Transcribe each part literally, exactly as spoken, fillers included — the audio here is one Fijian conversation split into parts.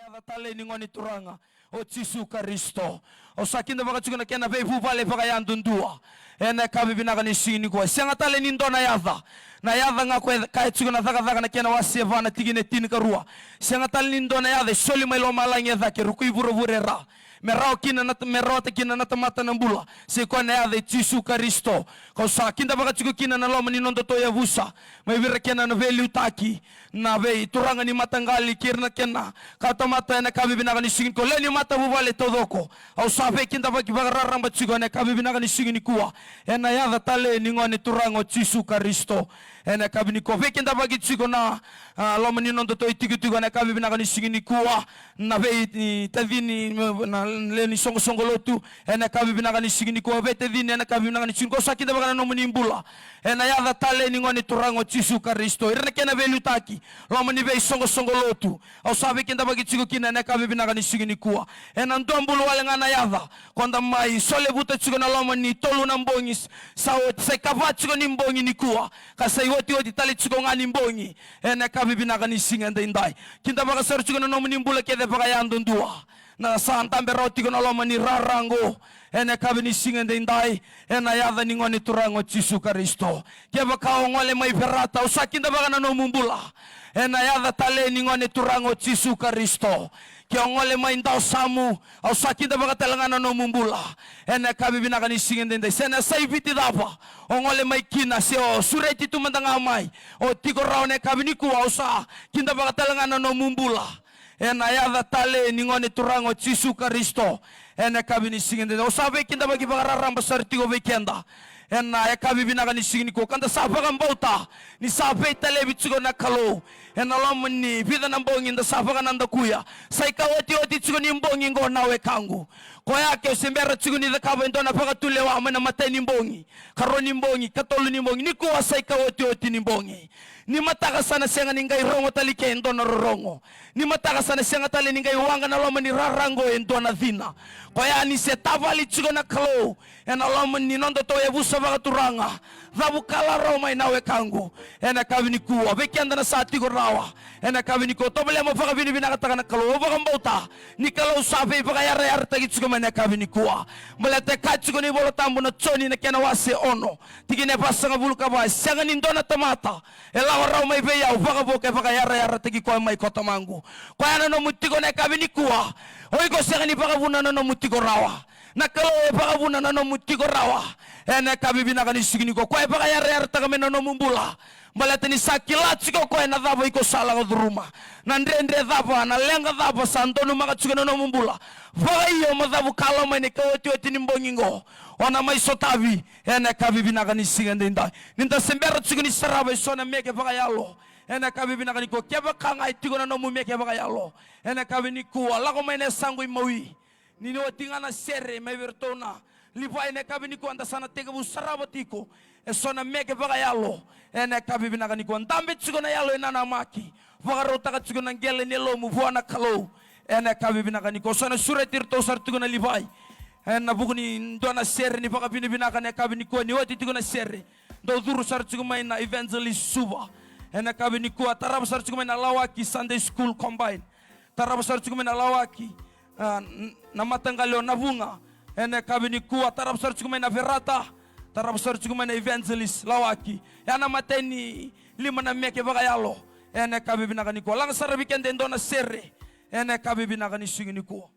Yaca talei ni Gone Turaga o Jisu Karisito. Au sa kidavaka tiko na kena veivuvale vakayadudua ena yakavi vinaka ni siga nikua. Sega tale ni dua na yaca. Na yaca ga ko e kaya tiko na Cakacaka na kena wase va na tikina e tinikarua. Sega tale ni dua na yaca e soli mai lomalagi e cake, ruku i vuravura e ra, me rawa kina na, me rawata kina na tamata na bula, se koya na yaca i Jisu Karisito. Kau sa kidavaka tiko kina na loma ni nodatou yavusa mai vei ira kena na veiliutaki na veituraga ni mataqali kei ira na kena kawatamata ena yakavi vinaka ni siga nikua. Lewe ni matavuvale taucoko, au sa veikidavaki vakararaba tiko ena yakavi vinaka ni siga nikua ena yaca talei ni Gone Turaga o Jisu Karisito. Ena yakavi nikua veikidavaki tiko na, a, loma ni nodatou itikotiko ena yakavi vinaka ni siga nikua, na veitacini, na lewe ni soqosoqo lotu ena yakavi vinaka ni siga nikua, veitacini ena yakavi vinaka ni siga nikua. Au sa kidavaka na nomuni bula ena yaca talei ni Gone Turaga o Jisu Karisito. Ira na kena veiliutaki, loma ni veisoqosoqo lotu, au sa veikidavaki tiko kina ena yakavi vinaka ni siga nikua. Ena dua bulu wale ga na yaca, ko da mai solevuta tiko na loma ni tolu na bogi sa oti, sa ikava tiko ni bogi nikua, ka sa iotioti tale tiko ga ni bogi ena yakavi vinaka ni siga edaidai. Kidavaka sara tiko na nomuni bula kece vakayadudua na sa dabe rawa tiko na loma ni rara oqo ena yakavi ni siga edaidai, ena yaca ni Gone Turaga o Jisu Karisito. Kevaka o gole mai Verata, au sa kidavaka na nomu bula ena yaca talei ni Gone Turaga o Jisu Karisito. Ke o gole mai Dawasamu, au sa kidavaka tale ga na nomu bula ena yakavi vinaka ni siga edaidai. Se na yasai Viti cava o gole mai kina, se o sureti tu mada ga mai, o tiko rawa ena yakavi nikua, au sa kidavaka tale ga na nomu bula ena yaca talei ni Gone Turaga o Jisu Karisito. Ena yakavi ni siga edaidai, au sa veikidavaki vakararaba sara tiko vei keda ena yakavi vinaka ni siga nikua, ka da sa vakabauta ni sa veitalevi tiko na Kalou ena loma ni vica na bogi da sa vakanadakuya. Sa ikaotioti tiko ni bogi oqo, na wekaqu. Koya ke o se bera tiko ni cakava e dua na vakatulewa mai na imatai ni bogi, karua ni bogi, katolu ni bogi, nikua sa ikaotioti ni bogi. Ni mataka sa na sega ni qai rogo tale i ke e dua na rorogo. Ni mataka sa na sega tale ni qai waqa na loma ni rara oqo e dua na cina. Koya ni se tavali tiko na Kalou ena loma ni nodatou yavusa vakaturaga, cavukala rawa mai, na wekaqu. Ena yakavi nikua, vei keda na sa tiko rawa, ena yakavi nikua, tovolea mo vakavinavinakataka na Kalou. Au vakabauta ni Kalou sa veivakayarayarataki tiko mai ena yakavi nikua. Baleta e kaya tiko na iVola Tabu na Joni na kena wase ono, tikina e vasagavulu ka va, e sega ni dua na tamata e lako rawa mai vei au vakavo ke vakayarayarataki koya mai ko Tamaqu. Koya na nomu tiko ena yakavi nikua. O iko sega ni vakavuna na nomu tiko rawa. Na Kalou e vakavuna na nomu tiko rawa ena yakavi vinaka ni siga nikua. Koya e vakayarayarataka mai na nomu bula. Baleta ni sa kila tiko o koya na cava iko sa lako curuma, na dredre cava, na leqa cava sa donumaka tiko na nomu bula. Vakaio mo cavukala mai ena ikaotioti ni bogi oqo. O na mai sotavi ena yakavi vinaka ni siga edaidai. Ni da se bera tiko ni sarava eso na meke vakayalo ena yakavi vinaka nikua. Kevaka ga e tiko na nomu meke vakayalo ena yakavi nikua, lako mai na yasaqu imawi. Ni oti ga na sere mai vei iratou na Livai ena yakavi nikua, da sa na tekivu sarava tiko eso na meke vakayalo ena yakavi vinaka nikua. Dabe tiko na yalo e nanamaki, vakarautaka tiko na qele ni yalomu vua na Kalou ena yakavi vinaka nikua. Au sa na sureti iratou sara tiko na Livai ena vuku ni dua na sere ni vakavinavinaka ena yakavi nikua. Ni oti tiko na sere, dou curu sara tiko mai na Evangelist Suva ena yakavi nikua. Tarava sara tiko mai na Lawaki Sunday School Combine. Tarava sara tiko mai na Lawaki, a, n-, na mataqali o Navuga ena yakavi nikua. Tarava sara tiko mai na Verata. Tarava sara tiko mai na Evangelist Lawaki. Ya na imatai ni lima na meke vakayalo ena yakavi vinaka nikua. Laga sara vei keda e dua na sere ena yakavi vinaka ni siga nikua.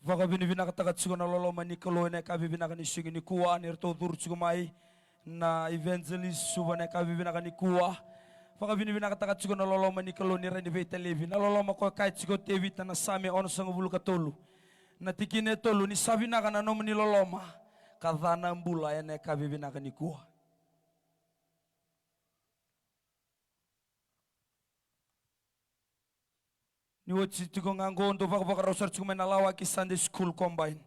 Vakavinavinakataka tiko na loloma ni Kalou ena yakavi vinaka ni siga nikua, ni ratou curu tiko mai na evangelist Suva ena yakavi vinaka nikua. Vakavinavinakataka tiko na loloma ni Kalou ni rai ni veitalevi, na loloma ko kaya tiko o Tevita na Same onosagavulu ka tolu, na tikina e tolu: Ni sa vinaka na nomuni loloma, ka ca na bula ena yakavi vinaka nikua. Ni oti tiko ga qo, dou vakavakarau sara tiko mai na Lawaki Sunday School Combine.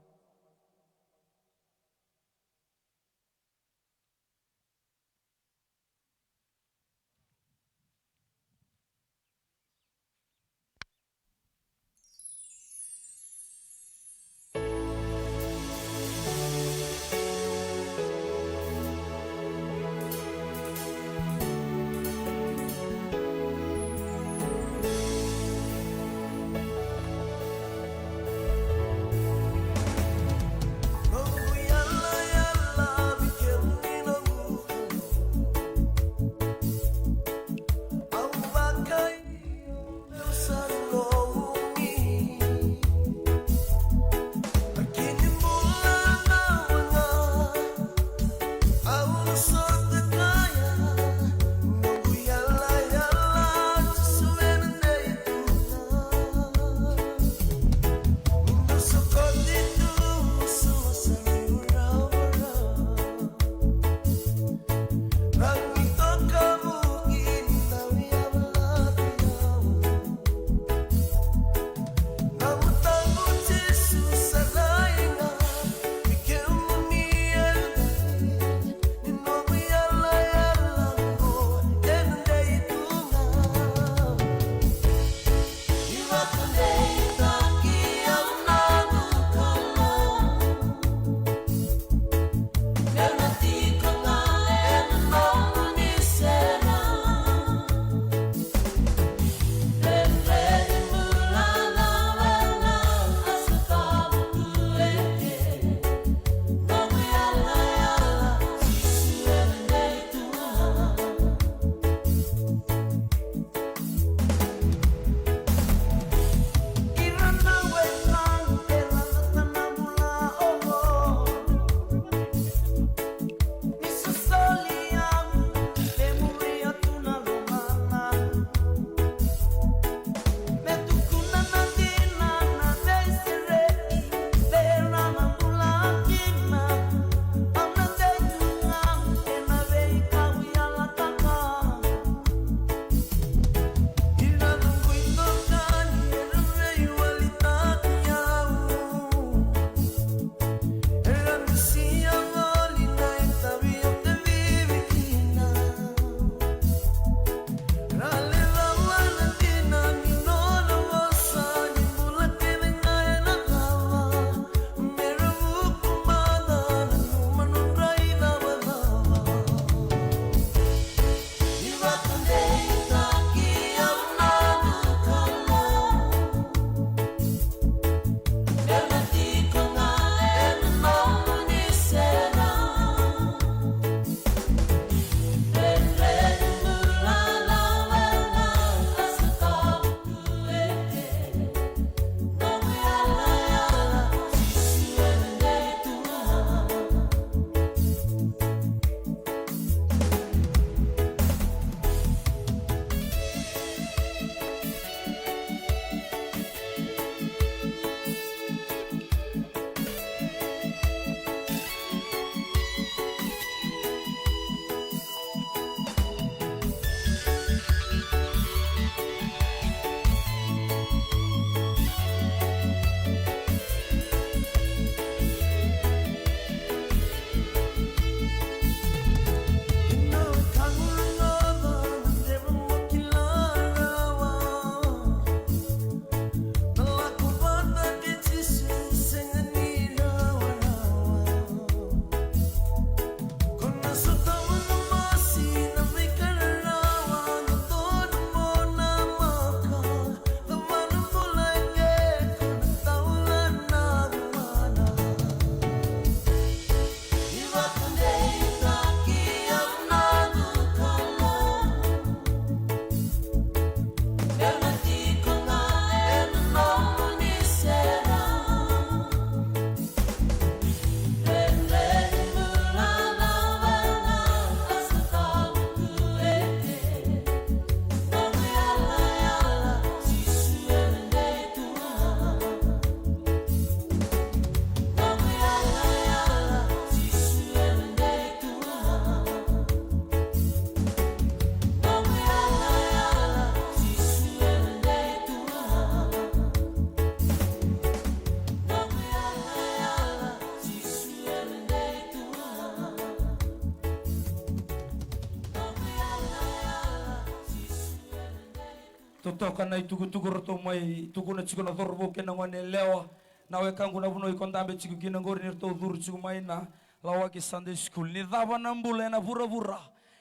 Totoka na itukutuku ratou mai tukuna tiko na cauravou kei na gone yalewa. Na wekaqu, na vanua iko dabe tiko kina qori, ni ratou curu tiko mai na Lawaki Sunday School. Ni cava na bula ena vuravura,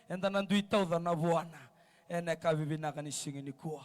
eda na dui tauca na vuana ena yakavi vinaka ni siga nikua.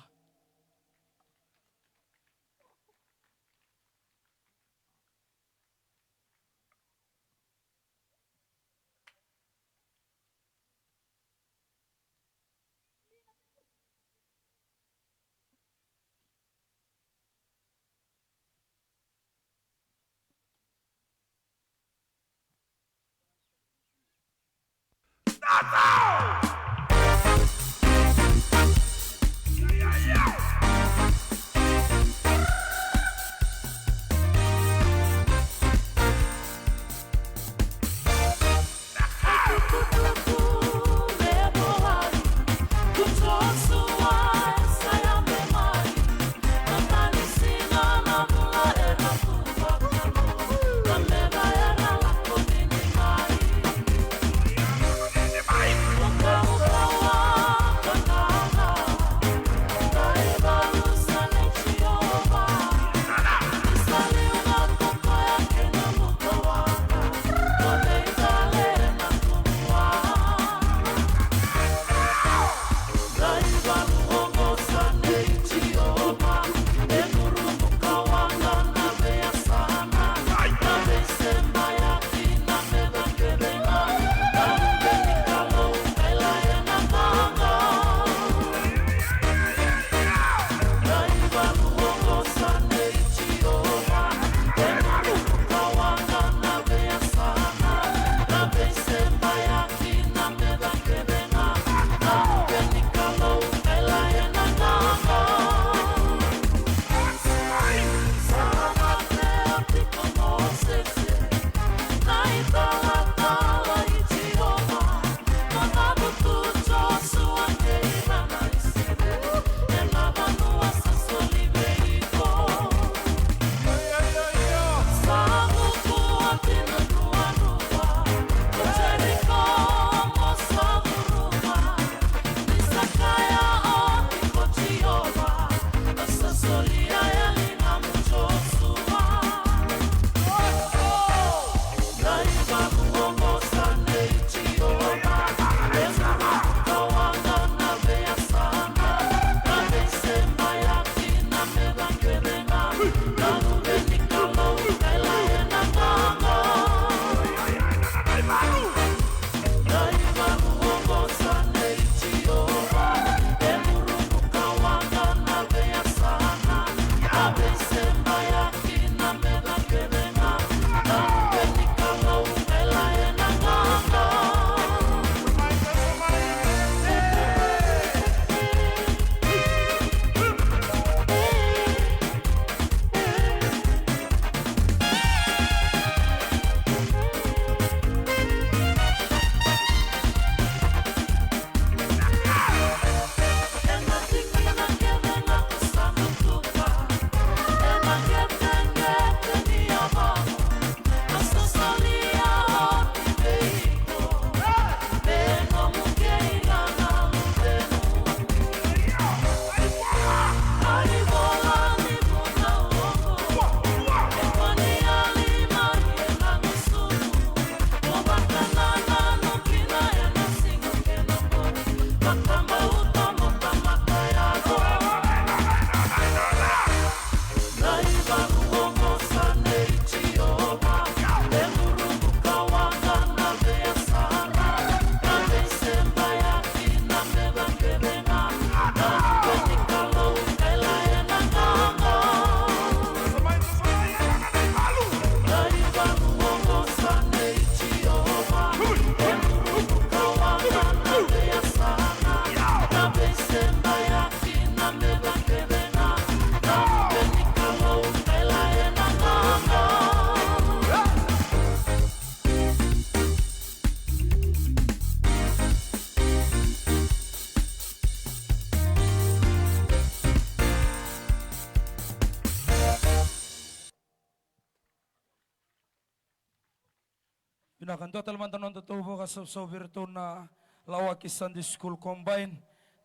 Vinaka, dua tale mada na nodatou vakasausau vei iratou na Lawaki Sunday School Combine.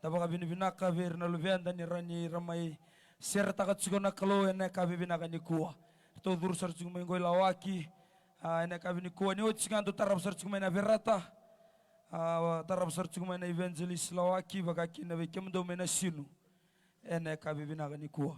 Da vakavinavinaka vei ira na luveda ni ra ni ra mai seretaka tiko na Kalou ena yakavi vinaka nikua. Ratou curu sara tiko mai qo i Lawaki, a, ena yakavi nikua. Ni oti ga dou tarava sara tiko mai na Verata, a, tarava sara tiko mai na Evangelist Lawaki, vaka kina vei kemudou mai na Sinu ena yakavi vinaka nikua.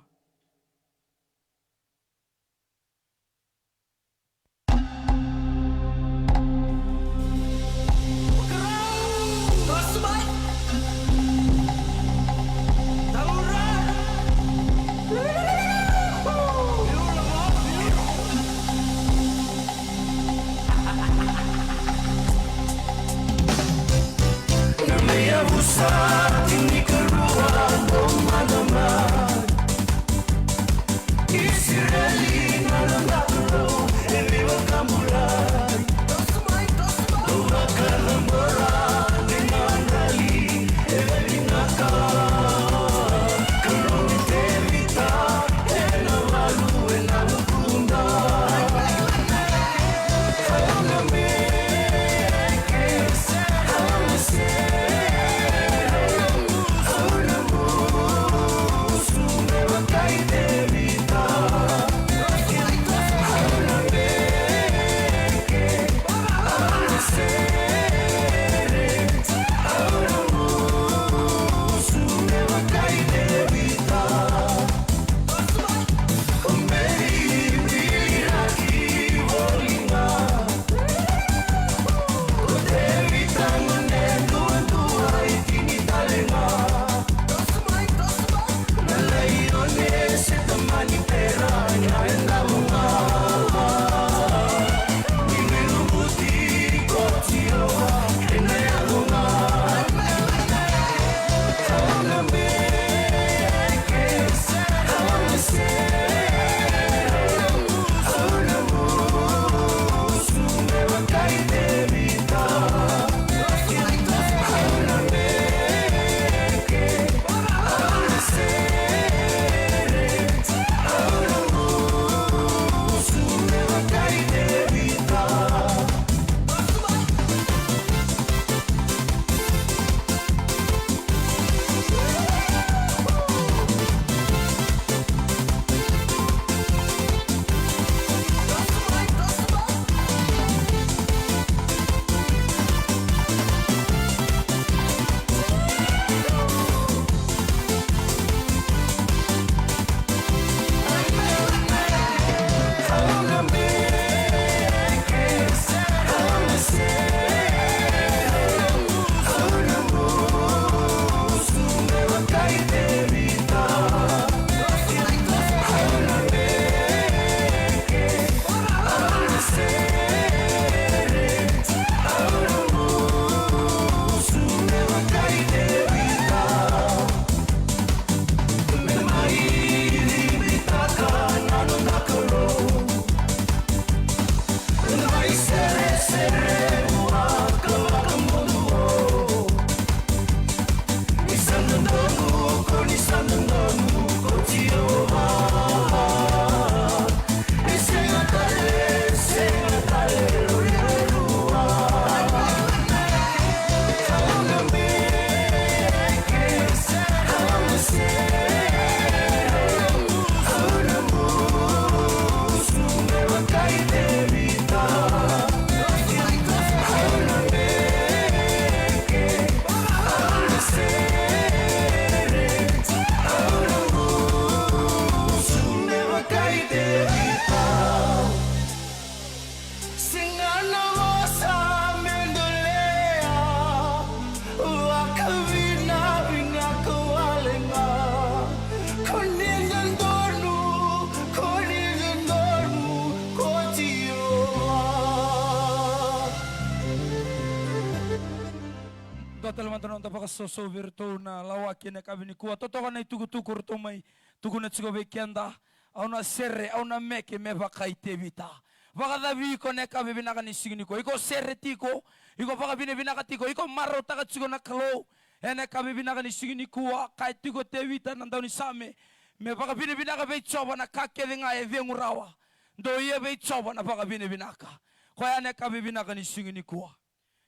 Dua tale mada na noda vakasausau vei iratou na Lawaki ena yakavi nikua. Totoka na itukutuku ratou mai tukuna tiko vei keda. Au na sere, au na meke me vaka i Tevita. Vakacavi iko ena yakavi vinaka ni siga nikua. Iko sere tiko, iko vakavinavinaka tiko, iko marautaka tiko na Kalou. Ena yakavi vinaka ni siga nikua, kaya tiko o Tevita na daunisame, me vakavinavinaka vei Jiova na ka kece ga e cegu rawa. Dou ia vei Jiova na vakavinavinaka. Koya ena yakavi vinaka ni siga nikua.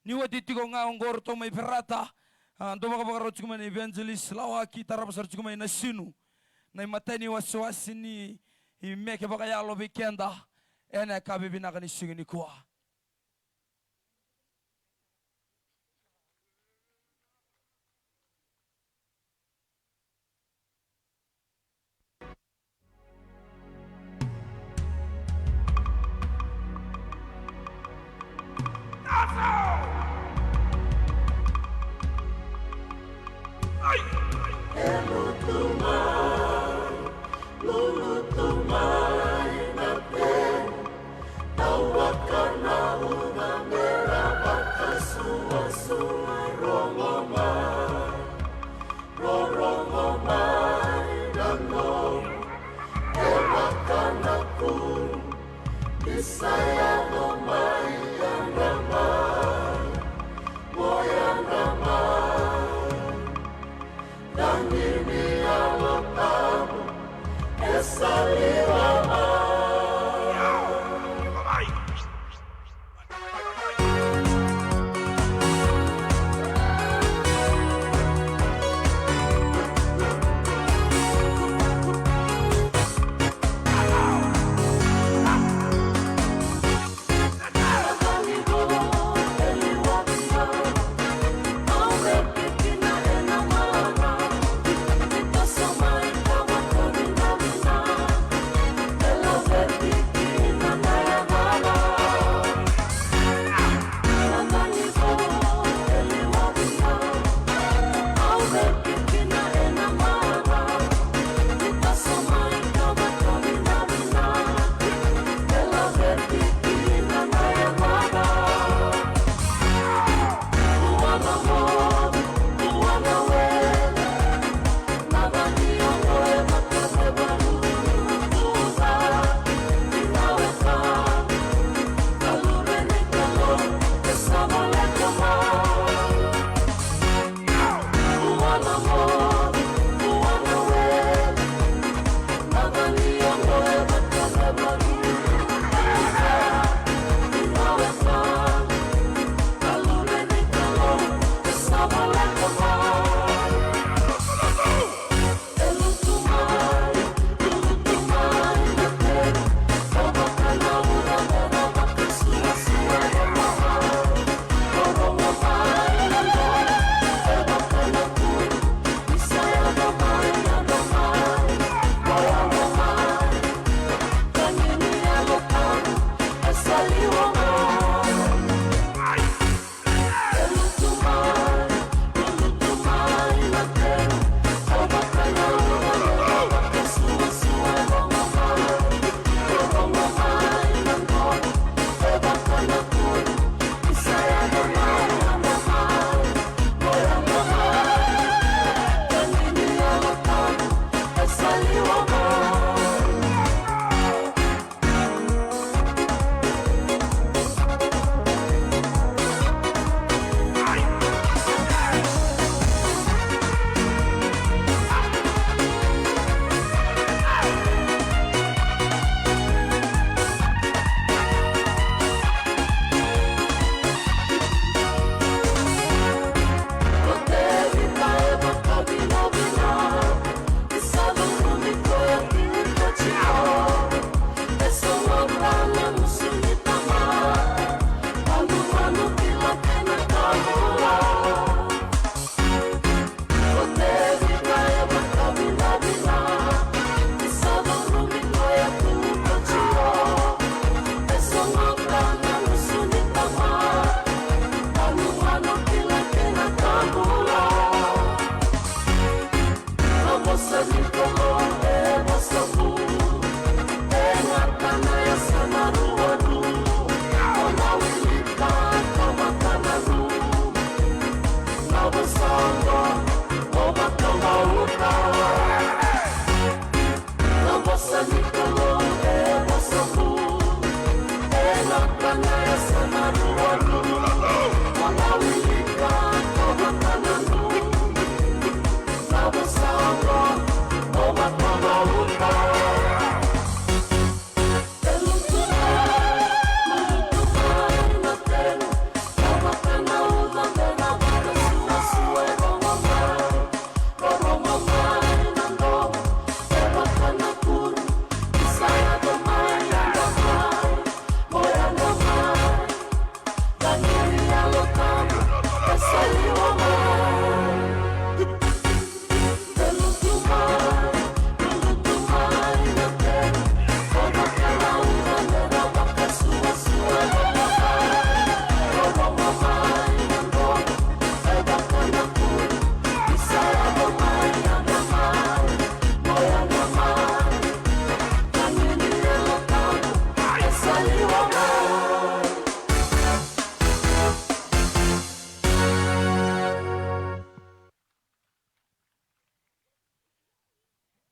Ni oti tiko ga oqo ratou mai Verata, A, dau vakavakarau tiko mai na evangelist Lawaki, tarava sara tiko mai na sinu. Na imatai ni wasewase ni meke vakayalo vei keda ena yakavi vinaka ni siga nikua.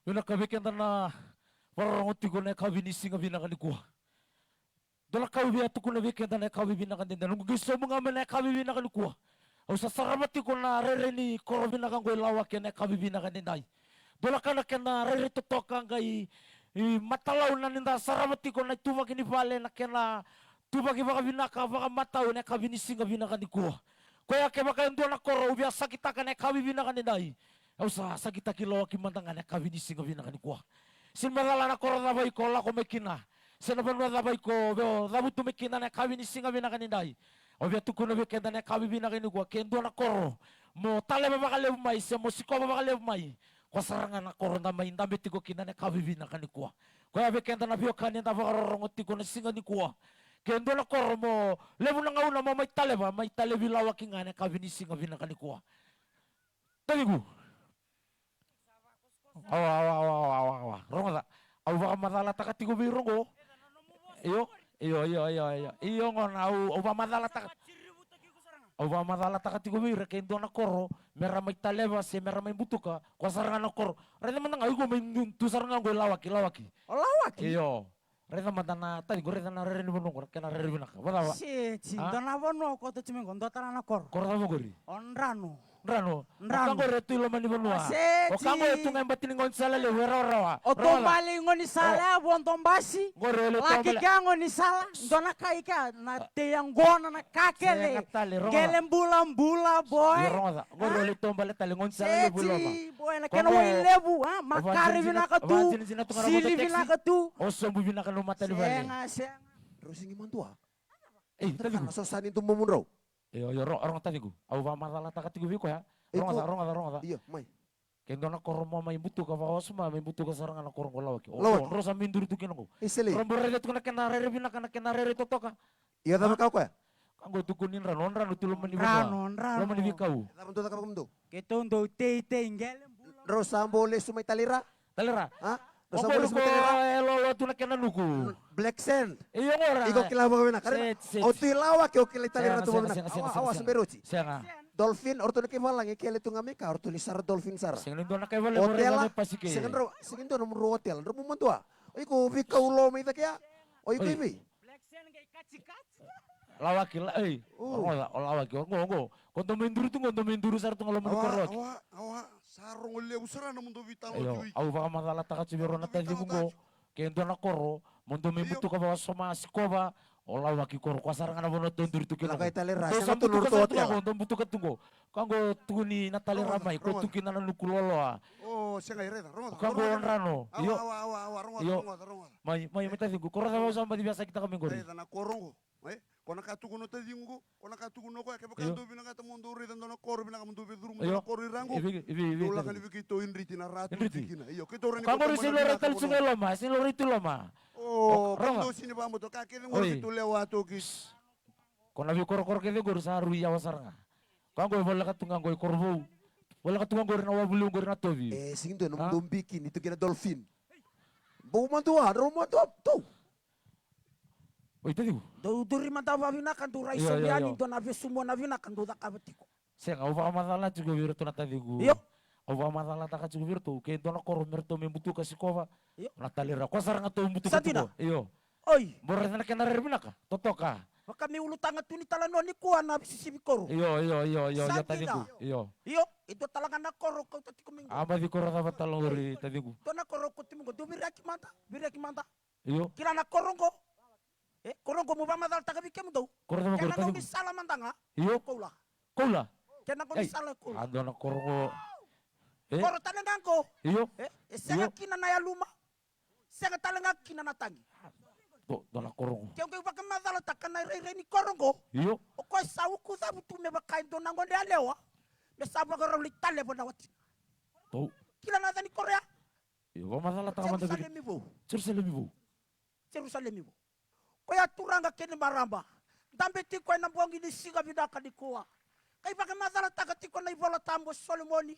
Vinaka vei keda na vakarorogo tiko na yakavi ni siga vinaka nikua. Dua na ka au via tukuna vei keda na yakavi vinaka edaidai. Noqu qai sobu ga mai na yakavi vinaka nikua. Au sa sarava tiko na rairai ni koro vinaka oqo i Lawaki ena yakavi vinaka edaidai. Dua na ka na kena rairai totoka qai, i, matalau na ni da sarava tiko na ituvaki ni vale, na kena tuvaki vakavinaka, vakamatau ena yakavi ni siga vinaka nikua. Koya kevaka e dua na koro au via sakitaka ena yakavi vinaka edaidai, au sa sakitaki Lawaki mada ga ena yakavi ni siga vinaka nikua. Sega ni macala na koro cava iko lako mai kina, se na vanua cava iko via cavutu mai kina ena yakavi ni siga vinaka edaidai. Au via tukuna vei keda ena yakavi vinaka nikua, ke dua na koro mo taleva vakalevu mai se mo sikova vakalevu mai, koya sara ga na koro da mai dabe tiko kina ena yakavi vinaka nikua. Koya vei keda na veiwekani eda vakarorogo tiko na siga nikua, ke dua na koro mo levu na gauna mo mai taleva, mai talevi Lawaki ga ena yakavi ni siga vinaka nikua. Taciqu. Awa, awa, awa, awa, awa, awa. Rogoca. Au vakamacalataka tiko vei ira oqo. Io, io, io, io, io. Io, gona, au, au vakamacalataka. Au vakamacalataka tiko vei ira ke dua na koro me ra mai taleva se me ra mai butuka, koya sara ga na koro. Raica mada ga, iko mai tu, tu sara ga oqo i Lawaki, Lawaki. O Lawaki? Io. Raica mada na taciqu, raica na rairai ni vanua oqo, na kena rairai vinaka. Vacava? Seti, a? Dua na vanua o koto tiko mai oqo, dua tale na koro. Koro cava oqori? O Drano. Drano. Drano. O ka oqori e tu i loma ni vanua. A, seti. O ka oqori e tu ga e bati ni gaunisala levu, e rawarawa. O Tobale i gaunisala, o Vodobasi. Oqori e le Tobale. Laki kea gaunisala, dua na ka i kea, na tei yaqona, na ka kece. Sega tale, rogoca. Qele bulabula, boy. Io, rogoca. Oqori e le Tobale tale, gaunisala levu i loma. Seti, boy, na kena wai levu, a? Makare vinaka tu, sili vinaka tu. O sobu vinaka na matanivale. Sega, sega. Drau sigi madua. Ei, taciqu. Sa sani tu momudrau. Io, io, ro-, rogoca taciqu. Au vakamacalataka tiko vei koya. Rogoca, rogoca, rogoca. Io, mai. Ke dua na koro mo mai butuka vakawasoma, mai butuka sara ga na koro oqo Lawaki. O, Lawaki. O, drau sa mai duri tu kina oqo. Isele. Drau bau raica tu na kena rairai vinaka, na kena rairai totoka. Io, cava ka koya? Ka oqo tukuni Drano, Drano tu loma ni vanua. Drano, Drano. Loma ni veikau. Cava dou cakava kemudou? Keitou dou teitei qele bula. Drau sa bau lesu mai Talira? Talira. A? Drau sa bau lesu mai Talira? E loaloa tu na kena nuku. Black sand. Io, gora. Iko kila vakavinaka. Seti, seti. O tu i Lawaki, o kila i Talira tu vakavinaka. Sega, sega, sega, sega. Awa, sega. Sega. Dolphin, o ratou na kai valagi, kele tu ga mai ka, o ratou ni sara dolphin sara. Sega ni dua na kai valagi, o tela, sega drau, sega ni dua nomudrau otela, drau bau madua. O iko veikau lo mai cake ya. O iko i vei? Lawaki, la, ei. O. Rogoca, o Lawaki, o, oqo, oqo. Ko dou mai duri tu oqo, dou mai duri sara tu ga loma ni koro Lawaki. Awa, awa, awa, sa rogo levu sara na nomudou veitalanoa tiko. Io, au vakamacalataka tiko vei rau na taciqu oqo. Ke dua na koro mo dou mai butuka vakawasoma, sikova, o Lawaki koro, koya sara ga na vanua tou duri tu kina. Lako i Talira, dou sa butuka sara tu ga oqo, dou butuka tu oqo. Ka oqo tukuni na Talira mai, ko tu kina na nuku loaloa. O, sega, raica, rogoca. Ka oqo o Drano. Awa, awa, awa, rogoca, rogoca, rogoca. Mai, mai, mai taciqu, koro cava au sa baci via sakitaka mai qori? Raica na koro oqo. E, ko na ka tukuna o taciqu qo, ko na ka tukuna o koya, kevaka dou vinakata mo dou raica dua na koro vinaka mo dou via curu mo dou na koro i ra qo. Dou lako yani vei keitou i Driti na ra tu kina. Io, keitou rawa ni. Ka qori sega ni laurai tale tu ga i loma, sega ni laurai tu i loma. O, ka dou sega ni vakabauta, ka kece qori keitou lewa toki. Ko na veikorokoro kece qori sa rui yawa sara ga. Ka qo e voleka tu ga qo i Korovou. Voleka tu ga qori na wavu levu qori na tovi. E, sega ni dua na nomudou bikini tu kina dolphin. Bau madua, drau madua tu. Oi, taciqu. Dou duri mada vakavinaka, dou rai sobu yani, dou na vesumu na vinaka dou cakava tiko. Sega, au vakamacala tiko vei iratou na taciqu. Io. Au vakamacalataka tiko vei iratou, ke dua na koro me ratou mai butuka sikova. Io. Na Talira, koya sara ga tou butuka tiko. Io. Oi. Mo raica na kena rairai vinaka, totoka. Vaka me ulutaga tu ni talanoa nikua na veisisivi koro. Io, io, io, io, io, taciqu. Io. Io, e dua tale ga na koro kauta tiko mai qo. A, baci koro cava tale qori, taciqu? Dua na koro kauta mai qo, dou viraki mada, viraki mada. Io. Kila na koro qo. E, koro qo meu vakamacalataka vei kemudou. Koro cava qori, taciqu? Kena gaunisala mada ga. Io. Koula. Koula. Kena gaunisala e koula. A, dua na koro qo. E? Koro tale ga qo. Io. E, e sega kina na yaluma. Sega tale ga kina na tagi. Dua, dua na koro qo. Ke qai vakamacalataka na irairai ni koro qo. Io. O koya sa uku cavutu me vaka e dua na gone yalewa. Me sa vakarau lai taleva na watina. Dou. Kila na yaca ni koro ya? Io, vakamacalataka mada vei. Jerusalemi vou. Jerusalemi vou. Jerusalemi vou. Koya turaga kei na marama, dabe tiko ena bogi ni siga vinaka nikua. Qai vakamacalataka tiko na iVola Tabu o Solomoni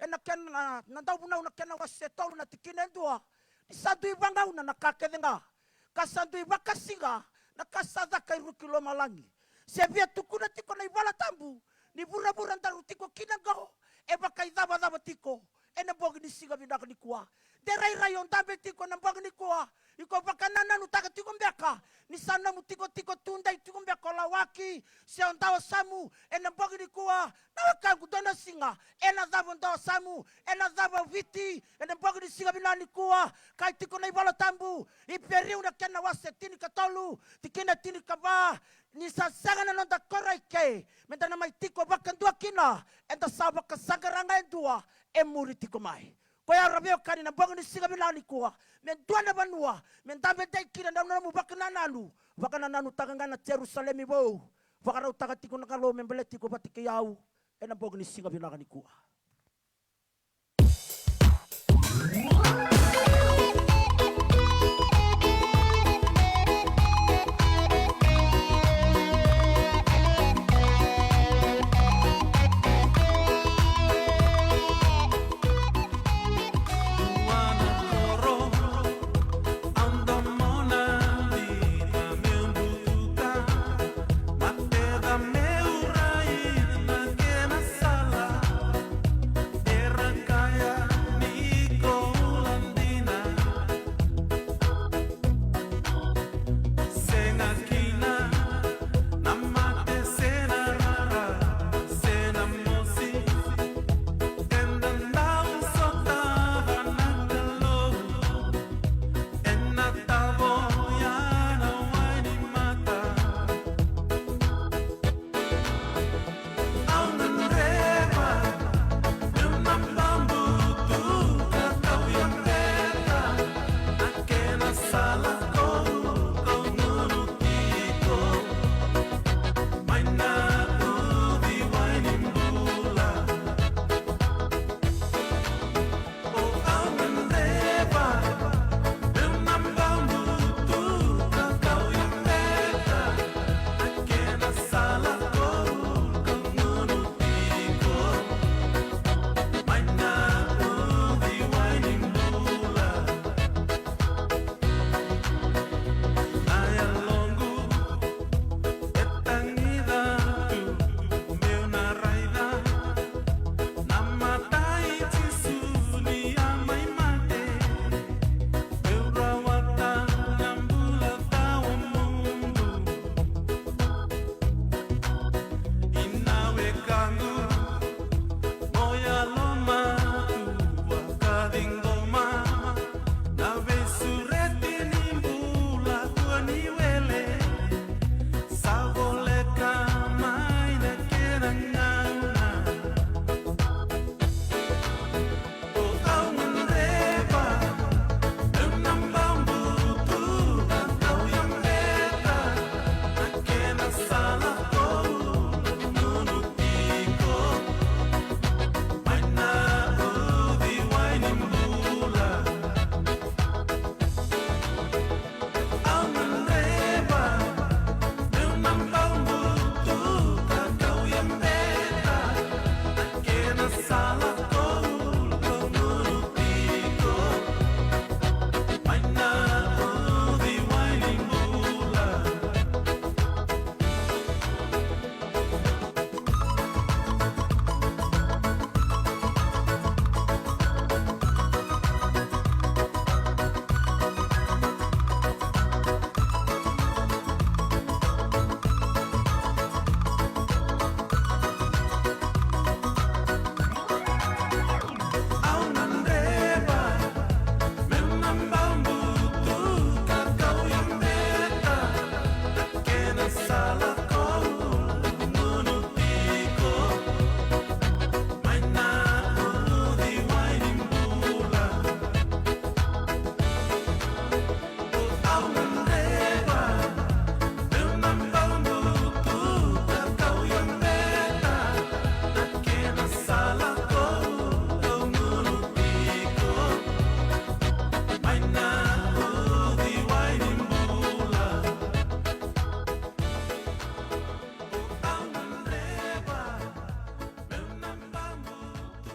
ena kena, na, na Dauvunau na kena wase tolu na tikina e dua. Ni sa dui vagauna na ka kece ga, ka sa dui vakasiga na ka sa caka i ruku i lomalagi. Se via tukuna tiko na iVola Tabu ni vuravura daru tiko kina qo e vakaicavacava tiko ena bogi ni siga vinaka nikua. De rairai o dabe tiko ena bogi nikua, iko vakanananutaka tiko beka ni sa nomu tikotiko tudei tiko beka o Lawaki se o Dawasamu ena bogi nikua. Na wekaqu, dua na siga ena cava o Dawasamu, ena cava o Viti ena bogi ni siga vinaka nikua. Kaya tiko na iVola Tabu, Iperiu na kena wase tinikatolu, tikina tinikava, ni sa sega na noda koro eke meda na mai tiko vakadua kina, eda sa vakasaqara ga e dua e muri tiko mai. Koya era veiwekani na bogi ni siga vinaka nikua, me dua na vanua me dabe dei kina na nomu vakanananu. Vakanananutaka ga na Jerusalemi vou. Vakarautaka tiko na Kalou me baleti iko vata kei au ena bogi ni siga vinaka nikua.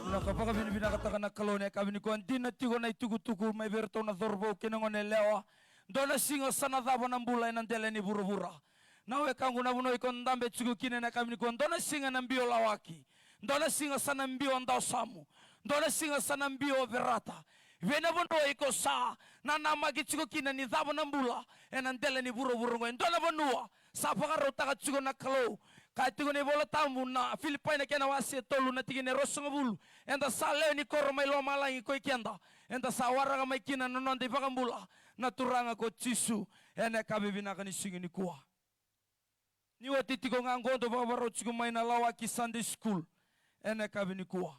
Vinaka, vakavinavinakataka na Kalou na yakavi nikua. Dina tiko na itukutuku mai vei iratou na cauravou kei na gone yalewa. Dua na siga sa na cava na bula ena dela ni vuravura. Na wekaqu, na vanua iko dabe tiko kina ena yakavi nikua, dua na siga ena biu o Lawaki. Dua na siga sa na biu o Dawasamu. Dua na siga sa na biu o Verata. Vei na vanua iko sa nanamaki tiko kina ni cava na bula ena dela ni vuravura oqo. E dua na vanua sa vakarautaka tiko na Kalou. Kaya tiko na iVola Tabu na Filipai na kena wase e tolu na tikina e ruasagavulu. Eda sa lewe ni koro mai lomalagi ko i keda. Eda sa waraka mai kina na noda iVakabula na Turaga ko Jisu. Ena yakavi vinaka ni siga nikua. Ni oti tiko ga qo dou vakavakarau tiko mai na Lawaki Sunday School ena yakavi nikua.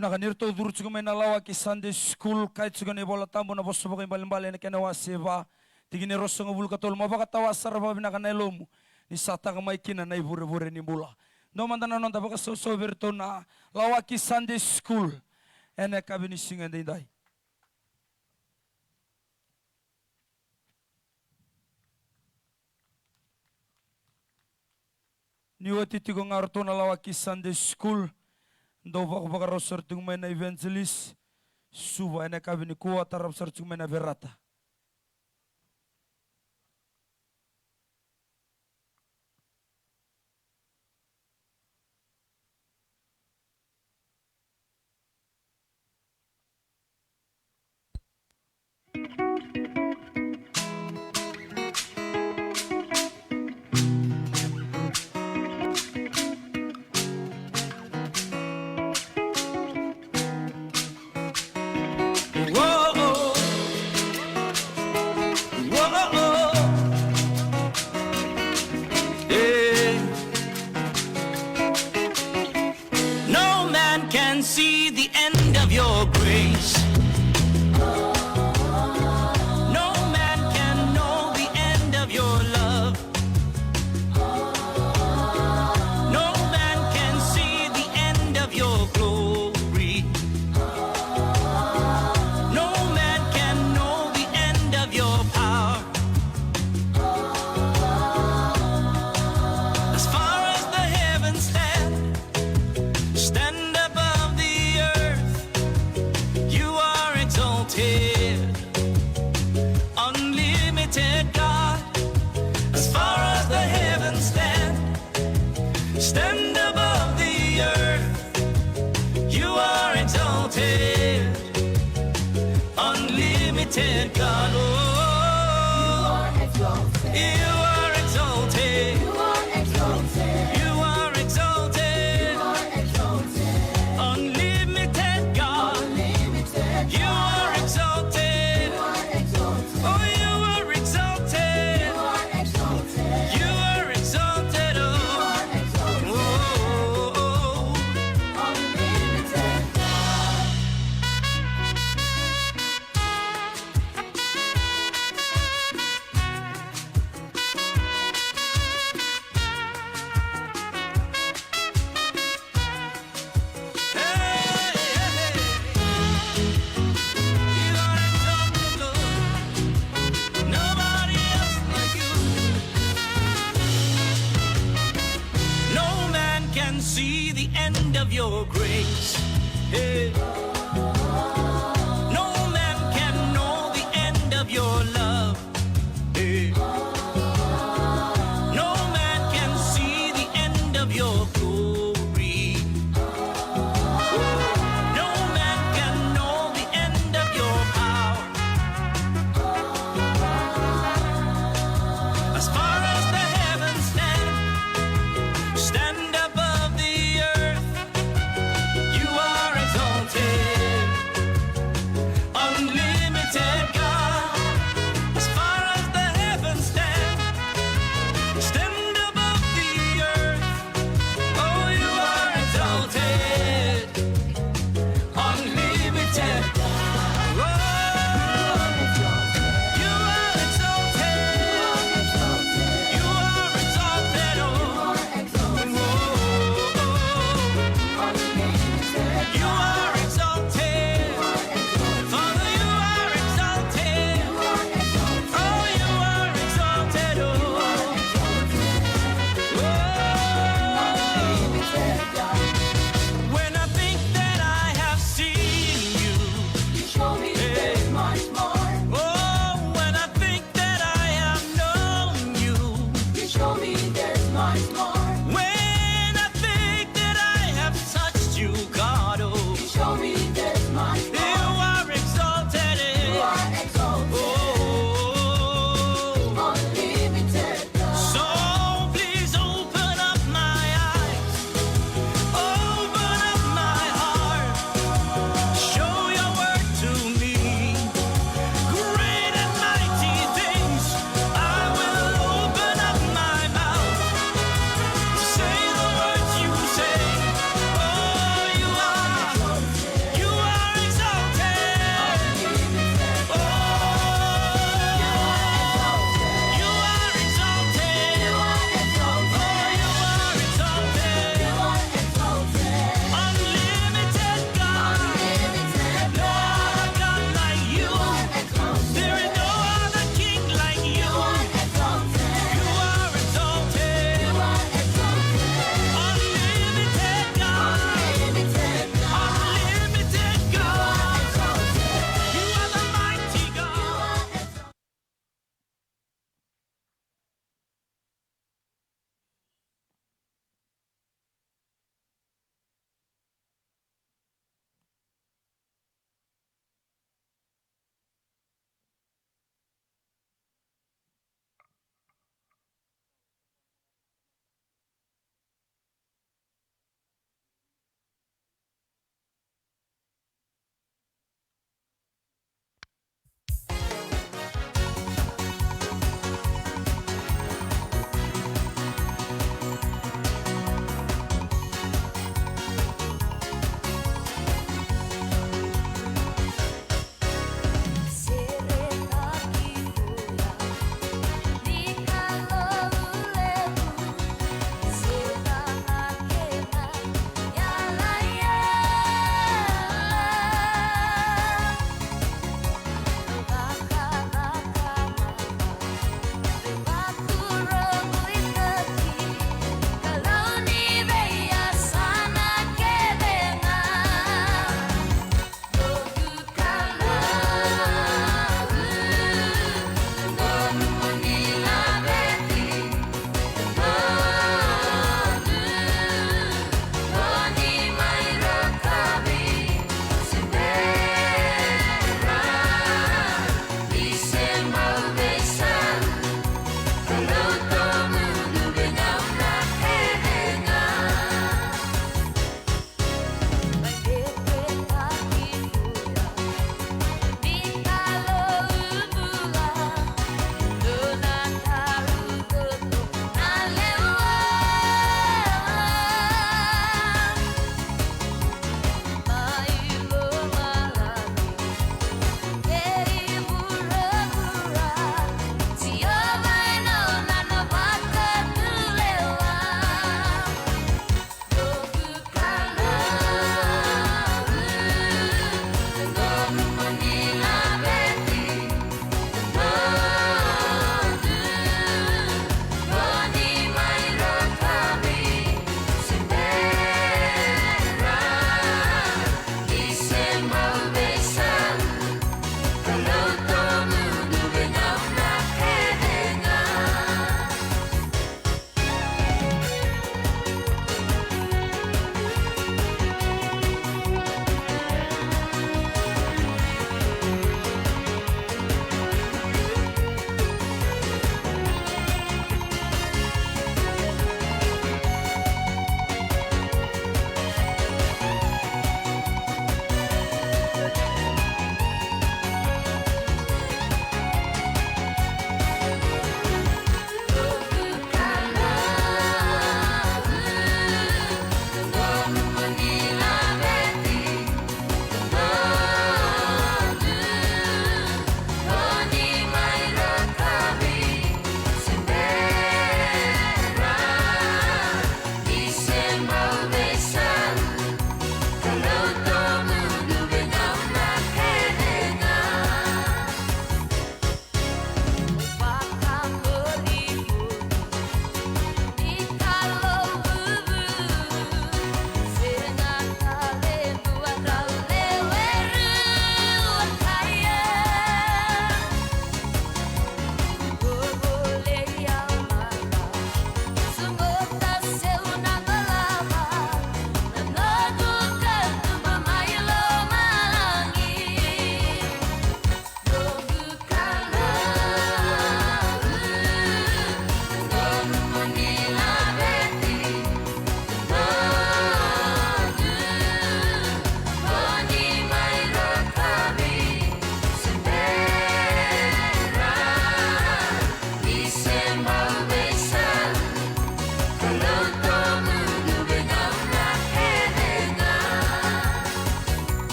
Vinaka ni ratou curu tiko mai na Lawaki Sunday School, kaya tiko na iVola Tabu na Vosa Vakaibalebale ena kena wase va, tikina e ruasagavulu ka tolu: Mo vakatawa sara vakavinaka na yalomu, ni sa taka mai kina na ivurevure ni bula. Dua mada na noda vakasausau vei iratou na Lawaki Sunday School ena yakavi ni siga edaidai. Ni oti tiko ga o ratou na Lawaki Sunday School, dau vakavakarau sara tiko mai na Evangelist Suva ena yakavi nikua, tarava sara tiko mai na Verata. Whoa, whoa, whoa. Yeah. No man can see the end of your grace. No man can know the end of your love. No man can see the end of your glory. No man can know the end of your power. As far as the heavens stand, stand above the earth, you are exalted. Unlimited God, as far as the heavens stand, stand above the earth, you are exalted. Unlimited God, oh, you are exalted. You are exalted. You are exalted. You are exalted. You are exalted. Unlimited God, unlimited God, you are exalted. You are exalted. Oh, you are exalted. You are exalted. You are exalted, oh. You are exalted. Oh, oh, oh. Unlimited God.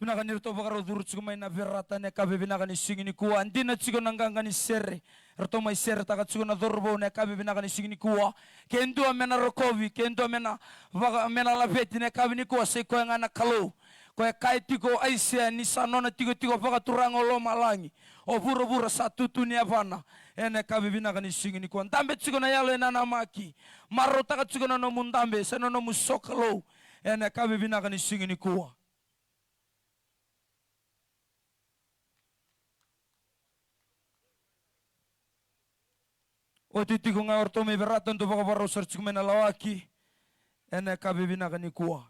Vinaka ni ratou vakarau curu tiko mai na Verata ena yakavi vinaka ni siga nikua. Dina tiko na qaqa ni sere. Ratou mai seretaka tiko na cauravou ena yakavi vinaka ni siga nikua. Ke dua me na rokovi, ke dua me na vaka, me na laveti ena yakavi nikua, sai koya ga na Kalou. Koya e kaya tiko o Aisea ni sa nona tikotiko vakaturaga o lomalagi, o vuravura sa tutu ni yavana. Ena yakavi vinaka ni siga nikua, dabe tiko na yalo e nanamaki. Marautaka tiko na nomu dabe se na nomu sokalou ena yakavi vinaka ni siga nikua. Oti tiko ga o ratou mai Verata, dou vakavakarau sara tiko mai na Lawaki ena yakavi vinaka nikua.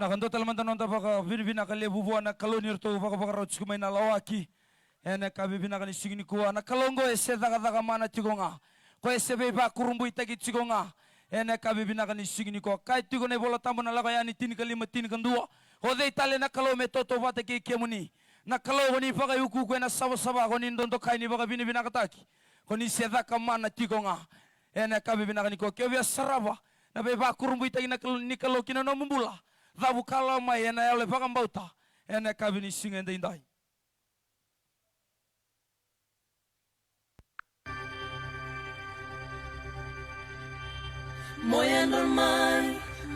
Na ka dua tale mada noda vakavinavinaka levu vua na Kalou ni ratou vakavakarau tiko mai na Lawaki. Ena yakavi vinaka ni siga nikua, na Kalou oqo e se cakacaka mana tiko ga. Koya e se veivakurabuitaki tiko ga. Ena yakavi vinaka ni siga nikua, kaya tiko na iVola Tabu na Lako Yani tinikalima, tinikadua: O cei tale na Kalou me tautauvata kei kemuni? Na Kalou ko ni vakaiukuuku ena savasava, ko ni dodokai ni vakavinavinakataki, ko ni se caka mana tiko ga. Ena yakavi vinaka nikua, ke o via sarava na veivakurabuitaki na Kalou, ni Kalou ki na nomu bula, cavu kalawa mai ena yalo e vakabauta ena yakavi ni siga edaidai. Mo yadra mai,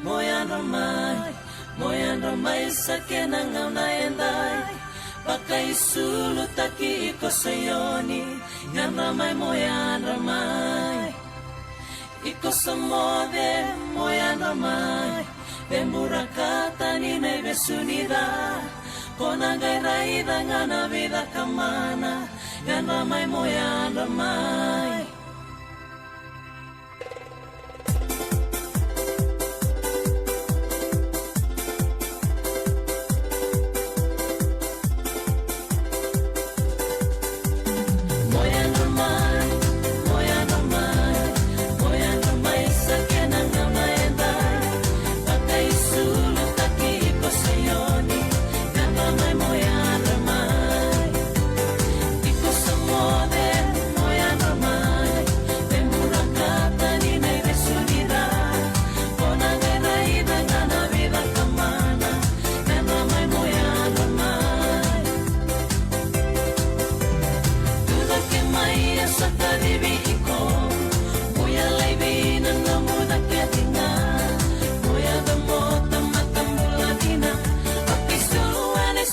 mo yadra mai, mo yadra mai sa kena gauna edai. Vakaisulutaki iko Saioni, yadra mai, mo yadra mai. Iko sa moce, mo yadra mai. Vemurakata ni na ivesu ni ca. Ko na qai raica ga na veicaka mana. Yadra mai, mo yadra mai.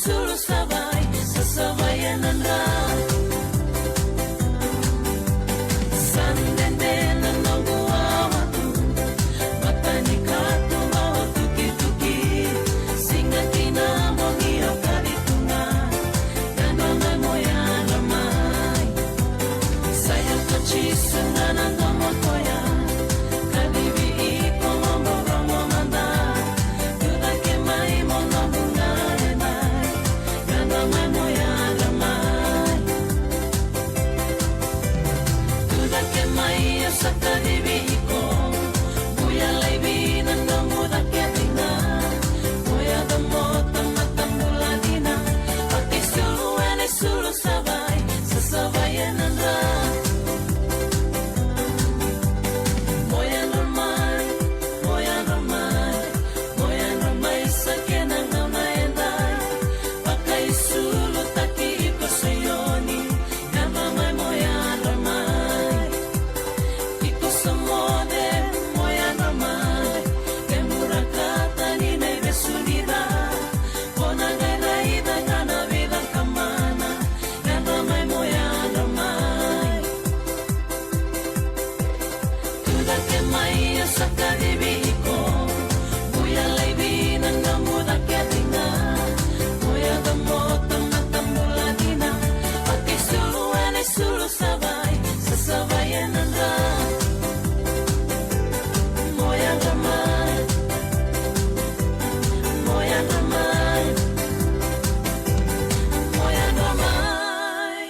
Sulu savai, sa savai ena dra. Sa dede na noqu wawa tu. Mata ni katuba o tukituki. Siga kina bogi o kaci tu ga. Yadra mai, mo yadra mai. Sa yaco Jisu ga na domo koya. Kacivi iko mo borogo mada. Tucake mai mo noqu gare mai. Yadra mai, mo yadra mai. Tucake mai, au sa kacivi iko. Vuya laivi na nomu cake dina. Mo yaco mo tamata bula dina. Oti sulu ena sulu savai, sa savai ena dra. Mo yadra mai, mo yadra mai, mo yadra mai sa kena gauna edai. Vakaisulutaki iko Saioni, yadra mai, mo yadra mai. Iko sa moce, mo yadra mai. Vemurakata ni na ivesu ni ca. Ko na qai raica ga na veicaka mana. Yadra mai, mo yadra mai. Tucake mai, au sa kacivi iko. Vuya laivi na nomu cake dina. Mo yaco mo tamata bula dina. Oti sulu ena sulu savai, sa savai ena dra. Mo yadra mai. Mo yadra mai. Mo yadra mai.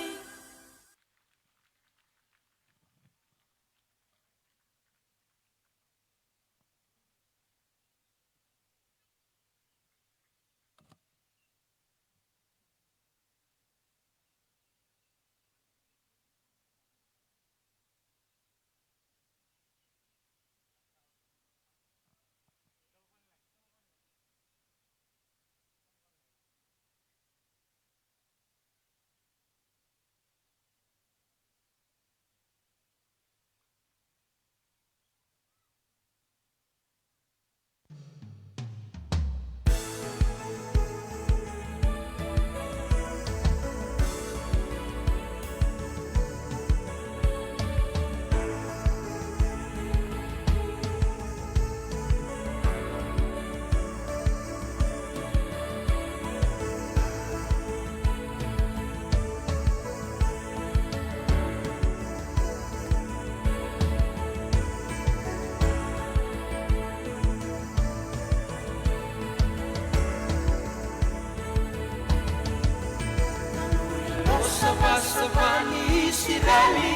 Lo savasava ni Isireli,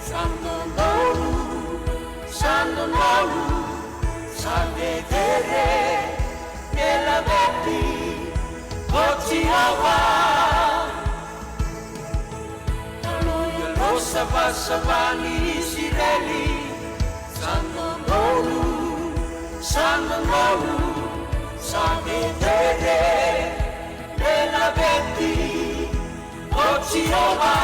sa dodonu, sa dodonu, sa cecere, me laveti ko Jiova. Aleluya, lo savasava ni Isireli, sa dodonu, sa dodonu, sa cecere, me laveti ko Jiova.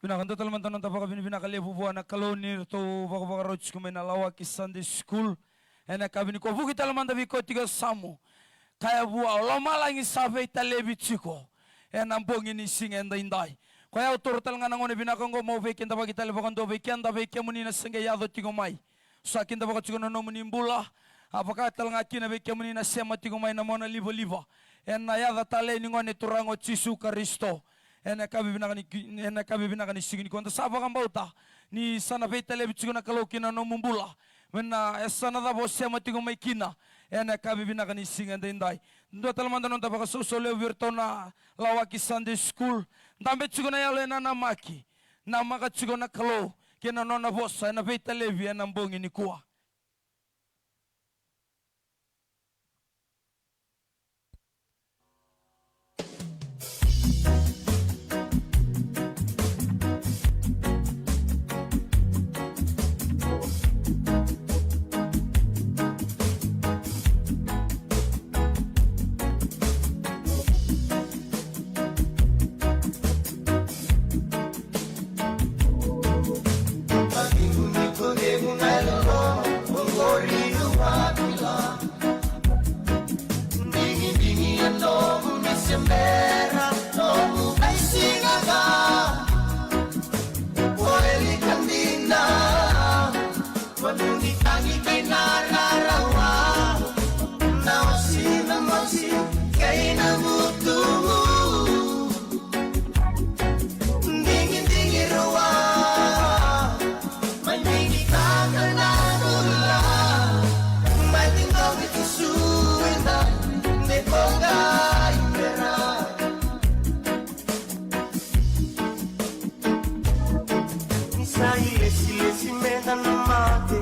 Vinaka, dua tale mada na noda vakavinavinaka levu vua na Kalou ni ratou vakavakarau tiko mai na Lawaki Sunday School. Ena yakavi nikua, vuki tale mada vei koya tiko e yasamu. Kaya vua, o lomalagi sa veitalevi tiko ena bogi ni siga edaidai. Koya au taura tale ga na gauna vinaka oqo meu veikidavaki tale vakadua vei keda, vei kemuni na se qai yaco tiko mai. Sa kidavaka tiko na nomuni bula, a vaka tale ga kina vei kemuni na sema tiko mai na mona livaliva. Ena yaca talei ni Gone Turaga o Jisu Karisito. Ena yakavi vinaka ni ki-, ena yakavi vinaka ni siga nikua, da sa vakabauta ni sa na veitalevi tiko na Kalou ki na nomu bula. Mai na yasana cava o sema tiko mai kina, ena yakavi vinaka ni siga edaidai. Dua tale mada na noda vakasausau levu vei iratou na Lawaki Sunday School. Dabe tiko na yalo e nanamaki. Namaka tiko na Kalou kei na nona vosa ena veitalevi ena bogi nikua. Sa ilesilesi meda na mate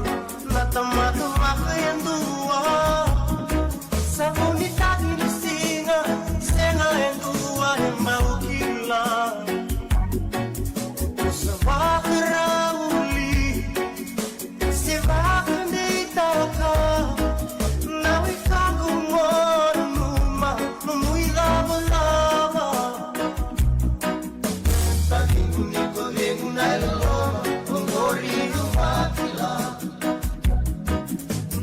na tamata vakayadua. Sa vuni tani ni siga, sega e dua e mau kila. Ko sa vakarau li se vakadeitaka na wekaqu, mo nanuma nomu icavucavu. Taciqu ni ko cegu na yalololoma, oqori au vakila.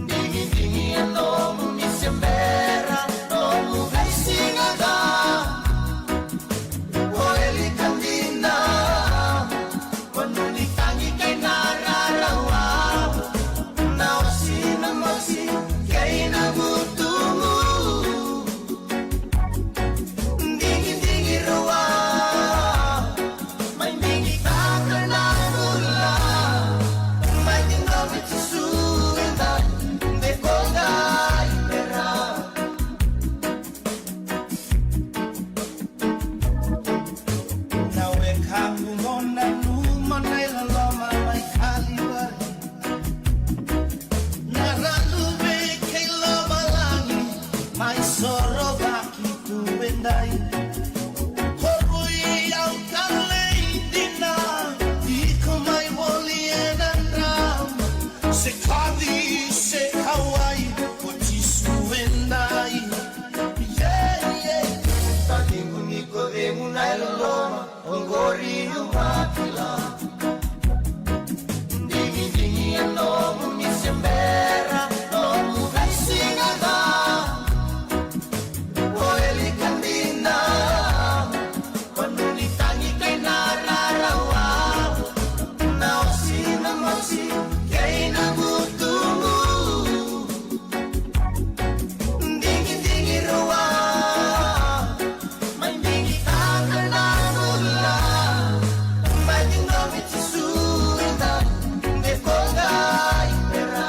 Digidigi e nomu ni se bera nomu veisiga ca. O eli ka dina, vanua ni tagi kei na rarawa, na osi na mosi kei na gutugu. Digidigi rua, mai digitaka na bula, mai digitaka Jisu eda, de koga i pera. Na wekaqu mo nanuma na iloloma mai Kalivari. Na Luvei kei lomalagi mai sorovaki tu edai. Ko rui au talei dina, iko mai voli ena drau. Se kaci se kauwai, ko Jisu edai. Yeah, yeah. Taciqu ni ko cegu na yalololoma, oqori au vakila. Digidigi e nomu ni se bera nomu veisiga ca. O eli ka dina, vanua ni tagi kei na rarawa, na osi na mosi kei na gutugu. Digidigi rua, mai digitaka na bula, mai digitaka Jisu eda, de koga i pera.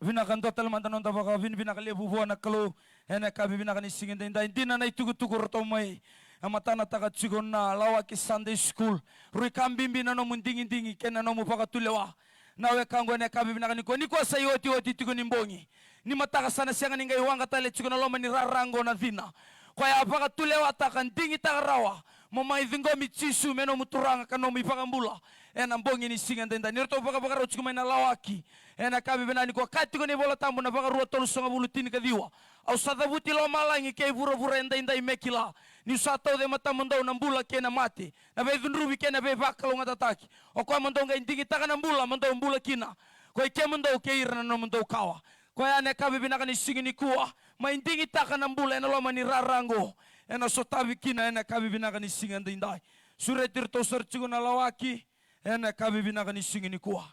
Vinaka, dua tale mada noda vakavinavinaka levu vua na Kalou ena yakavi vinaka ni siga edaidai. Dina na itukutuku ratou mai e matanataka tiko na Lawaki Sunday School. Rui ka bibi na nomu digidigi kei na nomu vakatulewa. Na wekaqu, ena yakavi vinaka nikua, nikua sa iotioti tiko ni bogi. Ni mataka sa na sega ni qai waqa tale tiko na loma ni rara oqo na cina. Koya a vakatulewataka, digitaka rawa mo mai ciqomi Jisu me nomu Turaga ka nomu iVakabula ena bogi ni siga edaidai. Ni ratou vakavakarau tiko mai na Lawaki ena yakavi vinaka nikua, kaya tiko na iVola Tabu na Vakarua tolusagavulu tinikaciwa: Au sa cavuti lomalagi kei vuravura edaidai me kila niu sa tauca e matamudou na bula kei na mate, na veicudruvi kei na veivakalougatataki. O koya mo dou qai digitaka na bula mo dou bula kina, koi kemudou kei ira na nomudou kawa. Koya ena yakavi vinaka ni siga nikua, mai digitaka na bula ena loma ni rara oqo ena sotavi kina ena yakavi vinaka ni siga edaidai. Sureti iratou sara tiko na Lawaki ena yakavi vinaka ni siga nikua.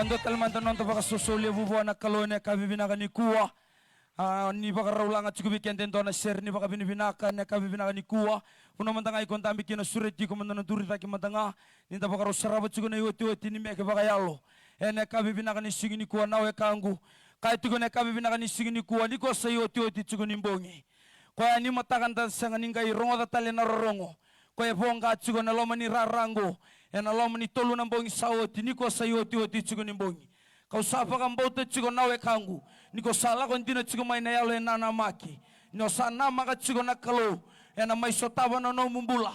Dua tale mada na noda vakasoso levu vua na Kalou ena yakavi vinaka nikua. A, ni vakarau laga tiko vei keda e dua na sere ni vakavinavinaka ena yakavi vinaka nikua. Vanua mada ga iko dabe kina, sureti iko mada na duri cake mada ga. Ni da vakarau sarava tiko na iotioti ni meke vakayalo ena yakavi vinaka ni siga nikua, na wekaqu. Kaya tiko na yakavi vinaka ni siga nikua, ni ko sa iotioti tiko ni bogi. Koya ni mataka da sega ni qai rogoca tale na rorogo. Koya e voqa tiko ena loma ni rara oqo, ena loma ni tolu na bogi sa oti, ni ko sa iotioti tiko ni bogi. Kau sa vakabauta tiko na wekaqu, ni ko sa lako dina tiko mai na yalo e nanamaki. Ni o sa namaka tiko na Kalou, ena mai sotava na nomu bula.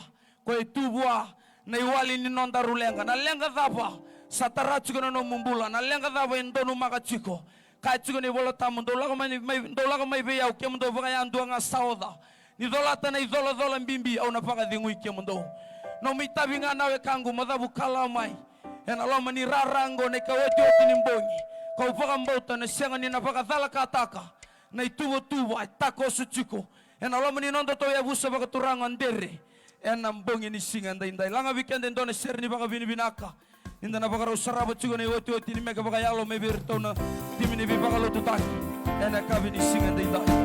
Koya e tu vua na iwali ni nodaru leqa. Na leqa cava sa tara tiko na nomu bula? Na leqa cava e donumaka tiko? Kaya tiko na iVola Tabu, dou lako mai, mai, dou lako mai vei au, kemudou vakayadua ga sa oca. Ni colata na icolacola bibi, au na vakacegui kemudou. Nomu itavi ga na wekaqu, mo cavu kalawa mai ena loma ni rara oqo na ikaotioti ni bogi. Kau vakabauta na sega ni na vakacalakataka na ituvatuva e takoso tiko ena loma ni nodatou yavusa vakaturaga o Dere ena bogi ni siga edaidai. Laga vei keda e dua na sere ni vakavinavinaka. Ni da na vakarau sarava tiko na iotioti ni meke vakayalo mai vei iratou na timi ni veivakalotutaki ena yakavi ni siga edaidai.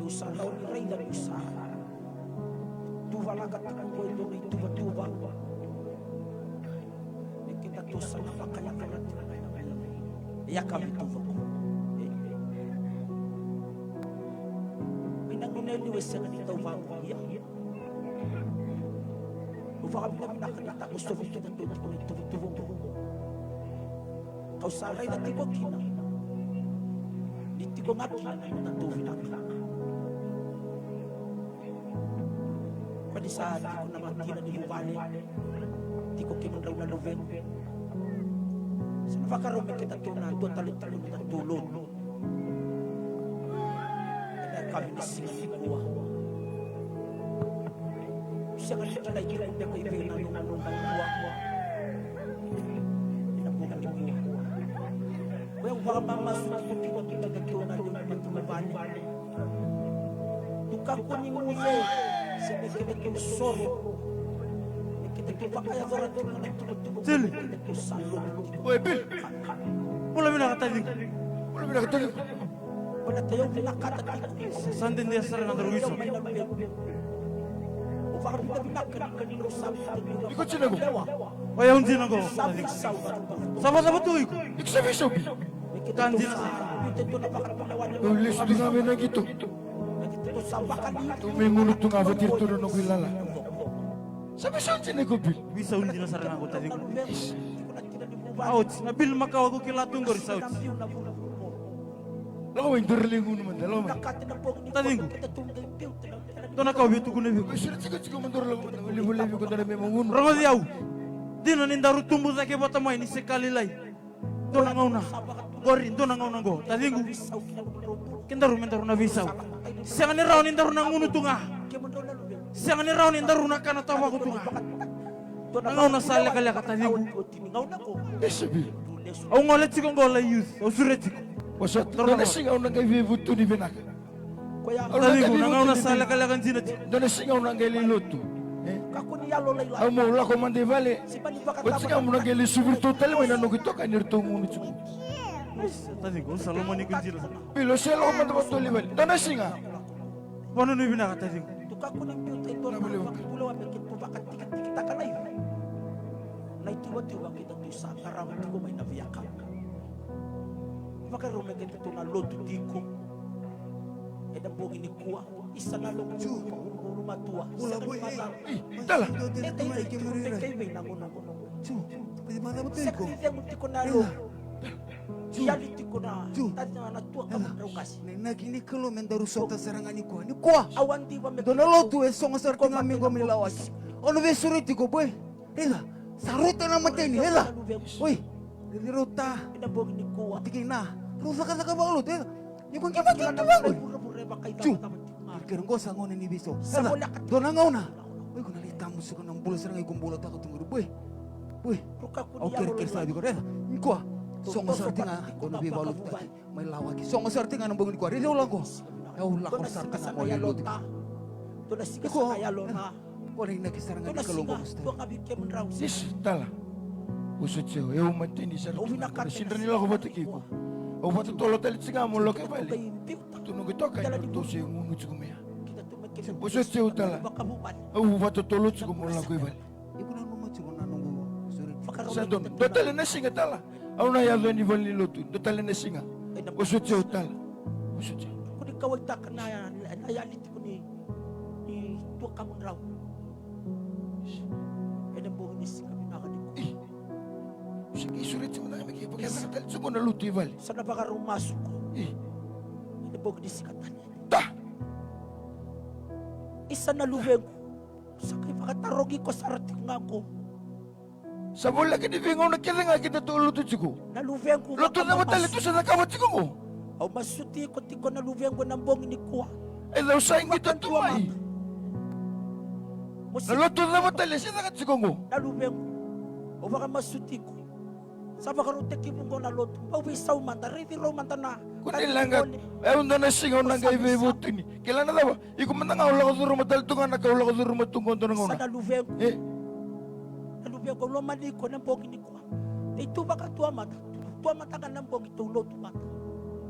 Sa rawa ni raica ni sa tuvalaka tiko qo e dua na ituvatuva. Me kedatou sa na vakayacora tiko na yakavi taucoko. Mai na gauna e liu e sega ni tauvagu ia. Au vakavinavinaka ni takosovi kedatou tiko na ituvatuva oqo. Kau sa raica tiko kina ni tiko ga kina na nodatou vinaka. Ko ni sa tiko na matina ni vuvale, tiko kemudrau na luvequ. Sa na vakarau me kedatou na dua tale tiko na nodatou lotu. Ena yakavi ni siga nikua. Sega ni kilai tiko beka i vei na nomu, nomu nikua. Ena bogi nikua. Ko yau vakamamasu tiko kina kina kina na nomu matavuvale. Tukuna ni muce se me kena kena soro. Me kena kena vakayacora tiko na tiko tiko. Sili. Kena kena salo. Oi, Bill. Bula vinaka taciqu. Bula vinaka taciqu. Sa dede sara na daru wiso. Iko dina qo. O yau dina qo. Sa vakacava tu iko? Iko sa veisau. Ka dina sara. Au lesu tu ga mai na qito. Au mai gunu tu ga vata iratou na noqu ilala. Sa veisau dina iko, Bill. Veisau dina sara ga qo taciqu. Oti na Bill makawa ko kila tu qori sa oti. Lako mai dua na lai gunu mada, lako mai. Taciqu. Dua na ka au via tukuna vei iko. Oi, sura tiko tiko mada, lako mada, levu levu ko dua na mai gunu. Rogoci au. Dina ni daru tubu cake vata mai ni se ka lailai. Dua na gauna. Qori, dua na gauna qo. Taciqu. Kedaru me daru na veisau. Sega ni rawa ni daru na gunu tu ga. Sega ni rawa ni daru na kana tavako tu ga. Na gauna sa lekaleka taciqu. Ese Bill. Au gole tiko qo lai youth, au sure tiko. Dua na siga au na qai veivutuni vinaka. Taciqu, na gauna sa lekaleka dina tiko. Dua na siga au na qai lai lotu. Au mau lako mada i vale. Oti ga au na qai lai suvi iratou tale mai na noqu itokani, iratou gunu tiko. Taciqu, au sa lomani iko dina. Bill, au se lako mada vata i vale. Dua na siga. Vanuinui vinaka taciqu. Tukuna ni biuta e dua na vakatulewa me keitou vakatikitikitaka na ivi. Na ituvatuva keitou sa qarava tiko mai na viaka. Vakarau me keitou na lotu tiko. Ena bogi nikua. Isa na lotu. Ulumatua. Ula boy, e. Tala. E tei vei na gona gona. Sega ni cegu tiko na lotu. Yali tiko na tata na tua ka drau kasi. Na inaki ni Kalou me daru sota sara ga nikua. Nikua. Au a diva me dua na lotu e sogo sara tiko ga mai qo me lawaki. Au na veisureti iko boy. Raica. Sa rauta na mateni, raica. Oi. Raici rauta. Ena bogi nikua. Tiki na. Rau cakacaka vakalotu, raica. Iko qai vaki tu vaqo. Ju. Kere qo sa gauna ni veisau. Raica. Dua na gauna. Oi, iko na lai tamusuka na bula sara ga iko bulataka tu qori boy. Boy. Au kerekere sara vei iko, raica. Nikua. Sogo sara tiko ga, ko na veivaluta. Mai lawaki. Sogo sara tiko ga na bogi nikua. Raici au lako. Au lako sara tiko ga mo lai lotu. Iko. Ko na inaki sara ga ni Kalou qo. Isi, tala. Vosoti au, e au mateni sara tiko ga. Sidra ni lako vata kei iko. Au vakatotolo tale tiko ga mo lako i vale. Tu noqu itokani, ratou se gunu tiko mai ya. Vosoti au tala. Au vakatotolo tiko mo lako i vale. Iko nanuma tiko na noqu sureti. Sa donu. Dua tale na siga tala. Au na yaco yani i valenilotu. Dua tale na siga. Vosoti au tala. Vosoti au. Ko ni kauwaitaka na, na yali tiko ni, ni tuakamudrau. Ena bogi ni siga vinaka nikua. Ih. Au se qai sureti mada ga me kei vakayacana tale tiko na lotu i vale. Sa na vakarau masu ko. Ih. Ena bogi ni siga tani. Ta. Isa na luvequ. Sa qai vakatarogi iko sara tiko ga qo. Sa voleka ni veigauna kece ga keitou lotu tiko. Na luvequ. Lotu cava tale tou sa cakava tiko qo? Au masuti iko tiko na luvequ ena bogi nikua. E cau sa qito tu mai. Na lotu cava tale se caka tiko qo? Na luvequ. Au vakamasuti iko. Sa vakarau tekivu qo na lotu. Bau veisau mada, raici rau mada na. Ko ni leqa. E au dua na siga au na qai veivutuni. Kila na cava? Iko mada ga au lako curuma tale tu ga na ka au lako curuma tu qo dua na gauna. Sa na luvequ. E. Na luvequ au lomani iko na bogi nikua. Tei tu vakatua mada. Tua mada ga na bogi tou lotu mada.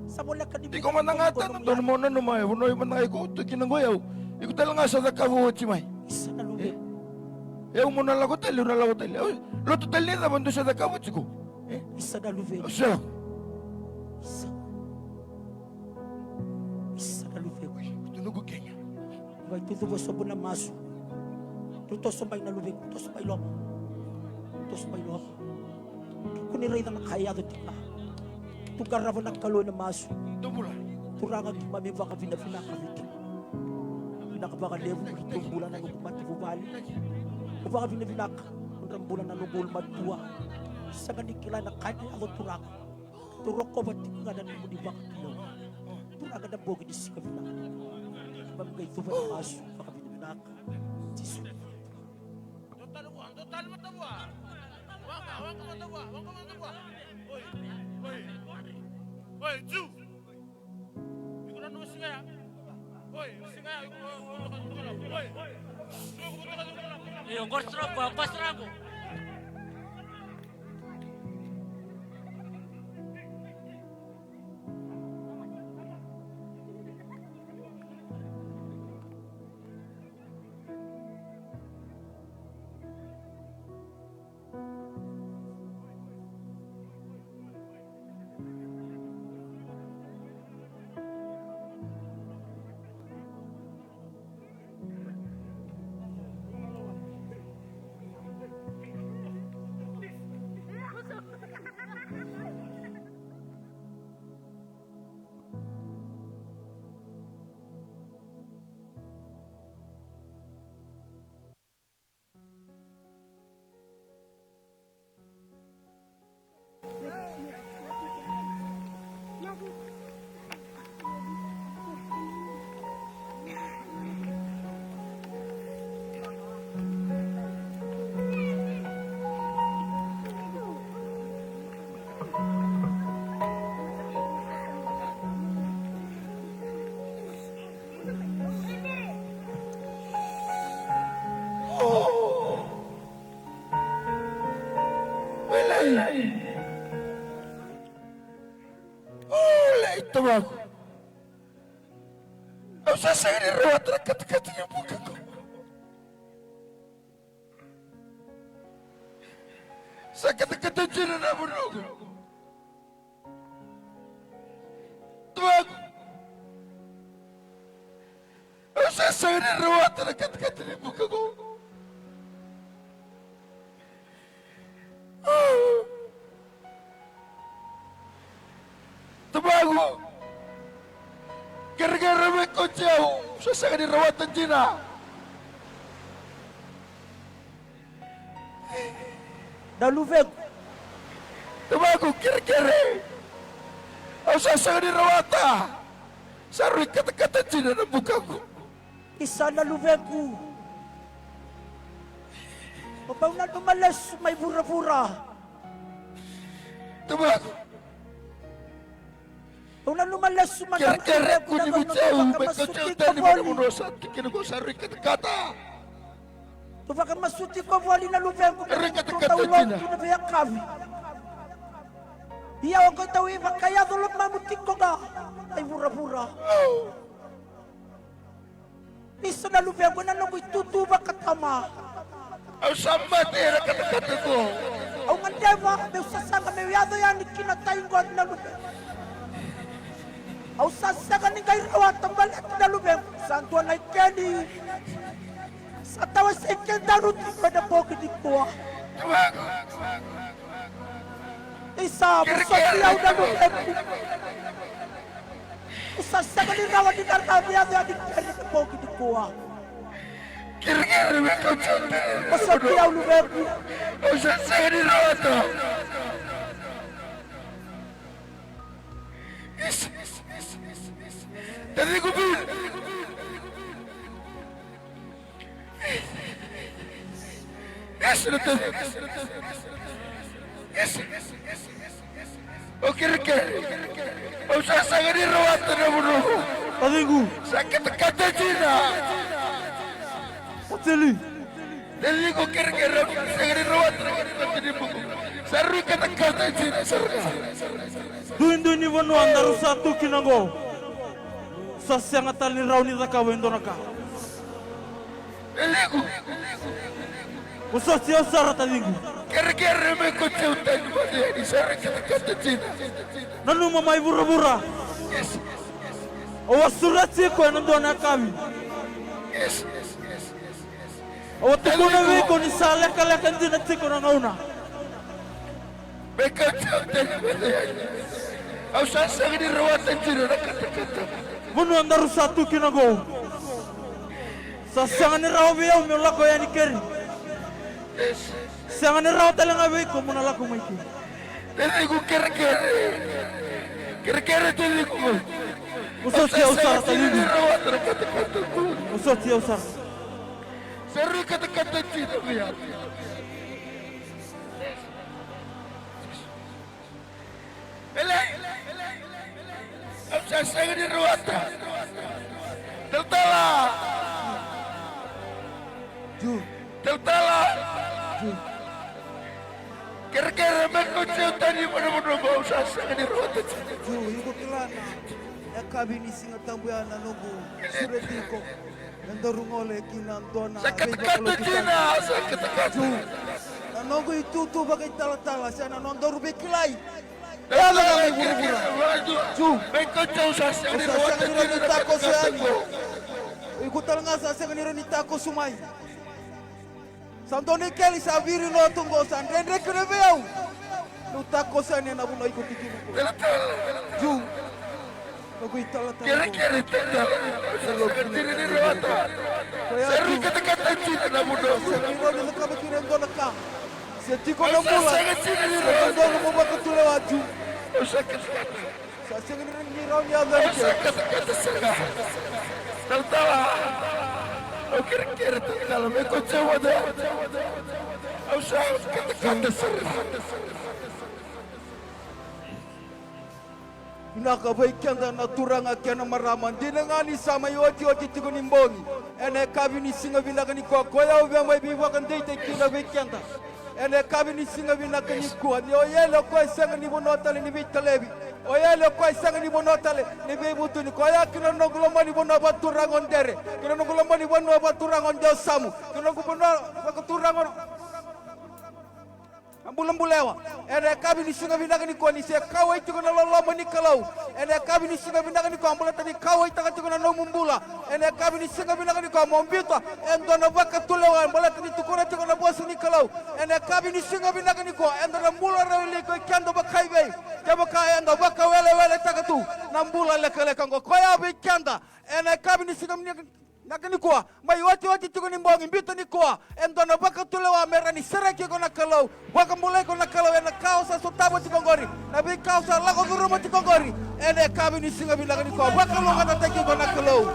Sa voleka ni iko mada ga tana donu mo nanuma e vanua mada ga iko tu kina qo yau. Iko tale ga sa cakava oti mai. Isa na luve. E, au mo na lako tale, au na lako tale. Au lotu tale ni cava dou sa cakava tiko. E? Isa na luve. Au sa lako. Isa. Isa na luve. Oi, tu noqu kenya. Qai tucuva sobu na masu. Tou toso mai na luve, toso mai loma. Toso mai loma. Kua ni raica na ka e yaco tiko. Tou qarava na Kalou ena masu. Turaga keimami vakavinavinaka vei kemuni. Vinaka vakalevu ni tou bula na noqu matavuvale. Ko vakavinavinaka nodra bula na noqu ulumatua. Sega ni kila na ka e yaco Turaga. Tou rokova tiko ga na nomuni vakatulewa. Turaga na bogi ni siga vinaka. Keimami qai cuva na masu vakavinavinaka. Jisu. Dou tale vua, dou tale mada vua. Waqa, waqa mada vua, waqa mada vua. Oi, oi. Oi, Ju. Iko na nua siga ya. Oi, siga ya, iko, iko, iko, iko, oi. Io, qori sara qo, qori sara qo. Oi, Tamaqu. Au sa sega ni rawata na katakata ni buka qo. Sa katakata dina na vanua qo. Tamaqu. Au sa sega ni rawata na katakata ni buka qo. Tamaqu, kerekere me kauti au, sa sega ni rawata dina. Na luvequ. Tamaqu, kerekere, au sa sega ni rawata. Sa rui katakata dina na bukaqu. Isa na luvequ. O bau nanuma lesu mai vuravura. Tamaqu. Au nanuma lesu mai na luvequ na vanua tou vakamasuti iko voli. Tou vakamasuti iko voli na luvequ na vanua tou dau lotu na veiyakavi. Ia o qai dau ivakayaco lomamu tiko ga mai vuravura. Isa na luvequ ena noqu itutu vakatama. Au sa mate ena katakata qo. Au gadreva meu sasaga meu yaco yani ki na tai qo na luvequ. Au sa sega ni qai rawata baleta na luvequ sa dua na ikeli. Sa tawasei kedaru tiko ena bogi nikua. Isa, vosoti au na luvequ. Au sa sega ni rawa ni na rawa ni yaco yani keri na bogi nikua. Kerekere me kauti au. Vosoti au luvequ. Au sa sega ni rawata. Taciqu Bill. Ese na taciqu. Ese. O kerekere. Au sa sega ni rawata na vanua. Taciqu. Sa katakata dina. Taciqu. Taciqu, kerekere, au sega ni rawata na katakata ni buku. Sa rui katakata dina sara ga. Duidui ni vanua daru sa tu kina qo. Sa sega tale ni rawa ni cakava e dua na ka. Taciqu. Vosoti au sara, taciqu. Kerekere, me kauti au tani vata yani, sa rui katakata dina. Nanuma mai vuravura. Yes. Au a sureti iko ena dua na yakavi. Yes. Au a tukuna vei iko ni sa lekaleka dina tiko na gauna. Me kauti au tani vata yani. Au sa sega ni rawata dina na katakata. Vanua daru sa tu kina qo. Sa sega ni rawa vei au meu lako yani keri. Sega ni rawa tale ga vei iko mo na lako mai keri. Taciqu, kerekere. Kerekere, taciqu. Vosoti au sara, taciqu. Vosoti au sara. Sa rui katakata dina vei au. Elei, au sa sega ni rawata. Talatala. Ju. Talatala. Ju. Kerekere, me kauti au tani vata na vanua qo, au sa sega ni rawata. Ju, iko kila na yakavi ni Siga Tabu ya na noqu sureti iko. Edaru gole ki na dua na veivakalougatataki. Sa katakata dina, sa katakata. Ju, na noqu itutu vakaitalatala se na nodaru veikilai. Talatala, kerekere, kerekere, kerekere. Ju, me kauti au, au sa sega ni rawata dina na katakata qo. Iko tale ga sa sega ni rawa ni takoso mai. Sa dua na ikeli sa viri lotu qo, sa dredre kina vei au meu takoso yani ena vanua iko tiko kina qo. Ju, noqu italatala. Kerekere, talatala. Sa sega ni rawata. Sa rui katakata dina na vanua. Sa sega ni rawa ni cakava kina e dua na ka. Se tiko na bula, se dodonu mo vakatulewa, Ju. Sa sega ni rawa ni yaco yani. Sa katakata sara ga. Talatala, au kerekere, talatala, me kauti au vata. Au sa katakata sara ga. Vinaka vei keda na turaga kei na marama, dina ga ni sa mai otioti tiko ni bogi. Ena yakavi ni siga vinaka nikua, koya au via mai veivakadeitaki kina vei keda. Ena yakavi ni siga vinaka nikua, ni o Eli o koya e sega ni vanua tale ni veitalevi. O Eli o koya e sega ni vanua tale ni veivutuni. Koya kina noqu lomani vanua vakaturaga o Dere, kina noqu lomani vanua vakaturaga o Dewasamu, kina noqu vanua vakaturaga o Nabulabulewa. Ena yakavi ni siga vinaka nikua, ni se kauwai tiko na loloma ni Kalou. Ena yakavi ni siga vinaka nikua, baleta ni kauwaitaka tiko na nomu bula. Ena yakavi ni siga vinaka nikua, mo biuta e dua na vakatulewa, baleta ni tukuna tiko na vosa ni Kalou. Ena yakavi ni siga vinaka nikua, eda na bula rawa li ko i keda vakaivei? Kevaka eda vakaweleweletaka tu na bula lekaleka oqo, koya vei keda. Ena yakavi ni siga vinaka nikua, mai otioti tiko ni bogi, biuta nikua e dua na vakatulewa me rawa ni sereki iko na Kalou, vakabulai iko na Kalou ena ka o sa sotava tiko oqori, na veika o sa lako curuma tiko oqori. Ena yakavi ni siga vinaka nikua, vakalougatataki iko na Kalou.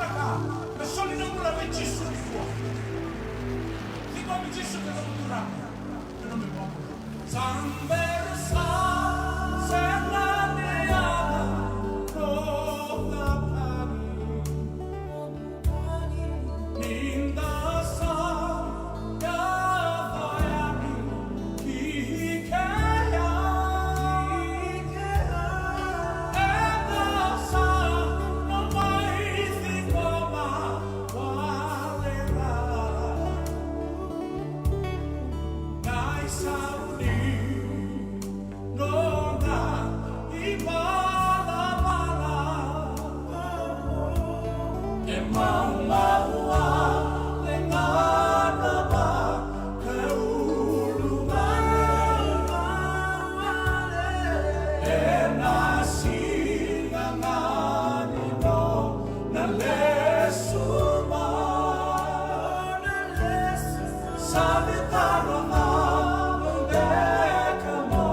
Sa vetaro ga mo beka mo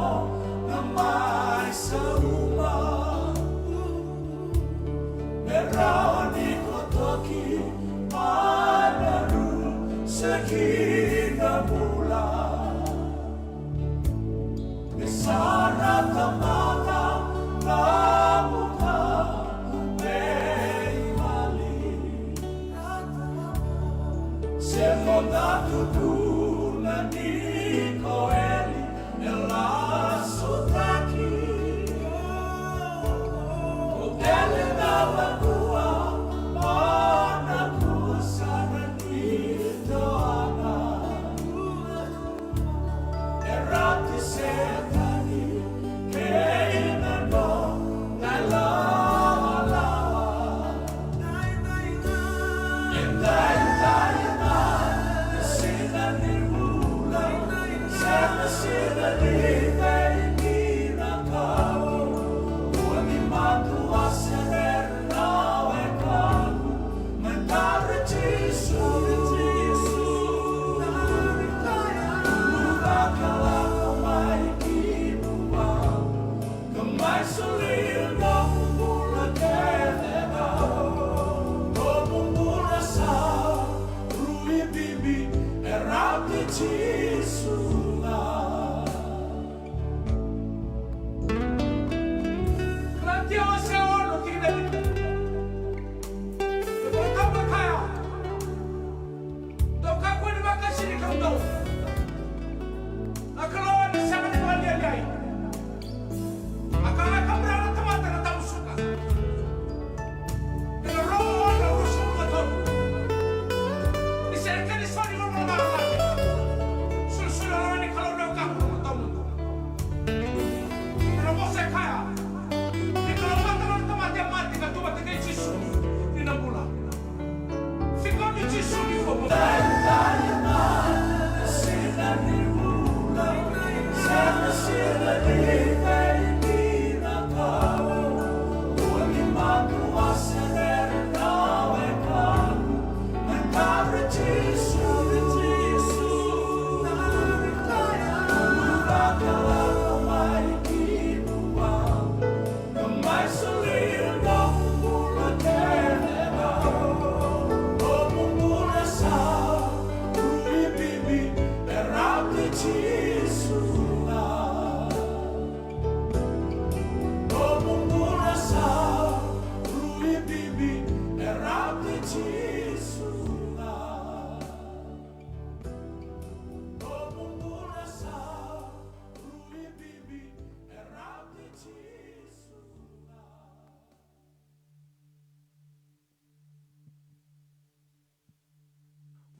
na mai sauma. Me rawa ni ko toki mai na rusa ki na bula. Me sa na tamata na buka veivali. Se mo na tutu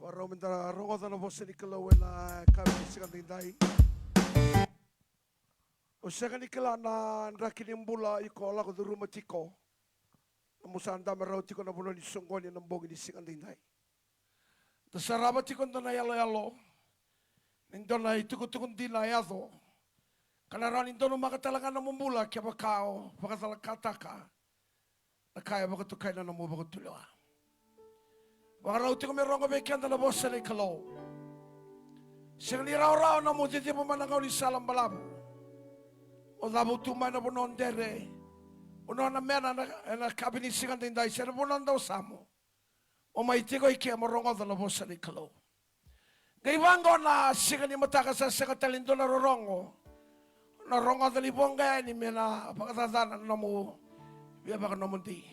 Vakarau meda rogoca na vosa ni Kalou ena yakavi ni siga daidai. O sega ni kila na draki ni bula iko lako curuma tiko. Nomu sa dabe rawa tiko na vanua ni soqoni ena bogi ni siga daidai. Da sarava tiko dua na yaloyalo ni dua na itukutuku dina a yaco, ka na rawa ni donumaka tale ga nomu bula kevaka o vakacalakataka na ka e vakatokai na nomu vakatulewa. Vakarau tiko me rogo vei keda na vosa ni Kalou. Sega ni rawarawa nomu ciciva mai na gaunisala balavu. Mo cavutu mai na vanua o dere, vanua na mena ena, ena yakavi ni siga daidai, se na vanua dau samu. Mo mai tiko i ke mo rogoca na vosa ni Kalou. Qai vaqo na siga ni mataka sa sega tale ni dua na rorogo. Na rogoca ni voqa yani me na vakacacana na nomu via vakanomodi.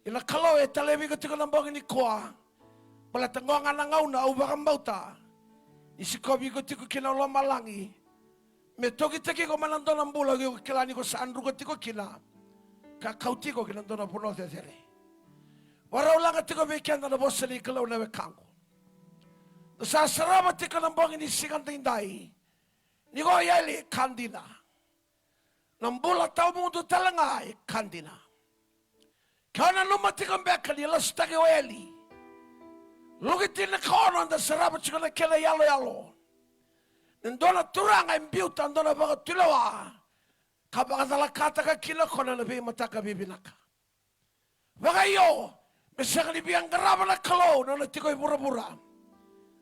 Ia na Kalou e talevi iko tiko na bogi nikua. Baleta qo ga na gauna au vakabauta ni sikovi iko tiko kina o lomalagi. Me tokitaki iko mai na dua na bula iko kila ni ko sa druka tiko kina, ka kauti iko ki na dua na vanua cecere. Vakarau laga tiko vei keda na vosa ni Kalou na wekaqu. Da sa sarava tiko na bogi ni siga daidai. Ni ko yali e ka dina. Na bula tawamudu tale ga e ka dina. Ke o nanuma tiko beka ni lasutaki o eli. Luke tini ka ono da sarava tiko na kena iyaloyalo. Ni dua na turaga e biuta dua na vakatulewa ka vakacalakataka kina o koya na veimataka vivinaka. Vakaio, me sega ni via qarava na Kalou na nona tiko i vuravura.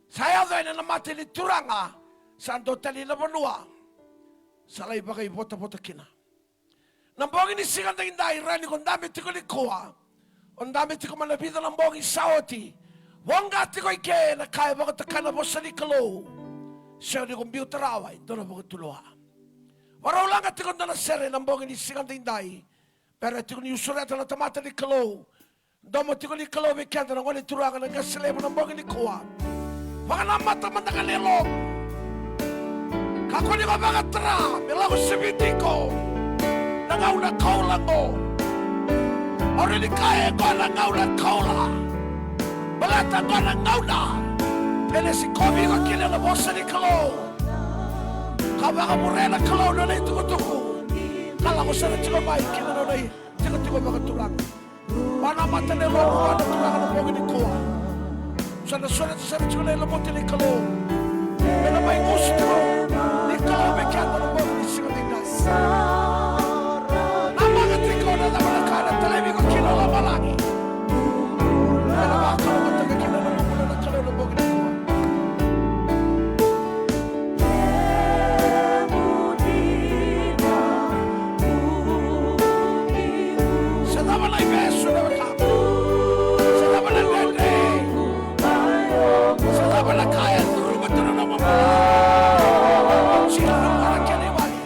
Sa yaco yani na mate ni turaga, sa dua tani na vanua sa lai vakaivotavota kina. Na bogi ni siga daidai, rawa ni ko dabe tiko nikua, o dabe tiko mai na vica na bogi sa oti. Voqa tiko i ke na ka e vakatokai na vosa ni Kalou. Sega ni ko biuta rawa e dua na vakatulewa. Vakarau laga tiko dua na sere na bogi ni siga daidai. Bera tiko ni sureta na tamata ni Kalou. Domo tiko ni Kalou vei keda na gone turaga na qase levu na bogi nikua. Vakanamata mada ga na yalomu. Kakua ni ko vakatara me lako siviti iko na gauna koula qo. Au rawa ni kaya qo na gauna koula. Baleta qo na gauna e na sikovi iko kina na vosa ni Kalou. Ka vakavurea na Kalou na nona itukutuku. Ka lako sara tiko mai kina na nona itikotiko vakaturaga. Vakanamata na yalomu vua na Turaga na bogi nikua. Sa na sureta sara tiko na yalomu vua na Kalou. Me na mai gusu tiko ni Kalou me keda na bogi ni siga daidai. Namaka tiko na cava na ka na talevi iko kina o lomalagi. Me na vakalougatataka kina na nomu bula na Kalou na bogi nikua. Se cava na ivesu na wekaqu? Se cava na dredre? Se cava na ka e curuma tu na nomu bula? Tiko na kena iwali.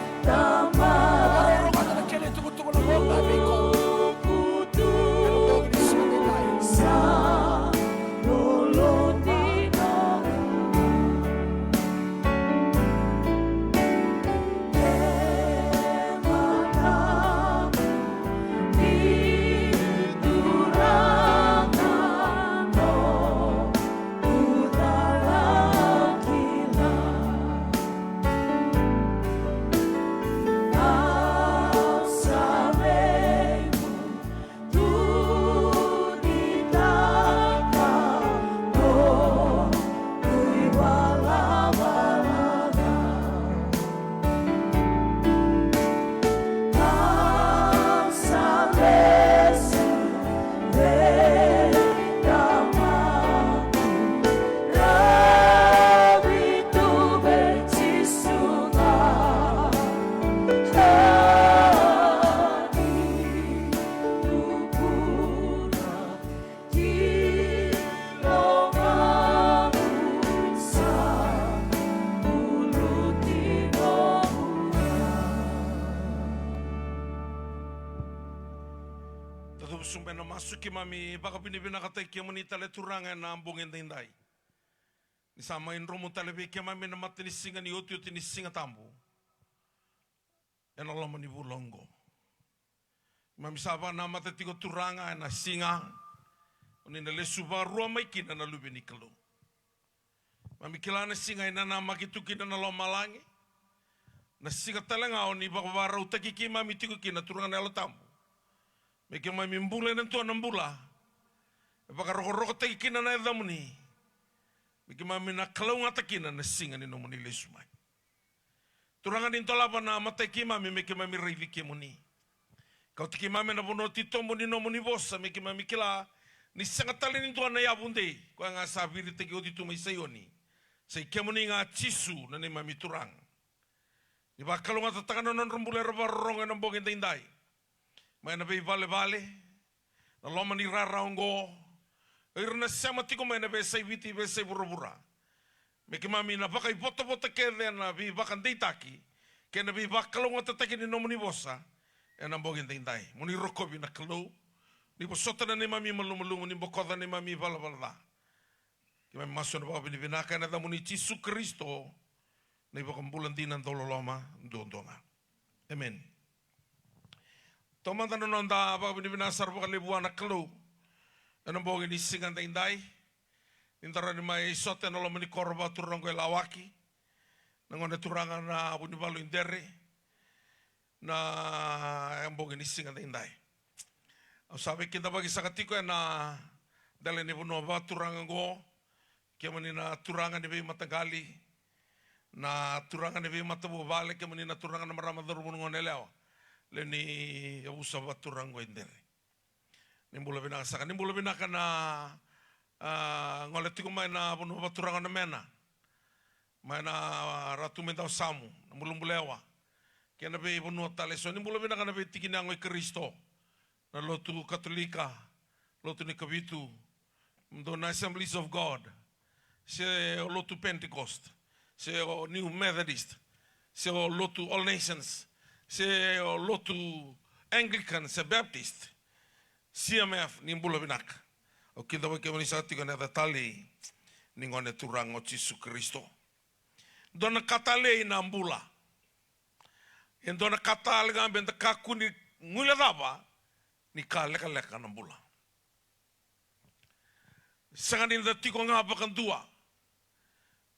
Ena masu keimami vakavinavinakataki kemuni tale Turaga ena bogi edaidai. Ni sa mai dromu tale vei keimami na matanisiga ni otioti ni Siga Tabu. Ena loma ni vula oqo. Keimami sa vakanamata tiko Turaga ena siga. O ni na lesu vakarua mai kina na Luve ni Kalou. Keimami kila na siga e nanamaki tu kina na lomalagi. Na siga tale ga o ni vakavakarautaki keimami tiko kina Turaga na Yalo Tabu. Me keimami bula ena dua na bula. E vakarokorokotaki kina na yacamuni. Me keimami na kalougata kina na siga ni nomuni lesu mai. Turaga ni dolava na matai keimami me keimami raici kemuni. Kauti keimami ena vanua titobu ni nomuni vosa me keimami kila ni sega tale ni dua na yavu dei. Koya ga sa viritaki oti tu mai Saioni. Sa i kemuni ga Jisu na neimami Turaga. Ni vakalougatataka na nodra bula era vakarorogo ena bogi edaidai. Mai na veivalevale, na loma ni rara oqo. O ira na sema tiko mai na veiyasai Viti, veiyasai vuravura. Me keimami na vakaivotavota kece ena veivakadeitaki kei na veivakalougatataki ni nomuni vosa ena bogi edaidai. Mo ni rokovi na Kalou. Ni vosota na neimami malumalumu, ni bokoca na neimami valavala ca. Keimami masu ena vakavinavinaka ena yacamuni Jisu Karisito, na iVakabula dina dauloloma duadua ga. Emeni. Taumada na noda vakavinavinaka sara vakalevu vua na Kalou ena bogi ni siga edaidai. Ni da rawa ni mai sota ena loma ni koro vakaturaga oqo e Lawaki. Na gone turaga na Vunivalu i Dere. Na bogi ni siga edaidai. Au sa veikidavaki saka tiko ena dela ni vanua vakaturaga oqo. Kemuni na turaga ni veimataqali, na turaga ni veimatavuvale, kemuni na turaga na marama, cauravou, na goneyalewa, lewe ni yavusa vakaturaga oqo e Dere. Ni bula vinaka saka, ni bula vinaka na, a, gole tiko mai na vanua vakaturaga o Namena, mai na Ratu mai Dawasamu, na Bulabulewa, kei na veivanua tale eso. Ni bula vinaka na veitiki ni yago i Karisito, na lotu Katolika, lotu ni Kavitu, dou na Assemblies of God, se o lotu Pentecost, se o New Methodist, se o lotu All Nations, se o lotu Anglican, se Baptist, C M F, ni bula vinaka. Au kidavaki kemuni saka tiko ena yaca talei ni Gone Turaga o Jisu Karisito. Dua na ka talei na bula. E dua na ka tale ga me da kakua ni guilecava ni ka lekaleka na bula. Sega ni da tiko ga vakadua.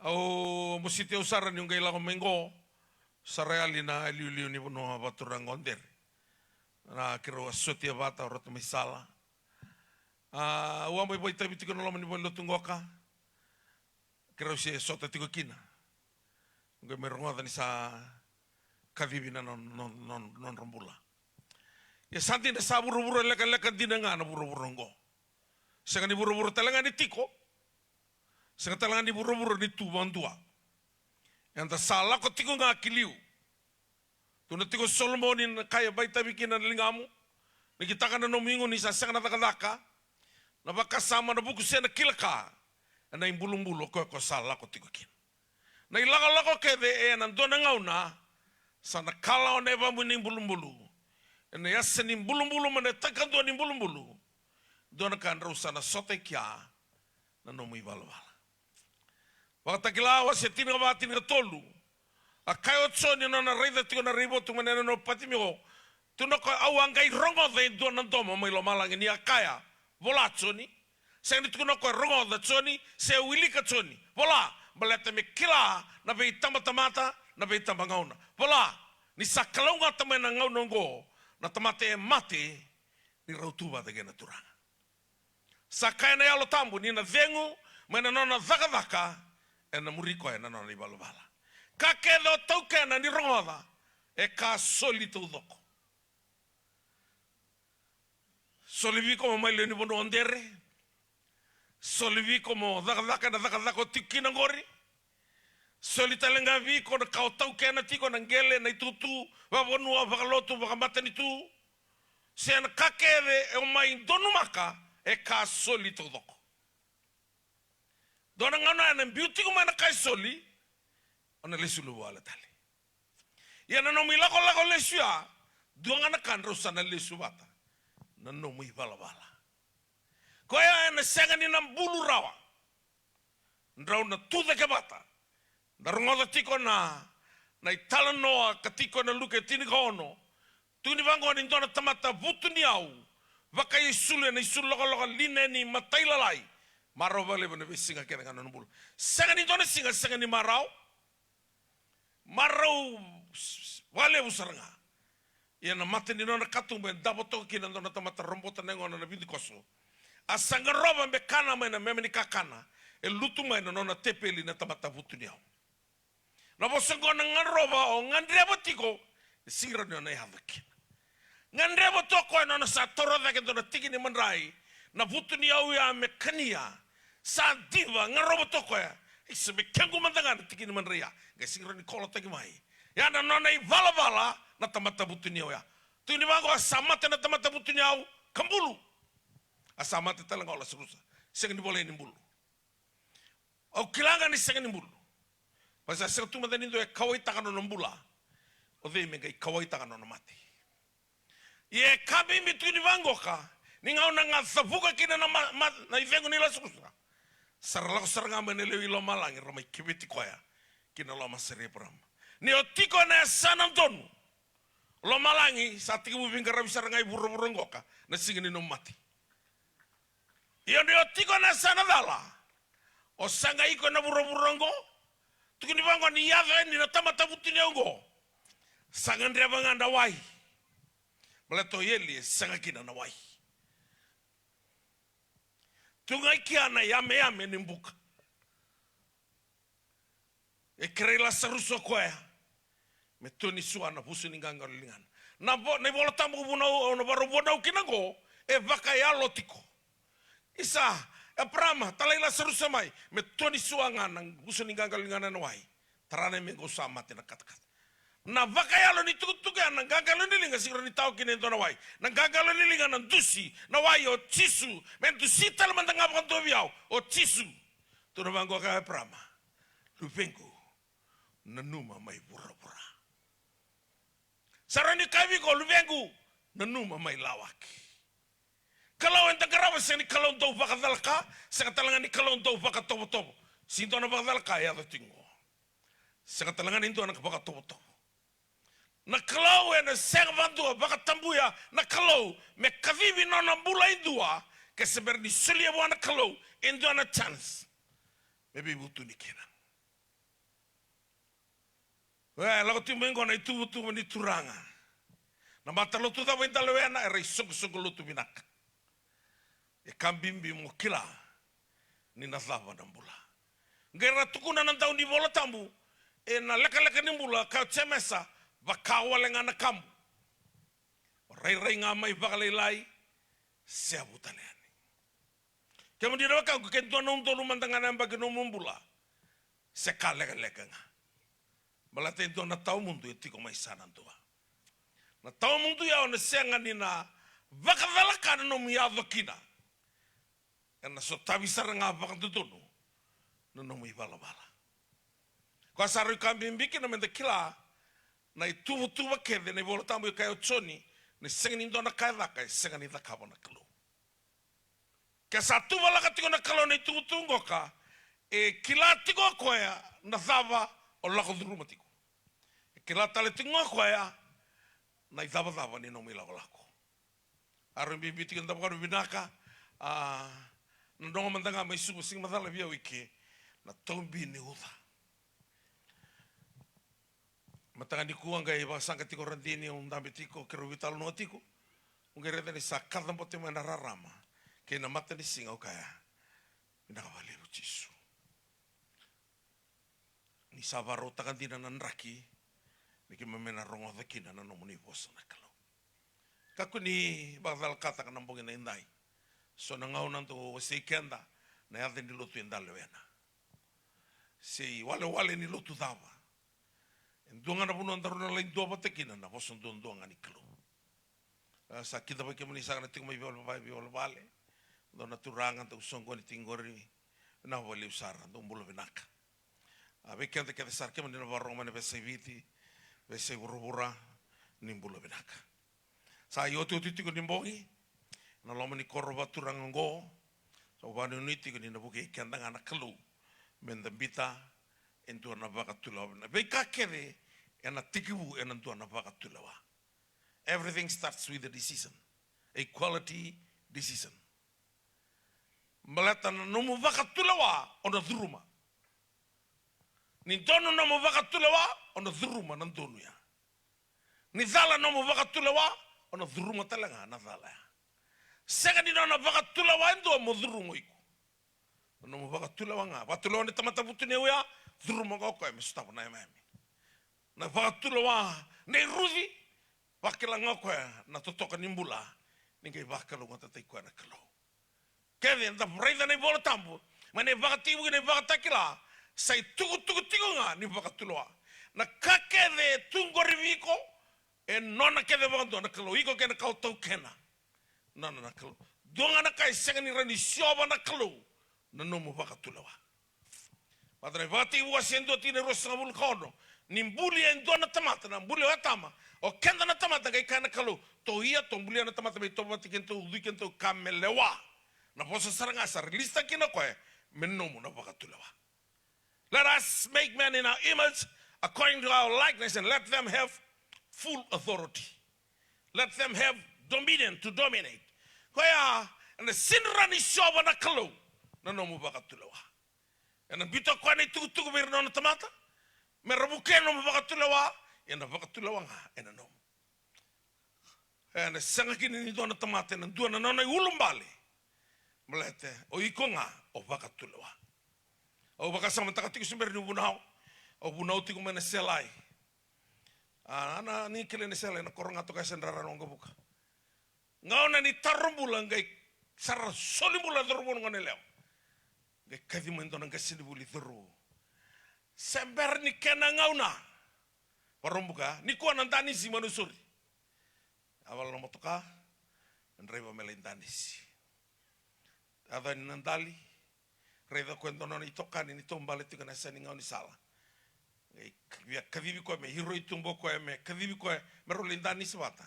Au mositi au sara niu qai lako mai qo, sa ra yali na iliuliu ni vanua vakaturaga o Dere. Na keirau a sotia vata o rauta mai sala. A, au a mai vakaitavi tiko na loma ni valenilotu qoka. Keirau se sota tiko kina. Qai mai rogoca ni sa kacivi na non, non, non, nodra bula. Ia sa dina sa vuravura lekaleka dina ga na vuravura oqo. Sega ni vuravura tale ga ni tiko. Sega tale ga ni vuravura ni tu vakadua. Eda sa lako tiko ga ki liu. Tukuna tiko o Solomoni na ka e vakaitavi kina na ligamu, ni kitaka na nomu igu ni sa sega na cakacaka, na vakasama, na vuku se na kila ka, ena ibulubulu o koya ko sa lako tiko kina. Na ilakolako kece ena dua na gauna sa na kalawa na yavamu ena ibulubulu. Ena yasa ni bulubulu mai na takadua ni bulubulu, dua na ka drau sa na sota i kea na nomu ivalavala. Vakatakila wase tinikava, tinikatolu. A kaya o Joni, nona raica tiko na raivotu mai na yanuyanu o Patimeo. Tukuna o koya, au a qai rogoca e dua na domo mai lomalagi ni a kaya, vola Joni. Sega ni tukuna o koya rogoca Joni, se wilika Joni. Vola, baleta me kila na veitabatamata, na veitabagauna. Vola, ni sa kalougata mai na gauna oqo na tamata e mate, ni rau tu vata kei na Turaga. Sa kaya na Yalo Tabu ni na cegu mai na nona cakacaka, ena muri koya na nona ivalavala. Ka kece o taukena ni rogoca, e ka soli taucoko. Soli vei iko mo mai lewe ni vanua o Dere. Soli vei iko mo cakacaka ena cakacaka o tiko kina oqori. Soli tale ga vei iko na ka o taukena tiko, na qele, na itutu vakavanua, vakalotu, vakamatanitu. Se na ka kece e o mai donumaka, e ka soli taucoko. Dua na gauna ena biu tiko mai na ka e soli, o na lesu luvawale tale. Ia na nomu ilakolako lesu ya, dua ga na ka drau sa na lesu vata. na nomu ivalavala. Koya ena sega ni na bulu rawa. Drau na tu cake vata. Da rogoca tiko na, na italanoa ka tiko ena Luke tinikaono. Tukuni vaqo ni dua na tamata vutuniyau, vakaisulu ena isulu lokaloka, lineni, matailalai. Marau vakalevu ena veisiga kece ga na nona bula. Sega ni dua na siga sega ni marau. Marau vakalevu sara ga. Ia na mata ni nona katuba e davo toka kina e dua na tamata robota na yagona na vidikoso. A sa qarova me kana mai na meme ni kakana e lutu mai na nona tepeli na tamata vutuniyau. Na vosa oqo na qarova o gadreva tiko, e sega ni rawa ni o na yaco kina. Gadreva tu o koya na nona sa taura cake e dua na tiki ni madrai na vutuniyau ya me kania. Sa diva, qarova tu o koya. Isa, me kequ mada ga na tiki ni madrai ya. Qai sega ni rawa ni kolotaki mai. Ya na nona ivalavala na tamata vutuniyau ya. Tukuni vaqo a sa mate na tamata vutuniyau ka bulu. A sa mate tale ga o Lasarusa. Sega ni volai ni bulu. Au kila ga ni sega ni bulu. Baleta sa sega tu mada ni dua e kauwaitaka na nona bula. O cei me qai kauwaitaka na nona mate? Ia e ka bibi tukuni vaqoka, ni gauna ga cavuka kina na ma-, ma-, na icegu nei Lasarusa, sa ra lako sara ga mai na lewe i lomalagi ra mai keveti koya ki na loma sara i Eparama. Ni o tiko ena yasana donu, lomalagi sa tekivu veiqaravi sara ga i vuravura qoka na siga ni nomu mate. Ia ni o tiko ena yasana cala, o saga iko ena vuravura oqo. Tukuni vaqo ni yaco yani na tamata vutuniyau oqo, sa gadreva ga na wai. Baleta o eli e sega kina na wai. Tu ga i kea na yameyame ni buka. E kerei Lasarusa o koya me toni sua na vusu ni qaqalo ni ligana. Na vo-, na iVola Tabu vunau, au na vakarau vunau kina qo, e vakayalo tiko. Isa, Eparama, talai Lasarusa mai, me toni sua ga na vusu ni qaqalo ni ligana ena wai. Tara na yame qo, sa mate na katakata. Na vakayalo ni tukutuku ya, na qaqalo ni liga sega ni rawa ni tawa kina e dua na wai. Na qaqalo ni liga na dusi na wai, o Jisu, me dusi tale mada ga vakadua vei au, o Jisu. Tukuna vaqo o Eparama, luvequ, nanuma mai vuravura. Sa rawa ni kaya vei iko, luvequ, nanuma mai lawaki. Kalou eda qarava sega ni Kalou dau vakacalaka, sega tale ga ni Kalou dau vakatovotovo. Sega ni dua na vakacalaka e yaco tiko qo. Sega tale ga ni dua na vakatovotovo. Na Kalou ena sega vakadua vakatabuya na Kalou me kacivi nona bula e dua, ke se bera ni solia vua na Kalou e dua na chance me veivutuni kina. E lako tiko mai qo na ituvatuva ni Turaga. Na matalotu cava eda lewena, era isoqosoqo lotu vinaka. E ka bibi mo kila ni na cava na bula. Qai ra tukuna na dau ni Vola Tabu, ena lekaleka ni bula, kaya o Jemesa, vaka wale ga na kabu. Rairai ga mai vakalailai, seavu tale yani. Kemuni na wekaqu, ke dua na udolu mada ga na yabaki nomu bula, se ka lekaleka ga. Baleta e dua na tawamudu e tiko mai sa na dua. Na tawamudu ya o na sega ni na vakacalaka na nomu yaco kina. Ena sotavi sara ga vakadodonu na nomu ivalavala. Koya sa rui ka bibi kina meda kila na ituvatuva kece na iVola Tabu e kaya o Joni, ni sega ni dua na ka e caka e sega ni cakava na Kalou. Ke sa tuvalaka tiko na Kalou na ituvatuva qoka, e kila tiko o koya na cava o lako curuma tiko. E kila tale tiko o koya na icavacava ni nomu ilakolako. A rui bibi tiko na cava ka vinaka, a, na noqu mada ga mai Suva, sega ni macala vei au i ke na taubi ni uca. Mataka nikua qai vakasaqa tiko o Radini, au dabe tiko, keirau veitalanoa tiko. Au qai raica ni sa kacabote mai na rarama kei na matanisiga, au kaya, vinaka vakalevu Jisu. Ni sa vakarautaka dina na draki me keimami na rogoca kina na nomuni vosa na Kalou. Kakua ni vakacalakataka na bogi na idai. So na gauna dau wasei keda na yaca ni lotu eda lewena. Se iwalewale ni lotu cava. E dua ga na vanua daru na lai duavata kina na vosa duadua ga ni Kalou. A, sa kidavaki kemuni saka na tiko mai veivalevale, veivalevale. Dua na turaga dau soqoni tiko qori. Vinaka vakalevu sara, dou bula vinaka. A, vei keda kece sara kemuni na vakarorogo mai na veiyasai Viti, veiyasai vuravura, ni bula vinaka. Sa iotioti tiko ni bogi, Na loma ni koro vakaturaga oqo, sa vakanuinui tiko ni na vukei keda ga na Kalou me da biuta e dua na vakatulewa. Na veika kece ena tekivu ena dua na vakatulewa. Everything starts with a decision, a quality decision. Baleta na nomu vakatulewa o na curuma. Ni donu nomu vakatulewa, o na curuma na donu ya. Ni cala nomu vakatulewa, o na curuma tale ga na cala ya. Sega ni nona vakatulewa e dua mo curuma o iko. Na nomu vakatulewa ga, vakatulewa ni tamata vutuniyau ya, curuma ga o koya me sotava na yameyame. Na vakatulewa nei Ruci, vakila ga o koya na totoka ni bula ni qai vakalougatataki koya na Kalou. Kece eda raica na iVola Tabu mai na ivakatekivu kei na ivakatakila, sa itukutuku tiko ga ni vakatulewa. Na ka kece e tu qori vei iko, e nona kece vakadua na Kalou, iko kei na ka o taukena. Nona na Kalou. Dua ga na ka e sega ni rawa ni siova na Kalou, na nomu vakatulewa. Baleta na ivakatekivu wase e dua tikina e ruasagavulu ka ono, ni buli e dua na tamata, na buli o Atama, o keda na tamata, qai kaya na Kalou, tou ia, tou bulia na tamata me tou vata kei kedatou, ucui kedatou ka me lewa. Na vosa sara ga sa release-taki kina o koya, me nomu na vakatulewa. Let us make man in our image, according to our likeness, and let them have full authority. Let them have dominion to dominate. Koya, ena sega ni rawa ni siova na Kalou na nomu vakatulewa. Ena biuta o koya na itukutuku vei ira na nona tamata me ra vukea na nomu vakatulewa, ia na vakatulewa ga ena nomu. Ena sega kina ni dua na tamata ena dua na nona iulubale. Baleta o iko ga o vakatulewa. Au vakasamataka tiko se bera niu vunau, au vunau tiko mai na Selai. A, na, ni kilai na Selai, na koro ga toka e Sedrara, na waqavuka. Gauna ni taro bula, qai sa ra soli bula na cauravou, na goneyalewa. Qai kaci mai e dua na qasenivuli cauravou. Se bera ni kena gauna. Vakaraubuka, nikua na danisi, Manusori. A vala na motoka, draiva me lai danisi. Yaco yani na dali, raica o koya e dua na nona itokani ni taubale tiko ena yasa ni gaunisala. Qai via kacivi koya me hero i tuba o koya, me kacivi koya me rau lai danisi vata.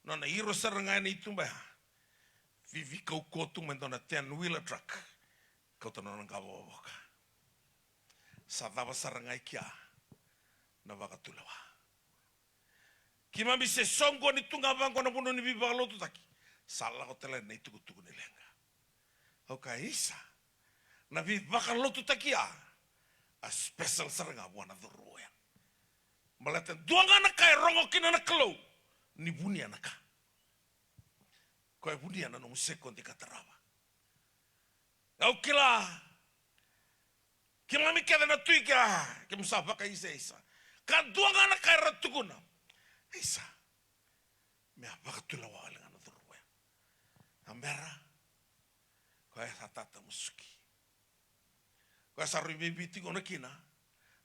Nona hero sara ga ena ituba ya, vivi kaukauwa tu mai e dua na ten wheeler truck. Kauta na nona qavokavoka. Sa cava sara ga i kea na vakatulewa. Keimami se soqoni tu ga vaqo na vanua ni veivakalotutaki. Sa lako tale na itukutuku ni leqa. Au kaya, isa, na veivakalotutaki ya, a special sara ga vua na cauravou ya. Baleta dua ga na ka e rogo kina na Kalou, ni vunia na ka. Koya e vunia na nomu sekodi ka tarava. Au kila, keimami kece na Tui kea, keimami sa vakaisaisa. Ka dua ga na ka era tukuna. Isa, me a vakatulewa wale ga na cauravou ya. A bera, koya sa tatamusuki. Koya sa rui veivitikona kina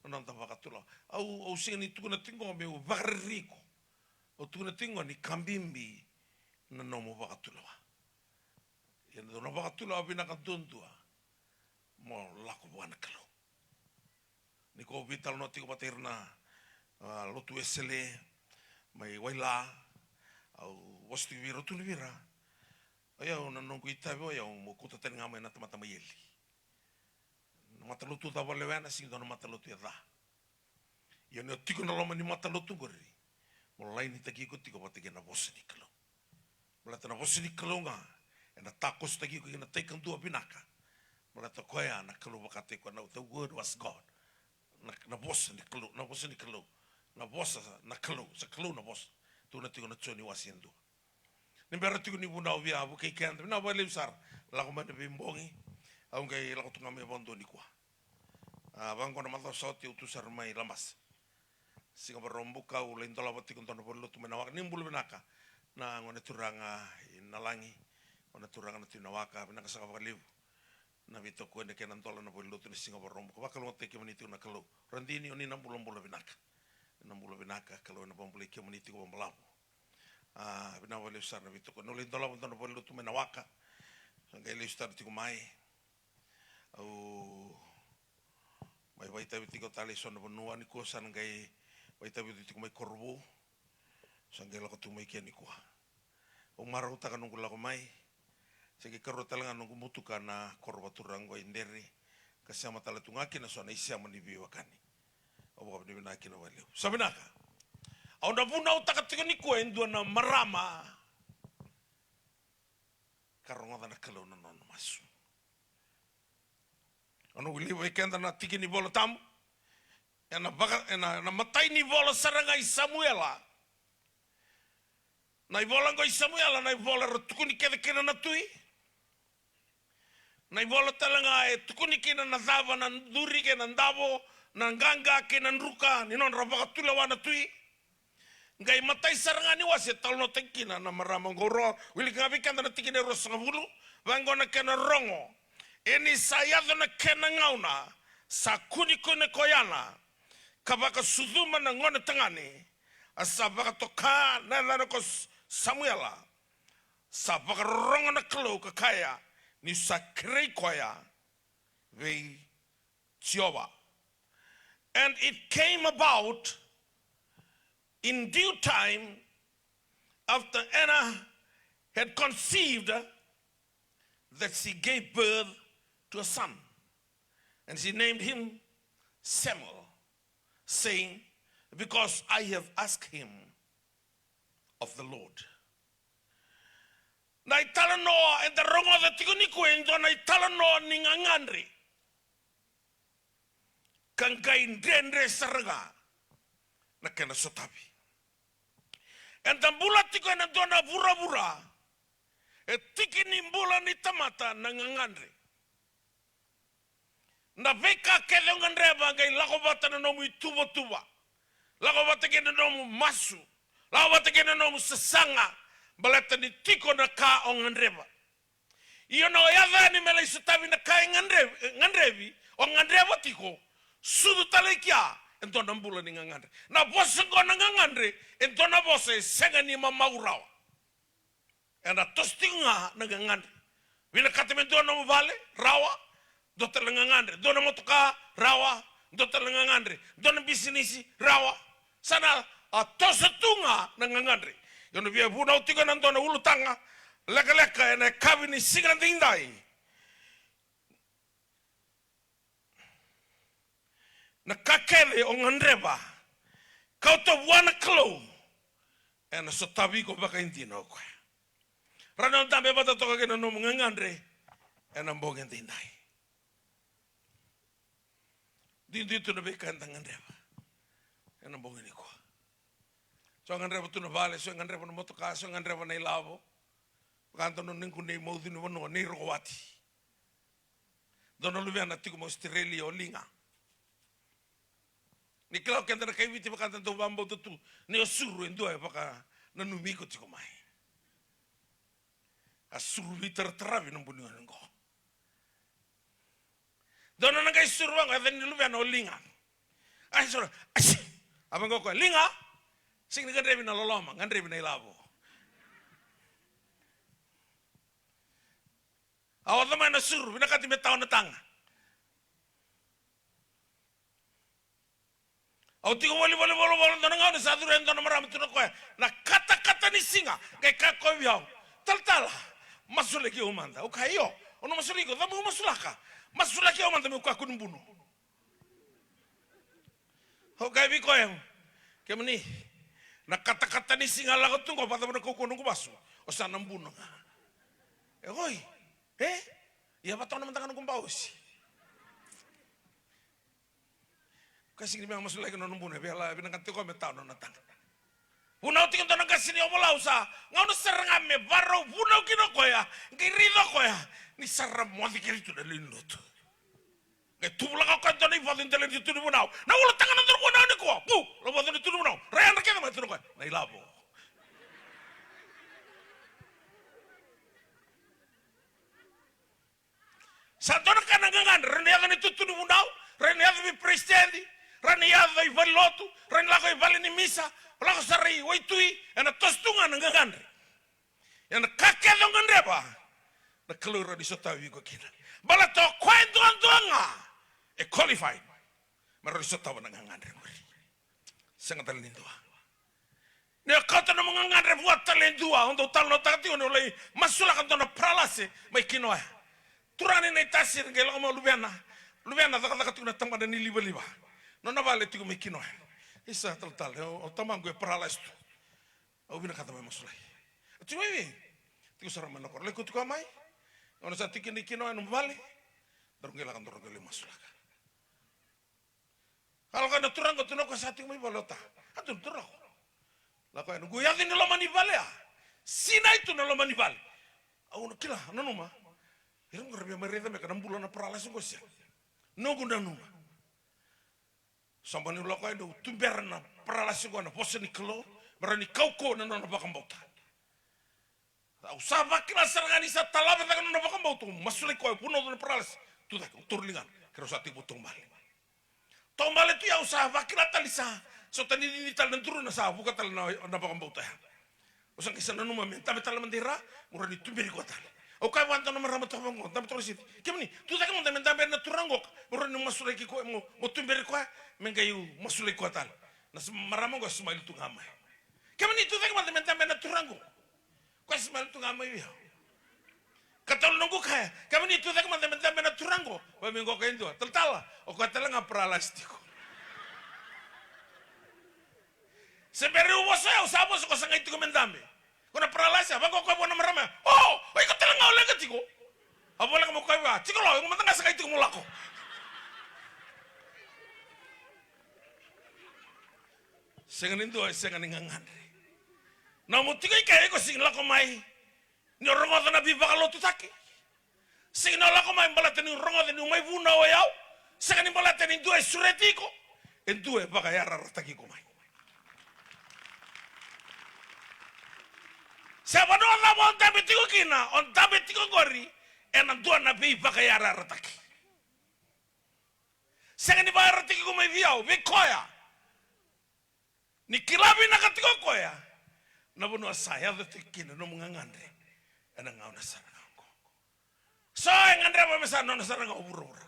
na noda vakatulewa. Au, au sega ni tukuna tiko meu vakariri iko. Au tukuna tiko ni ka bibi na nomu vakatulewa. Ia na vakatulewa vinaka duadua mo lako vua na Kalou. Nikua au veitalanoa tiko vata ira na, a, lotu Wesele mai Waila. Au vosa tiko vei ira, au tukuna vei ira, o yau na noqu itavi o yau mo kauta tani ga mai na tamata mai eli. Na matalotu cava o lewena, sega ni dua na matalotu e ca. Ia ni o tiko na loma ni matalotu qori, mo lainitaki iko tiko vata kei na vosa ni Kalou. Baleta na vosa ni Kalou ga ena takosotaki iko ki na tai kadua vinaka. Baleta koya na Kalou vakataki koya, na, the word was God. Na, na vosa ni Kalou, na vosa ni Kalou, na vosa na Kalou, sa Kalou na vosa. Tukuna tiko na Joni wase e dua. Ni bera tiko ni vunau, via vukei keda, vinaka vakalevu sara. Lako mai na veibogi. Au qai lako tu ga mai vakadua nikua. A, vaqo na macawa sa oti au tu sara mai Labasa. Siga Vakaraubuka au lai dolava tiko dua na valenilotu mai Nawaka. Ni bula vinaka na gone turaga i Nalagi, gone turaga na Tui Nawaka, vinaka saka vakalevu na veitokoni kei na dola na valenilotu ni siga Vakaraubuka. Vakalougatataki kemuni tiko na Kalou. Radini, o ni na bulabula vinaka. Na bula vinaka, Kalou ena vakabulai kemuni tiko vakabalavu. A, vinaka vakalevu sara na veitokoni. Au lai dolava dua na valenilotu mai Nawaka. Sa qai lesu tale tiko mai. Au mai vakaitavi tiko tale i so na vanua, nikua sa na qai vakaitavi tiko mai Korovou. Sa qai lako tu mai ke nikua. Au marautaka noqu lako mai. Se qai karua tale ga noqu butuka na koro vaturaga oqo i Dere, ka sema tale tu ga kina so na isema ni veiwekani. Au vakavinavinaka kina vakalevu. Sa vinaka. Au na vunautaka tiko nikua e dua na marama ka rogoca na Kalou na nona masu. Au na wilika vei keda na tiki ni Vola Tabu. Ena vaka, ena, na imatai ni vola sara ga i Samuela. Na ivola oqo i Samuela, na ivola era tukuni kece kina na tui. Na ivola tale ga e tukuni kina na cava na duri kei na davo, na qaqa kei na druka ni nodra vakatulewa na tui. Qai matai sara ga ni wase e talanoataki kina na marama oqo. Rau wilika ga vei keda na tikina e ruasagavulu, vaqo na kena rogo. E ni sa yaco na kena gauna, sa kunikuni ko Ana, ka vakasucuma na gone tagane, a sa vakatoka na yacana ko S-, Samuela. Sa vakarorogo na Kalou ka kaya, niu sa kerei koya vei Jiova. And it came about in due time, after Anna had conceived, that she gave birth to a son. And she named him Samuel, saying, because I have asked him of the Lord. Na italanoa eda rogoca tiko nikua e dua na italanoa ni gagadre. Ka qai dredre sara ga na kena sotavi. Eda bula tiko ena dua na vuravura e tiki ni bula ni tamata na gagadre. Na veika kece o gadreva qai lako vata na nomu ituvatuva, lako vata kei na nomu masu, lako vata kei na nomu sasaga, baleta ni tiko na ka o gadreva. Ia na o yaco yani me lai sotavi na ka e gadrevi, gadrevi, o gadreva tiko, sucu tale i kea e dua na bula ni gagadre. Na vosa oqo na gagadre, e dua na vosa e sega ni mamau rawa. Ena toso tiko ga na gagadre. Vinakata me dua nomu vale, rawa, dua tale na gagadre. Dua na motoka, rawa, dua tale na gagadre. Dua na bisinisi, rawa. Sa na, a, toso tu ga na gagadre. Ia au na via vunau tiko ena dua na ulutaga lekaleka ena yakavi ni siga daidai. Na ka kece o gadreva, kauta vua na Kalou, ena sotavi iko vakaidina o koya. Rawa ni o dabe vata toka kei na nomu gagadre ena bogi daidai. Duidui tu na veika eda gadreva ena bogi nikua. So e gadreva tu na vale, so e gadreva na motoka, so e gadreva na ilavo. Vaka dua na noqu nei maucu ni vanua, nei Rokowati. Dua na luvena tiko mai Australia, o Liga. Ni kila o keda na kai Viti vaka da dau vakabauta tu ni o suru e dua e vakananumi iko tiko mai. A suru veitarataravi na buni gone oqo. Dua na nona qai suru vaqo, yaca ni luvena o Liga. A suru, asi. A vaqo o koya, Liga. Sega ni gadrevi na loloma, gadrevi na ilavo. A oca mai na suru, vinakati me tawa na taga. Au tiko voli, voli, voli, voli, dua na gauna sa curu e dua na marama tu na koya. Na katakata ni siga, qai kaya koya vei au, talatala, masulaki au mada. Au kaya, io, o na masulaki iko, cava mo masulaka? Masulaki au mada meu kakua ni buno. Au kaya vei koya, kemuni, na katakata ni siga lako tu qo, vakacava na kaukauwa noqu vasu? O sa na buno ga. E oi, e? Ia vatoka mada ga noqu baosi. Ka sega ni me masulaki na nona buno, e via la vinakata tiko me tawa na nona taga. Vunau tiko dua na qase ni ovalau, sa gauna sara ga me varau vunau kina o koya, qai raica o koya ni sa ra moce kece tu na lewe ni lotu. Qai tuvulaka o koya dua na ivoco i dela ni tutu ni vunau. Na ulutaga na dua na vunau nikua. Pu, na ivoco ni tutu ni vunau. Ra yadra kece mai tu na koya. Na ilavo. Sa dua na ka na gagadre, rawa ni yaco ni tutu ni vunau, rawa ni yaco vei peresitedi, rawa ni yaco i valenilotu, rawa ni lako i vale ni misa, lako sara i waitui, ena toso tu ga na gagadre. Ia na ka kece o gadreva, na Kalou e rawa ni sotavi iko kina. Baleta o koya duadua ga e qualified me rawa ni sotava na gagadre qori. Sega tale ni dua. Ni o kauta nomu gagadre vua tale e dua, o dau talanoataka tiko ni o lai masulaka dua na paralasi mai kina oya. Turaga ni Naitasi, qai lako mai o luvena. Luvena cakacaka tiko na tabana ni livaliva. Nona vale tiko mai kina oya. Isa, talatala, o, o tamaqu e paralasi tu. Au vinakata me masulaki. A tiko mai vei? Tiko sara mai na koro. Lai kauti koya mai. Gauna sa tiko kina i kina oya nomu vale. Daru qai lako, daru qai lai masulaka. A lako na turaga, tukuna o koya sa tiko mai vale o ta. A tukuna turaga. Lako yani, noqu yaco ni loma ni vale ya. Sinai tu na loma ni vale. Au na kila, nanuma. Ira qo ra via mai raica me ka na bula na paralasi qo se. Noqu nanuma. Sa mani lako yani, au tubera na paralasi qo na vosa ni Kalou. Me rawa ni kaukauwa na nona vakabauta. Au sa vakila sara ga ni sa talave cake na nona vakabauta, au masulaki koya, vunau na paralasi. Tu cake, au taura ligana. Keirau sa tekivu taubale. Taubale tu ya au sa vakila tale sa sota ni cici tale na duruna, sa vuka tale na, na vakabauta ya. Au sa qai sa nanuma me dabe tale mada i ra, meu rawa ni tuberi koya tale. Au kaya vua e dua na marama toka vaqo, dabe toka na siti. Kemuni, tu cake mada me dabe na turaga qo, meu rawa ni masulaki koya, meu, meu tuberi koya, me qai masulaki koya tale. Na s-, marama qo e smile tu ga mai. Kemuni, tu cake mada me dabe na turaga qo. Koya smile tu ga mai vei au. Ka tolu noqu kaya, kemuni, tu cake mada me dabe na turaga qo. Vei mai qo ka e dua, talatala, o koya tale ga paralasi tiko. Se bera niu vosa, au sa vosa, o koya sa qai tiko me dabe. Ko na paralasi, a vaqo koya vua na marama ya. O, o iko tale ga o leqa tiko. A voleka mai o koya vua, tiko lo, iko mada ga sa qai tiko mo lako. Sega ni dua e sega ni gagadre. Nomu tiko i ke, iko sega ni lako mai ni o rogoca na veivakalotutaki. Sega ni o lako mai baleta ni rogoca niu mai vunau o yau. Sega ni baleta ni dua e sureti iko. E dua e vakayarayarataki iko mai. Se vanua cava o dabe tiko kina, o dabe tiko qori ena dua na veivakayarayarataki. Sega ni vakayarayarataki iko mai vei au, vei koya. Ni kila vinaka tiko o koya na vanua sa yaco tiko kina nomu gagadre ena gauna sara ga oqo. So e gadreva me sa nona sara ga o vuravura.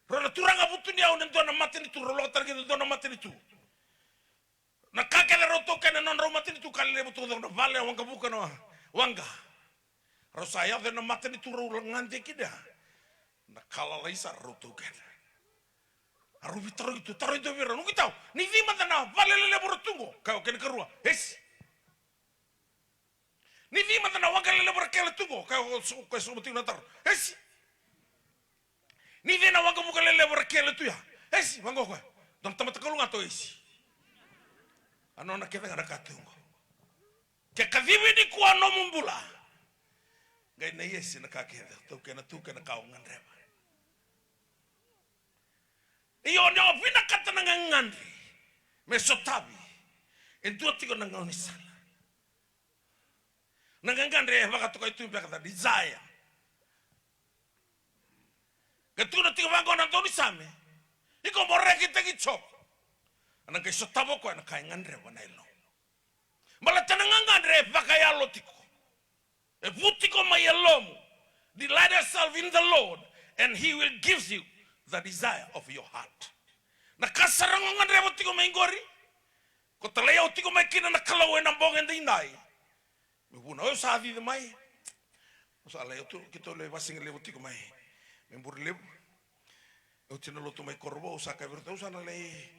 Rau na turaga vutuniyau ena dua na matanitu, rau lako tale kina e dua na matanitu. Na ka kece rau taukena ena nodrau matanitu, ka lelevu taucoko, na vale, waqavuka, na waqa. Rau sa yaco ena matanitu rau gade kina, na ka lalai sara rau taukena. A rau veitarogi tu, tarogi tu vei rau, noqu itau, ni cei mada na vale lelevu ra tu qo? Kaya o kena ikarua, esi. Ni cei mada na waqa lelevu ra kele tu qo? Kaya o so-, koya e sauma tiko na taro, esi. Ni cei na waqavuka lelevu ra kele tu ya? Esi, vaqo koya. Dua na tamata kalougata o esi. A nona kece ga na ka tu qo. Ke kacivi nikua nomu bula, qai na esi na ka kece, taukena tu kei na ka o gadreva. Io, ni o vinakata na gagadre me sotavi, e dua tiko na gaunisala. Na gagadre e vakatokai tu beka na desire. Ka tukuna tiko vaqo na daunisame, iko mo rekitaki Jiova, ena qai sotava o koya na ka e gadreva na yalomu. Baleta na gagadre e vakayalo tiko. E vu tiko mai yalomu. Delight yourself in the Lord, and he will gives you the desire of your heart. Na ka sara ga o gadreva tiko mai qori, ko talai au tiko mai kina na Kalou ena bogi edaidai. Me vuna, au sa cici mai. Au sa lai, au tu, keitou lai vasigalevu tiko mai, mai Burelevu. Au oti na lotu mai Korovou, au sa kaya vei iratou, au sa na lai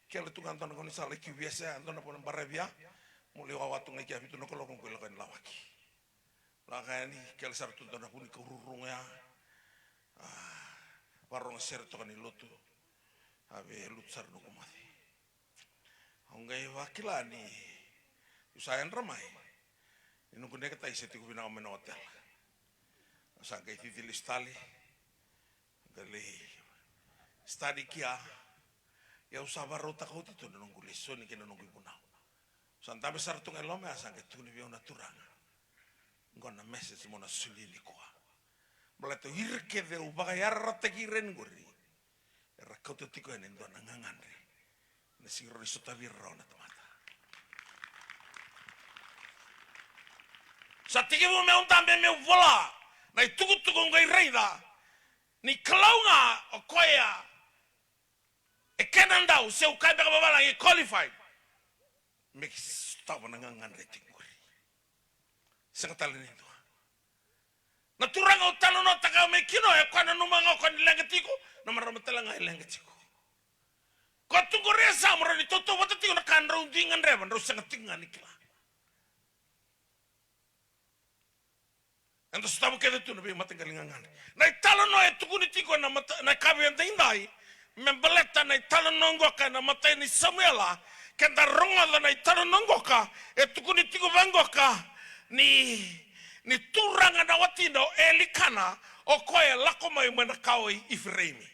kele tu ga dua na gaunisala e Q V S, e dua na vanua baravi ya. Meu lai wawa tu ga i kea vitu na kaloko, qai lako yani Lawaki. Lako yani, kele sara tu dua na vunikau rurugo ya. A, vakarorogo sere toka ni lotu. A veilutu sara noqu moce. Au qai vakila ni, au sa yadra mai, ni noqu neketai se tiko vinaka mai na otela. Au sa qai cici lesu tale, qai lai study kia. Ia au sa vakarautaka oti tu na noqu lesoni kei na noqu ivunau. Au sa dabe sara tu ga e loma ya, sa qai tukuni vei au na Turaga, qo na message mo na solia nikua. Baleta o ira kece au vakayarayarataki ira yani qori, era kauta tiko yani e dua na gagadre ena sega ni rawa ni sotavi ira rawa na tamata. Sa tekivu meu dabe meu vola na itukutuku qai raica ni Kalou ga o koya e kena dau, se au kaya beka vavalagi, e qualified. me sotava na gagadre tiko qori. Sega tale ni dua. Na turaga au talanoataka mai kina, e koya nanuma ga o koya ni leqa tiko, na marama tale ga e leqa tiko. Koya tu qori e sa mo rau ni tautauvata tiko na ka drau dui gadreva, drau sega tiko ga ni kila. Eda sotava kece tu na veimataqali gagadre. Na italanoa e tukuni tiko na mata, na kavi edaidai, me baleta na italanoa qoka na matai ni Samuela, keda rogoca na italanoa qoka, e tukuni tiko vaqoka ni, ni turaga na watina o Elikana, o koya e lako mai mai na kawa i Ifireimi.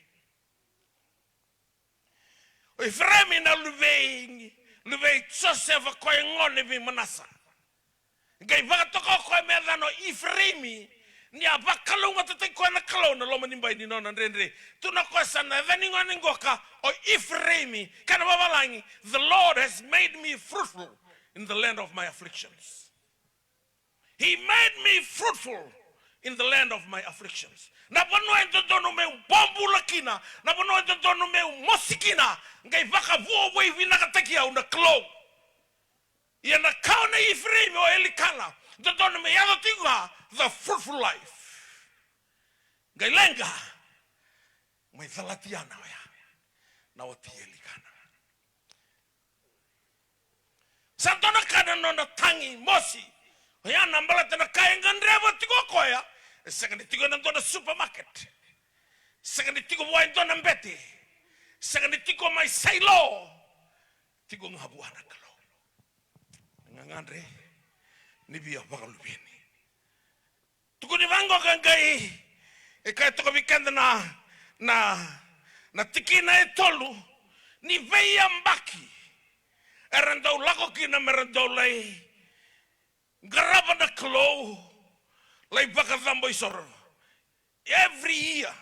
O Ifireimi na luvei, luvei Josefa, koya e gone vei Manasa. Qai vakatoka o koya me yacana o Ifireimi, ni a vakalougatataki koya na Kalou na loma ni bai ni nona dredre. Tukuna o koya sa na yaca ni gone qoka o Ifireimi, kena vavalagi, the Lord has made me fruitful in the land of my afflictions. He made me fruitful in the land of my afflictions. Na vanua e dodonu meu bobula kina, na vanua e dodonu meu mosi kina, qai vakavuavuai vinakataki au na Kalou. Ia na kawa nei Ifireimi o Elikana, dodonu me yaco tiko ga the fruitful life. Qai leqa mai Calatiana oya na wati Elikana. Sa dua na ka na nona tagi mosi. Oya na baleta na ka e gadreva tiko o koya, e sega ni tiko ena dua na supermarket. Sega ni tiko vua e dua na bete. Sega ni tiko mai Sailo. Tiko ga vua na Kalou. Na gagadre ni via vakaluveni. Tukuni vaqoka qai, e kaya toka vei keda na, na, na tikina e tolu, ni veiyabaki era dau lako kina mera dau lai qarava na Kalou, lai vakacabo isoro. Every year,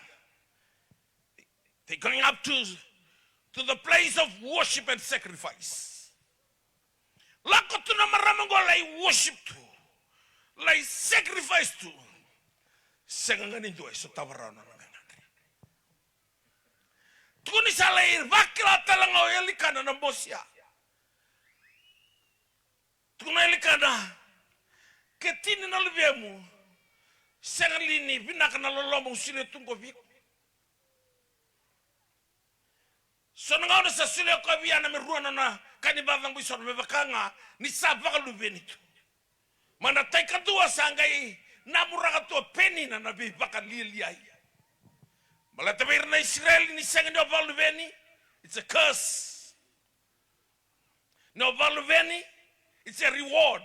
they going up to, to the place of worship and sacrifice. Lako tu na marama qo lai worship tu, lai sacrifice tu. Sega ga ni dua e sotava rawa na nona gagadre. Tukuni sa lai vakila tale ga o Elikana na mosi ya. Tukuna o Elikana, ke tini na luvemu, sega li ni vinaka na loloma au solia tu qo vei iko? So na gauna sa solia o koya vei Ana me rua na nona ka ni vakacabo isoro, me vaka ga ni sa vakaluveni tu. Mai na tai kadua sa qai namuraka tu o Penina na veivakalialiai. Baleta vei ira na Isireli ni sega ni o vakaluveni, it's a curse. Ni o vakaluveni, it's a reward.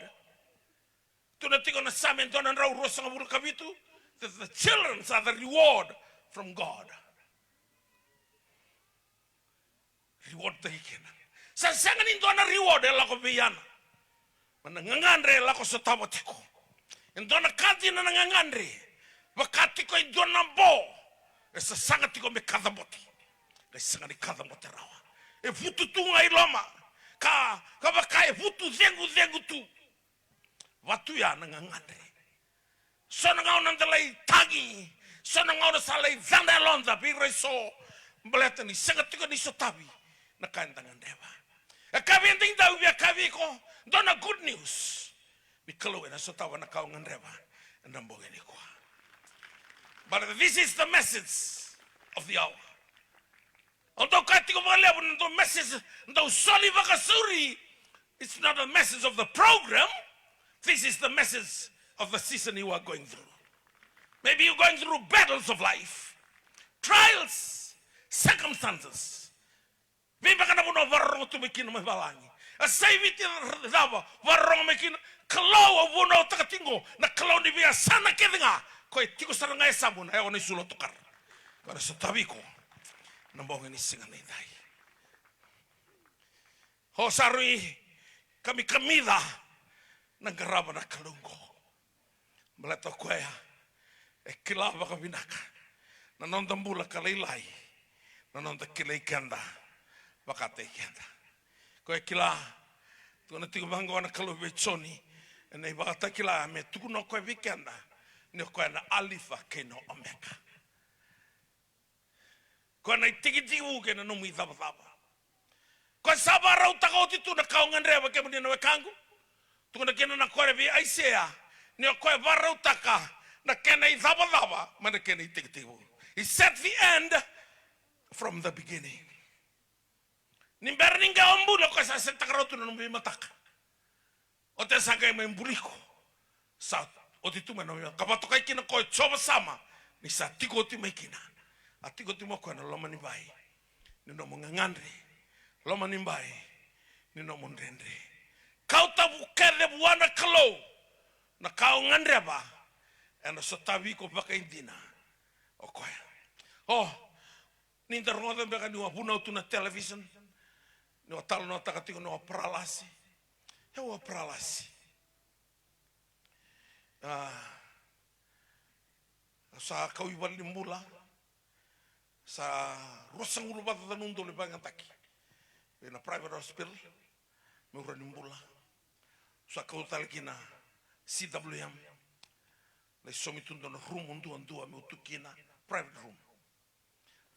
Tukuna tiko na Same dua na drau ruasagavulu ka vitu, that the children are the reward from God. Reward taki kina. Sa sega ni dua na reward e lako vei Ana. Ma na gagadre e lako sotava tiko. E dua na ka dina na gagadre. Vaka tiko e dua na bo e sasaga tiko me kacabote, qai sega ni kacabote rawa. E vutu tu ga i loma, ka, ka vaka e vutu cegucegu tu. Vatu ya na gagadre. So na gauna da lai tagi, so na gauna sa lai cada yaloda vei ira eso, baleta ni sega tiko ni sotavi na ka eda gadreva. E ka vei eda, au via kaya vei iko, dua na good news, ni Kalou ena sotava na ka o gadreva ena bogi nikua. But this is the message of the hour. Au dau kaya tiko vakalevu na dau message, dau soli vakasauri. It's not a message of the program. This is the message of the season you are going through. Maybe you're going through battles of life, trials, circumstances. Vei beka na vanua o vakarorogo tu mai kina mai valagi. A sa i Viti cava o vakarorogo mai kina. Kalou au vunautaka tiko, na Kalou ni veiyasana kece ga. Koya e tiko sara ga e yasamu, na yawa, na isulu, o tokara. Koya na sotavi iko na bogi ni siga nidai. O sa rui kamikamica na qarava na Kalou qo. Baleta o koya e kila vakavinaka na noda bula ka lailai na noda kilai keda vakataki keda. Koya e kila, tukuna tiko vaqo na Kalou vei Joni ena iVakatakila, me tukuna o koya vei keda ni o koya na Alifa kei na Omeka. Koya na itekitekivu kei na nomu icavacava. Koya sa vakarautaka oti tu na ka o gadreva, kemuni na wekaqu. Tukuna kina na koro vei Aisea ni o koya e vakarautaka na kena icavacava mai na kena itekitekivu. He set the end from the beginning. Ni bera ni qai o bula, o koya sa setaka rawa tu na nomu veimataka. O koya sa qai mai buli iko. Sa oti tu mai na nomu veimataka. Ka vakatokai kina o koya o Jiova Sama ni sa tiko oti mai kina. A tiko oti mai o koya na loma ni bai ni nomu gagadre, loma ni bai ni nomu dredre. Kauta vu kece vua na Kalou na ka o gadreva, ena sotavi iko vakaidina o koya. O, ni da rogoca beka niu a vunau tu na television, niu a talanoataka tiko niu a paralasi. Au a paralasi. A, au sa kau i valenibula. Sa ruasagavulu vakacaca na udolu e vakayagataki ena private hospital meu rawa ni bula. Sa kau tale ki na C W M, lai saumi tu dua na rumu duadua meu tu kina, private room.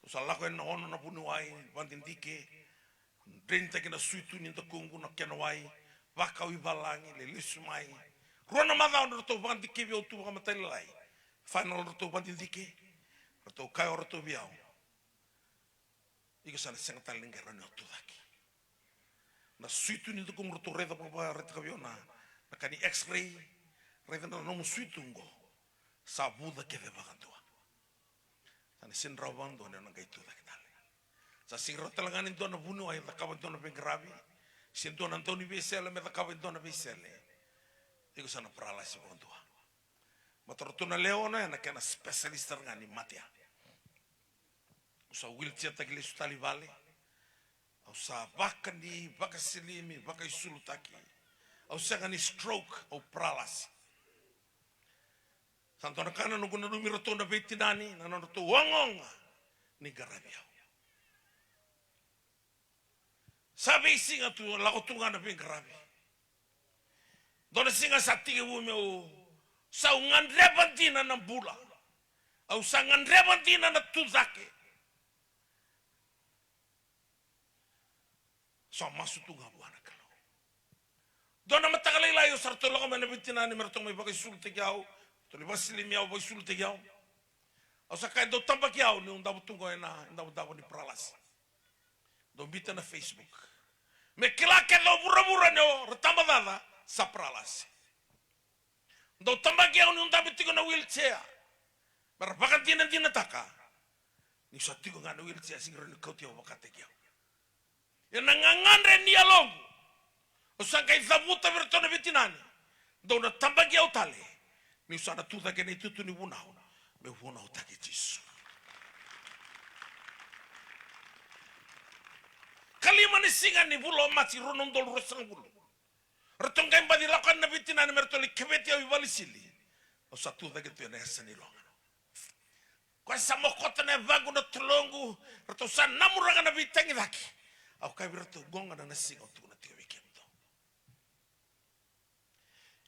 Au sa lako ena ono na vuniwai, vakadidike, drainitaki na suitu ni dakuqu, na kena wai, vakau i valagi, lai lesu mai. Rua na macawa na ratou vakadikevi au tu vakamatailalai. Final ratou vakadidike, ratou kaya o ratou vei au, iko sa na sega tale ni qai rawa ni o tucake. Na suitu ni dakuqu ratou raica vakavakaraitaka vei au na, na ka ni X-ray, raica na nomu suitu qo, sa vuca kece vakadua. Sa na sega ni rawa vakadua ni o na qai tucake tale. Sa sega ni rawa tale ga ni dua na vuniwai e cakava e dua na veiqaravi, se dua na dauniveisele me cakava e dua na veisele. Iko sa na paralasi vakadua. Baleta ratou na lewe ono ya na kena specialist tale ga ni mate ya. Au sa wheelchair-taki lesu tale i vale. Au sa vaka ni vakasilimi, vakaisulutaki. Au sega ni stroke, au paralasi. Sa dua na ka na noqu nanumi iratou na veitinani, na nodratou ogaoga ni qaravi au. Sa veisiga tu, lako tu ga na veiqaravi. Dua na siga sa tekivu meu, sa au gadreva dina na bula. Au sa gadreva dina na tucake. Sa masu tu ga vua na Kalou. Dua na mataka lailai au sa ratou lako mai na veitinani me ratou mai vakaisulutaki au, ratou lai vakasilimi au, vakaisulutaki au. Au sa kaya dau tabaki au niu davo tu qo ena idavodavo ni paralasi. Dau biuta na Facebook. Me kila kece o vuravura ni o Ratabacaca sa paralasi. Dau tabaki au niu dabe tiko na wheelchair. Me ra vakadinadinataka niu sa tiko ga na wheelchair, sega ni rawa ni kauti au vakataki au. Ena gagadre ni yaloqu, au sa qai cavuta vei iratou na veitinani. Dou na tabaki au tale niu sa na tucake ena itutu ni vunau, meu vunautaki Jisu. Kalima ni siga ni vula o Maji rua na udolu ruasagavulu. Ratou qai baci lako yani na veitinani me ratou lai keveti au i vale ni sili. Au sa tucake tu ena yasa ni loga. Koya sa mokota na yavaqu, na toloqu, ratou sa namuraka na veitagicaki. Au kaya vei iratou, qo ga na siga au tukuna tiko vei kemudou.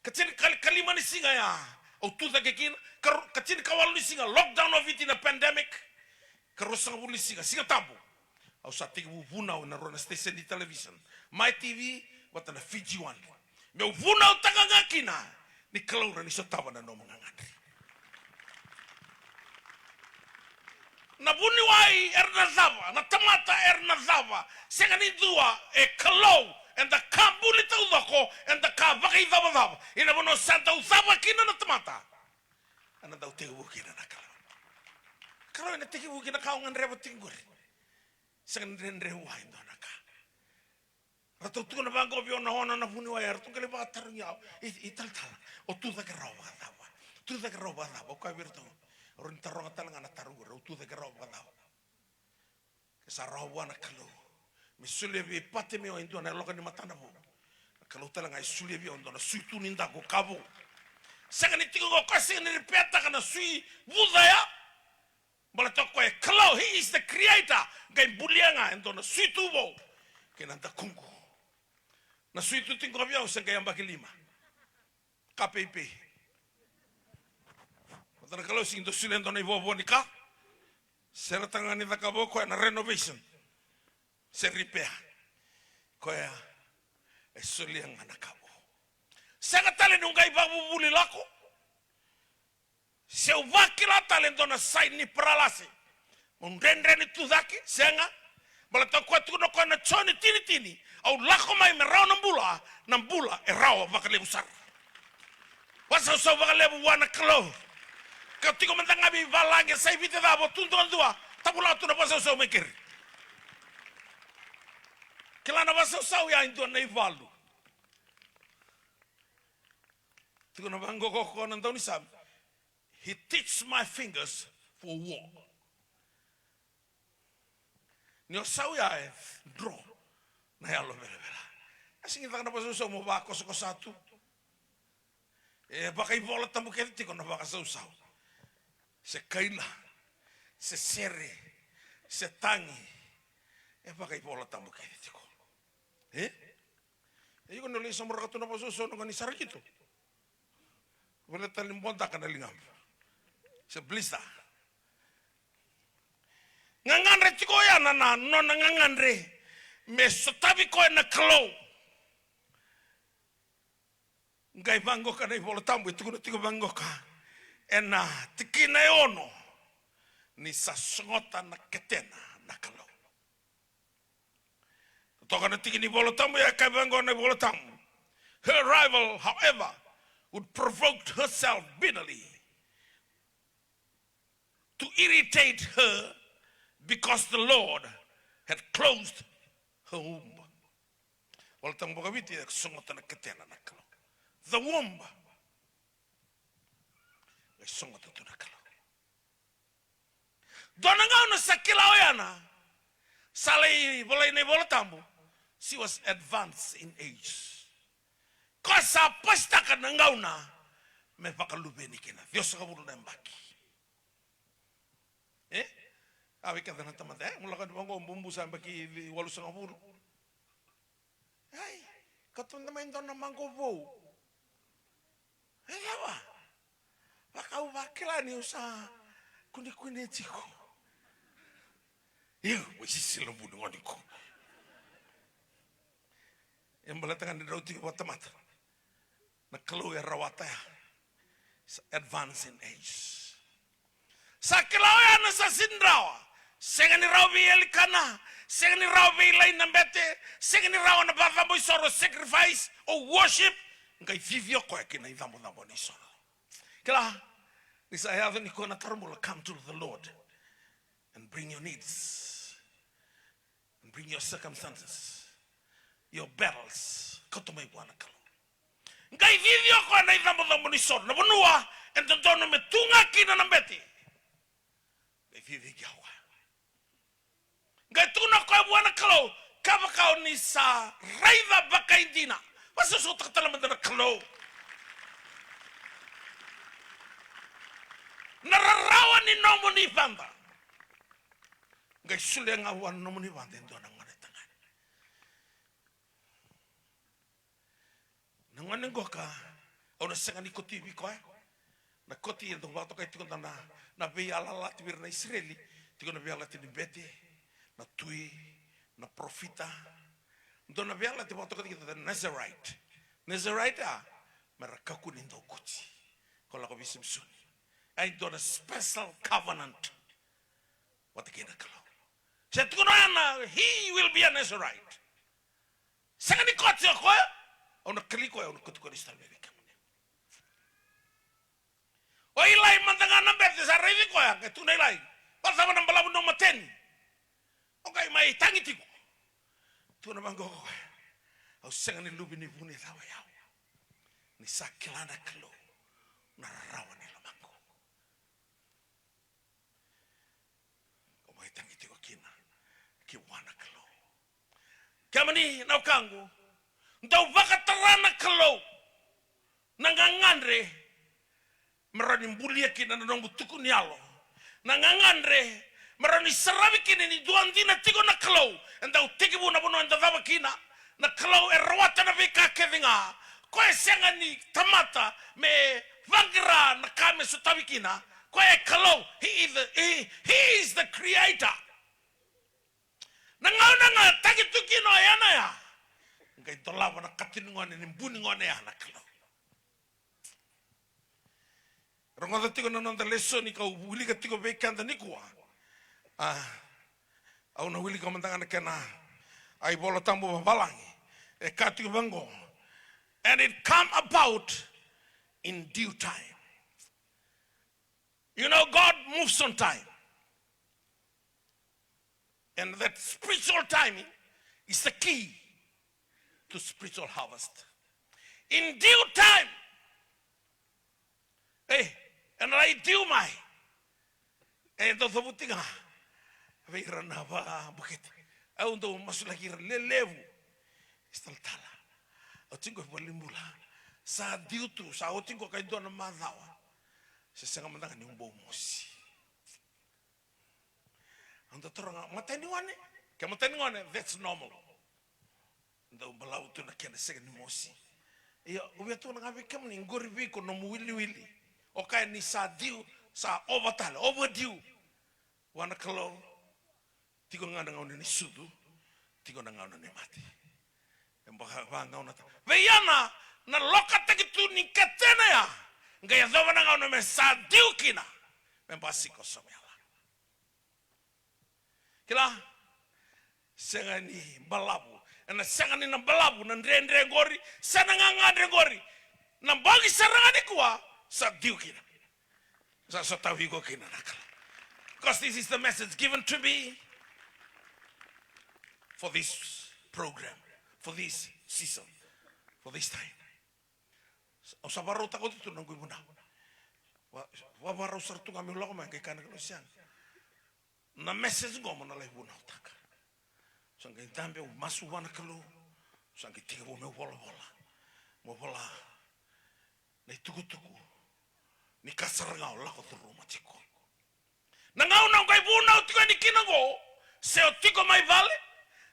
Ka tini ka, kalima ni siga ya au tucake kina, ka, ka tinikawalu ni siga lockdown o Viti na pandemic. Ka ruasagavulu ni siga, Siga Tabu, au sa tekivu vunau ena rua na station ni television, Mai T V vata na Fiji One. Meu vunautaka ga kina ni Kalou rawa ni sotava na nomu gagadre. Na vuniwai era na cava, na tamata era na cava, sega ni dua, e Kalou, eda ka buli taucoko, eda ka vakaicavacava. Ia na vanua sa dau cava kina na tamata, ena dau tekivu kina na Kalou. Kalou ena tekivu kina ka o gadreva tiko qori. Sega ni dredre vua e dua na ka. Ratou tukuna vaqo vei au na ono na vuniwai, eratou qai lai vakatarogi au. I, italatala, o tucake rawa vakacava? Tucake rawa vakacava? Au kaya vei iratou, au rawa ni taroga tale ga na taro qori, au tucake rawa vakacava? Ke sa rawa vua na Kalou me solia vei Patimeo e dua na yaloka ni matana vou, na Kalou tale ga e solia vei au e dua na suitu ni daku ka vou. Sega ni tiko qo, koya sega ni ripeataka na sui vuca ya. Baleta o koya e Kalou, he is the creator. Qai bulia ga e dua na suitu vou kei na dakuqu. Na suitu tiko vei au se qai yabaki lima. Ka peipei. Baleta na Kalou sega ni dau solia e dua na ivovo ni ka. Sega tale ga ni cakava o koya na renovation se repair. Koya e solia ga na ka vou. Sega tale ni qai vakavuvuli lako. Se au vakila tale e dua na saini ni paralasi, meu dredre ni tucake, sega. Baleta o koya tukuna o koya na Joni tini tini, au lako mai me rawa na bula, na bula e rawa vakalevu sara. Vasausau vakalevu vua na Kalou. Ka tiko mada ga vei valagi e sa i Viti cava, tu duadua, tavula tu na vasausau mai keri. Kila na vasausau ya e dua na ivalu. Tiko na vaqo ko na daunisame. He teach my fingers for war. Ni o sau ya e dro na yalo velavela. A sigi caka na vasausau mo vakosakosa tu. E vakaivola tabu kece tiko na vakasausau. Se kaila, se sere, se tagi. E vakaivola tabu kece tiko. E? E iko na lai samuraka tu na vasausau na gani sara kito. Vele tale ni bodaka na ligamu. Se blister. Gagadre tiko oya na, na nona gagadre me sotavi koya na Kalou. Qai vaqoka na iVola Tabu, e tukuna tiko vaqoka ena tikina e ono, ni sa sogota na ketena na Kalou. Toka na tiki ni Vola Tabu, e kaya vaqo na iVola Tabu. Her rival, however, would provoke herself bitterly to irritate her because the Lord had closed her womb. Vola Tabu vakaviti, e sogota na ketena na Kalou. The womb. E sogota tu na Kalou. Dua na gauna sa kila o Ana, sa lai volai na iVola Tabu, she was advanced in age. Ko sa pasitaka na gauna me vakaluveni kina, ciwasagavulu na yabaki. E? A vei keda na tamata, e? Mo lako ni vaqo, bubu sa yabaki walusagavulu. Ai, ka tu mai dua na maqo vou. E cava? Vaka au vakila niu sa kunikuni tiko. Iu, wasisi lomuni gone qo. E baleta ga ni drau tiko vakatamata. Na Kalou e rawata ya. Sa advance in age. Sa kila o Ana sa sini rawa. Sega ni rawa vei Elikana, sega ni rawa vei Ilai na bete, sega ni rawa na vakacabo isoro, sacrifice or worship. Qai cici o koya ki na icabocabo ni soro. Kila, ni sa yaco ni ko na taro bula, come to the Lord and bring your needs. And bring your circumstances, your battles. Kauta mai vua na Kalou. Qai cici o koya na icabocabo ni soro, na vanua e dodonu me tu ga kina na bete. Qai cici kina o koya. Qai tukuna o koya vua na Kalou, kevaka o ni sa raica vakaidina, vakasausau tale mada na Kalou. Na rarawa ni nomuni vada. Qai solia ga vua na nomuni vada e dua na gone tagane. Na gone qoka, au na sega ni koti vei koya. Na koti e dau vakatokai tiko na, na, na veiyalayalati vei ira na Isireli, tiko na veiyalayalati ni bete, na tui, na parofita. Dua na veiyalayalati vakatokai tiko na Nazarite. Nazarite a, me ra kakua ni dau koti. Ko lako vei Samisoni. A e dua na special covenant vata kei na Kalou. Se tukuna o Ana, he will be a Nazarite. Sega ni koti o koya, au na kali koya, au na koti koya ni sitale mai vei kemuni. O Ilai mada ga na bete sa raici koya, qai tukuna Ilai, vakacava na balavu ni nomu mateni? O qai mai tagi tiko. Tukuna vaqo o koya, au sega ni luve ni vu ni cava o yau. Ni sa kila na Kalou na rarawa ni lomaqu. Ko mai tagi tiko kina ki vua na Kalou. Kemuni na wekaqu, dau vakatara na Kalou na gagadre me rawa ni bulia kina na nomu tuku ni yalo. Na gagadre me rawa ni saravi kina ni dua dina tiko na Kalou. E dau tekivu na vanua eda cava kina. Na Kalou e rawata na veika kece ga. Koya e sega ni tamata me vaqara na ka me sotavi kina. Koya e Kalou. He is the, he, he is the creator. Na gauna ga tagi tu kina o Ana ya, Qai dolava na katonigone ni bu ni gone ya na Kalou. Rogoca tiko na noda lesoni kau wilika tiko vei keda nikua. A, au na wilika mada ga na kena, a, iVola Tabu vavalagi. E kaya tiko vaqo, "And it come about in due time." You know, God moves on time. And that spiritual timing is the key to spiritual harvest. In due time, e, ena lai due mai. E dau cavuti ga vei ira na vakabukete. Au dau masulaki ira lelevu. Istalatala. Au tiko e valenibula. Sa due tu, sa oti qo ka e dua na macawa. Se sega mada ga niu bau mosi. Au dau taroga, matai ni gone? Ke matai ni gone, that's normal. Dau balavu tu na kena sega ni mosi. Ia, au via tukuna ga vei kemuni, qori vei iko nomu wiliwili. O kaya ni sa due, sa ova tale, overdue. Vua na Kalou, tiko ga na gauna ni sucu, tiko na gauna ni mate. E vaka, vagauna ta. Vei Ana, na lokataki tu ni ketena ya, qai yacova na gauna me sa due kina me basika o Samuela. Kila, sega ni balavu. Ena sega ni na balavu na dredre qori, se na gagadre qori. Na bogi sara ga nikua, sa due kina. Sa sotavi iko kina na Kalou. Because this is the message given to me for this program, for this season, for this time. Au sa varautaka oti tu na noqu ivunau. Va, vavarau sara tu ga meu lako mai, qai kaya na Kalou, sega. Na message qo mo na lai vunautaka. Sa qai dabe, au masu vua na Kalou. Sa qai tekivu meu volavola. Mo vola na itukutuku ni ka sara ga o lako curuma tiko. Na gauna o qai vunau tiko yani kina qo, se o tiko mai vale,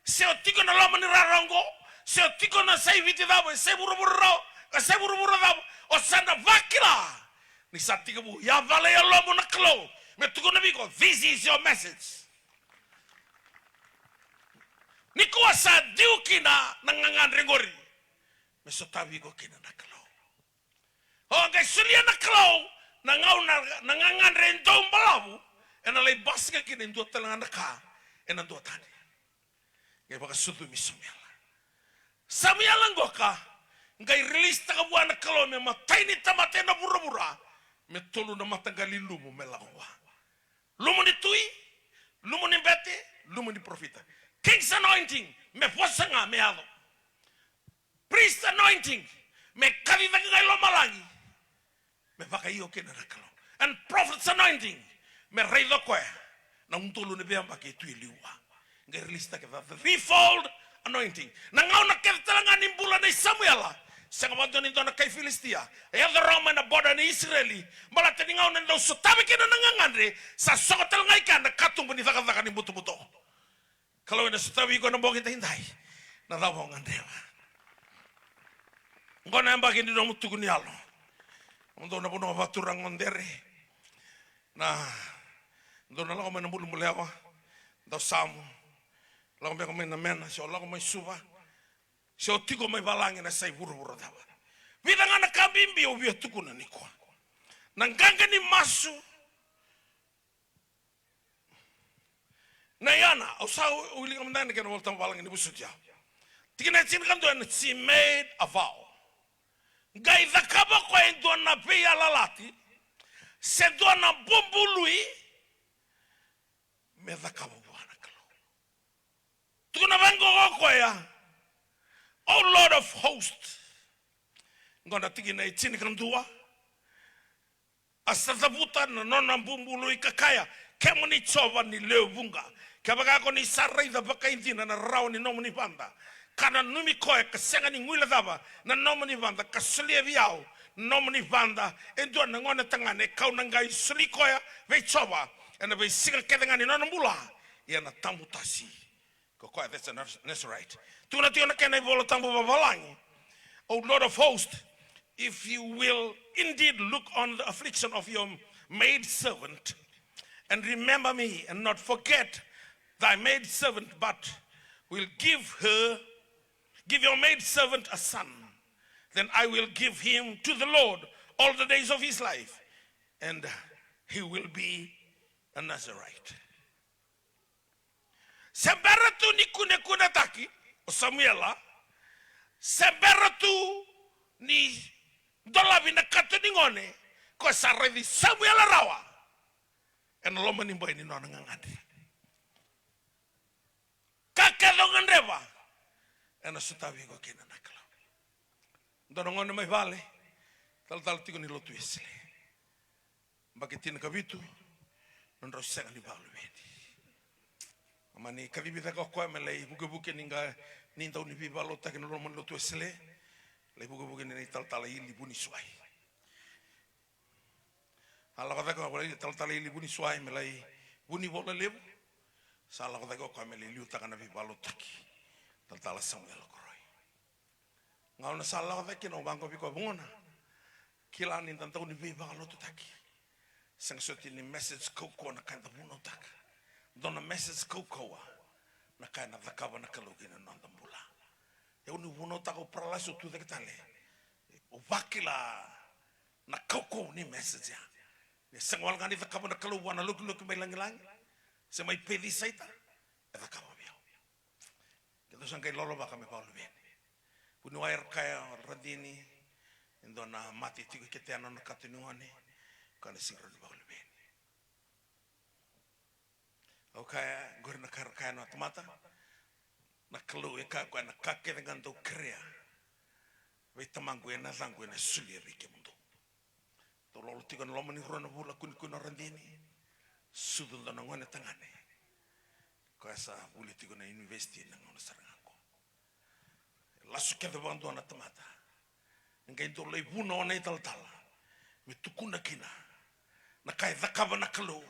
se o tiko na loma ni rara qo, se o tiko na sai Viti cava, se vuravura rawa, se vuravura cava, o sa na vakila ni sa tekivu yavale e yalomu na Kalou me tukuna vei iko, this is your message. Nikua sa due kina na gagadre qori me sotavi iko kina na Kalou. O qai solia na Kalou na gauna, na gagadre e dau balavu, ena lai basika kina e dua tale ga na ka ena dua tani. Qai vakasucumi Samuela. Samuela qoka, qai release taka vua na Kalou me matai ni tamata ena vuravura, me tolu na mataqali lumu me lako vua. Lumu ni tui, lumu ni bete, lumu ni parofita. King's anointing, me vosa ga me yaco. Priest anointing, me kaci cake ga i lomalagi, me vakaio kina na Kalou. And prophet's anointing, me raica o koya na udolu ni veiyabaki e tu e liu vua. Qai release taka the threefold anointing. Na gauna kece tale ga ni bula nei Samuela, sega vakadua ni dua na kai Filisitia e yaco rawa mai na border ni Isireli. Baleta ni gauna e dau sotavi kina na gagadre, sa soko tale ga i kea na katuba ni cakacaka ni butobuto. Kalou ena sotavi iko ena bogi daidai. Na cava o gadreva? Oqo na yabaki ni nomu tuku ni yalo. Mo dou na vanua vakaturaga o Dere. Na dou na lako mai na bulebule yawa. Dou samu. Lako beka mai na mena, se o lako mai Suva, se o tiko mai valagi na sai vuravura cava. Vica ga na ka bibi au via tukuna nikua. Na qaqa ni masu. Na Iana, au sa wilika mada na kena Volatabu valagi ni vosoti au. Tikina e tinikadua, and she made a vow. Qai cakava o koya e dua na veiyalayalati, se dua na bubului, me cakava vua na Kalou. Tukuna vaqo o koya, O Lord of hosts. Qo na tikina e tinikadua. A sa cavuta na nona bubului ka kaya, Kemuni Jiova ni lewe vuqa, kevaka ko ni sa raica vakaidina na rarawa ni nomuni vada, ka nanumi koya ka sega ni guilecava na nomuni vada, ka solia vei au na nomuni vada e dua na gonetagane, kau na qai soli koya vei Jiova ena veisiga kece ga ni nona bula, ia na tabutasi ko koya, that's a Naz-, Nazarite. Tukuna tiko na kena iVola Tabu vavalagi, O Lord of hosts, if you will indeed look on the affliction of your maid servant and remember me and not forget thy maid servant, but will give her Give your maidservant a son, then I will give him to the Lord all the days of his life, and he will be a Nazarite. Se bera tu ni kunekunetaki o Samuela, se bera tu ni dolavi na kato ni gone, ko sa raici Samuela rawa ena loma ni bai ni nona gagadre. Ka kece o gadreva, ena sotavi iko kina na Kalou. Dua na gone mai vale, talatala tiko ni lotu Wesele. Yabaki tinikavitu, nodrau sega ni vakaluveni. Mani kacivi cake o koya me lai vukevuke ni qa, ni dau ni veivakalotutaki na loma ni lotu Wesele. Lai vukevuke ni talatala Ili Vunisuai. A lako cake o koya, talatala Ili Vunisuai, me lai Vunivola Levu. Sa lako cake o koya me lai liutaka na veivakalotutaki. Talatala Samuela Koroi. Gauna sa lako cake kina, au vaqo vei koya, vugona. Kila ni da dau ni veivakalotutaki. Sega soti ni message kaukauwa na ka eda vunautaka. Dua na message kaukauwa na ka ena cakava na Kalou kina noda bula. Au ni vunautaka, au paralasi, au tu cake tale. Au vakila na kaukauwa ni message ya. Ni sega wale ga ni cakava na Kalou vua na lokiloki mai lagilagi, se mai Pecisaita, e cakava vei au. Keitou sa qai lolovaka me vakaluveni. Vuniwai era kaya o Radini, e dua na mate tiko i kete ya na nona kato ni gone, ka na sega ni vakaluveni. Au kaya, qori na ka era kaya na tamata, na Kalou e kaya o koya, na ka kece ga dou kerea vei Tamaqu ena yacaqu ena solia vei kemudou. Tou lolo tiko ena loma ni rua na vula, kunekune o Radini, sucu dua na gone tagane. Koya sa vuli tiko na university na gauna sara ga qo. E lasu kece vakadua na tamata. E qai dau lai vuna o na italatala me tukuna kina na ka e cakava na Kalou.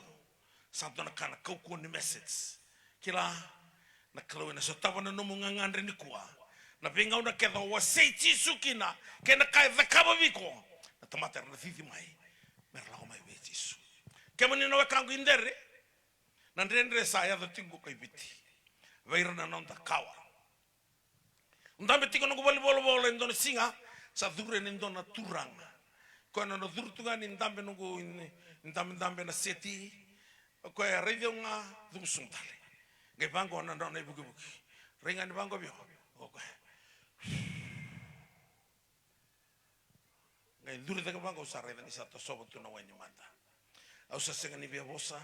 Sa dua na ka na kaukauwa ni message. Kila, na Kalou ena sotava na nomu gagadre nikua. Na veigauna kece o wasei Jisu kina, kei na ka e cakava vei iko, na tamata era na cici mai me ra lako mai vei Jisu. Kemuni na wekaqu i Dere, na dredre sa yaco tiko qo i Viti vei ira na noda kawa. Dabe tiko noqu valenivolavola e dua na siga, sa curu yani e dua na turaga. Koya na nona curu tu ga ni dabe noqu, ni dabedabe na seti. O koya e raici au ga, cuqu sobu tale. Qai vaqo na nona ivukivuki. Rai ga ni vaqo vei au. O koya. Qai duri cake vaqo, au sa raica ni sa tosova tu na wai ni mata. Au sa sega ni via vosa.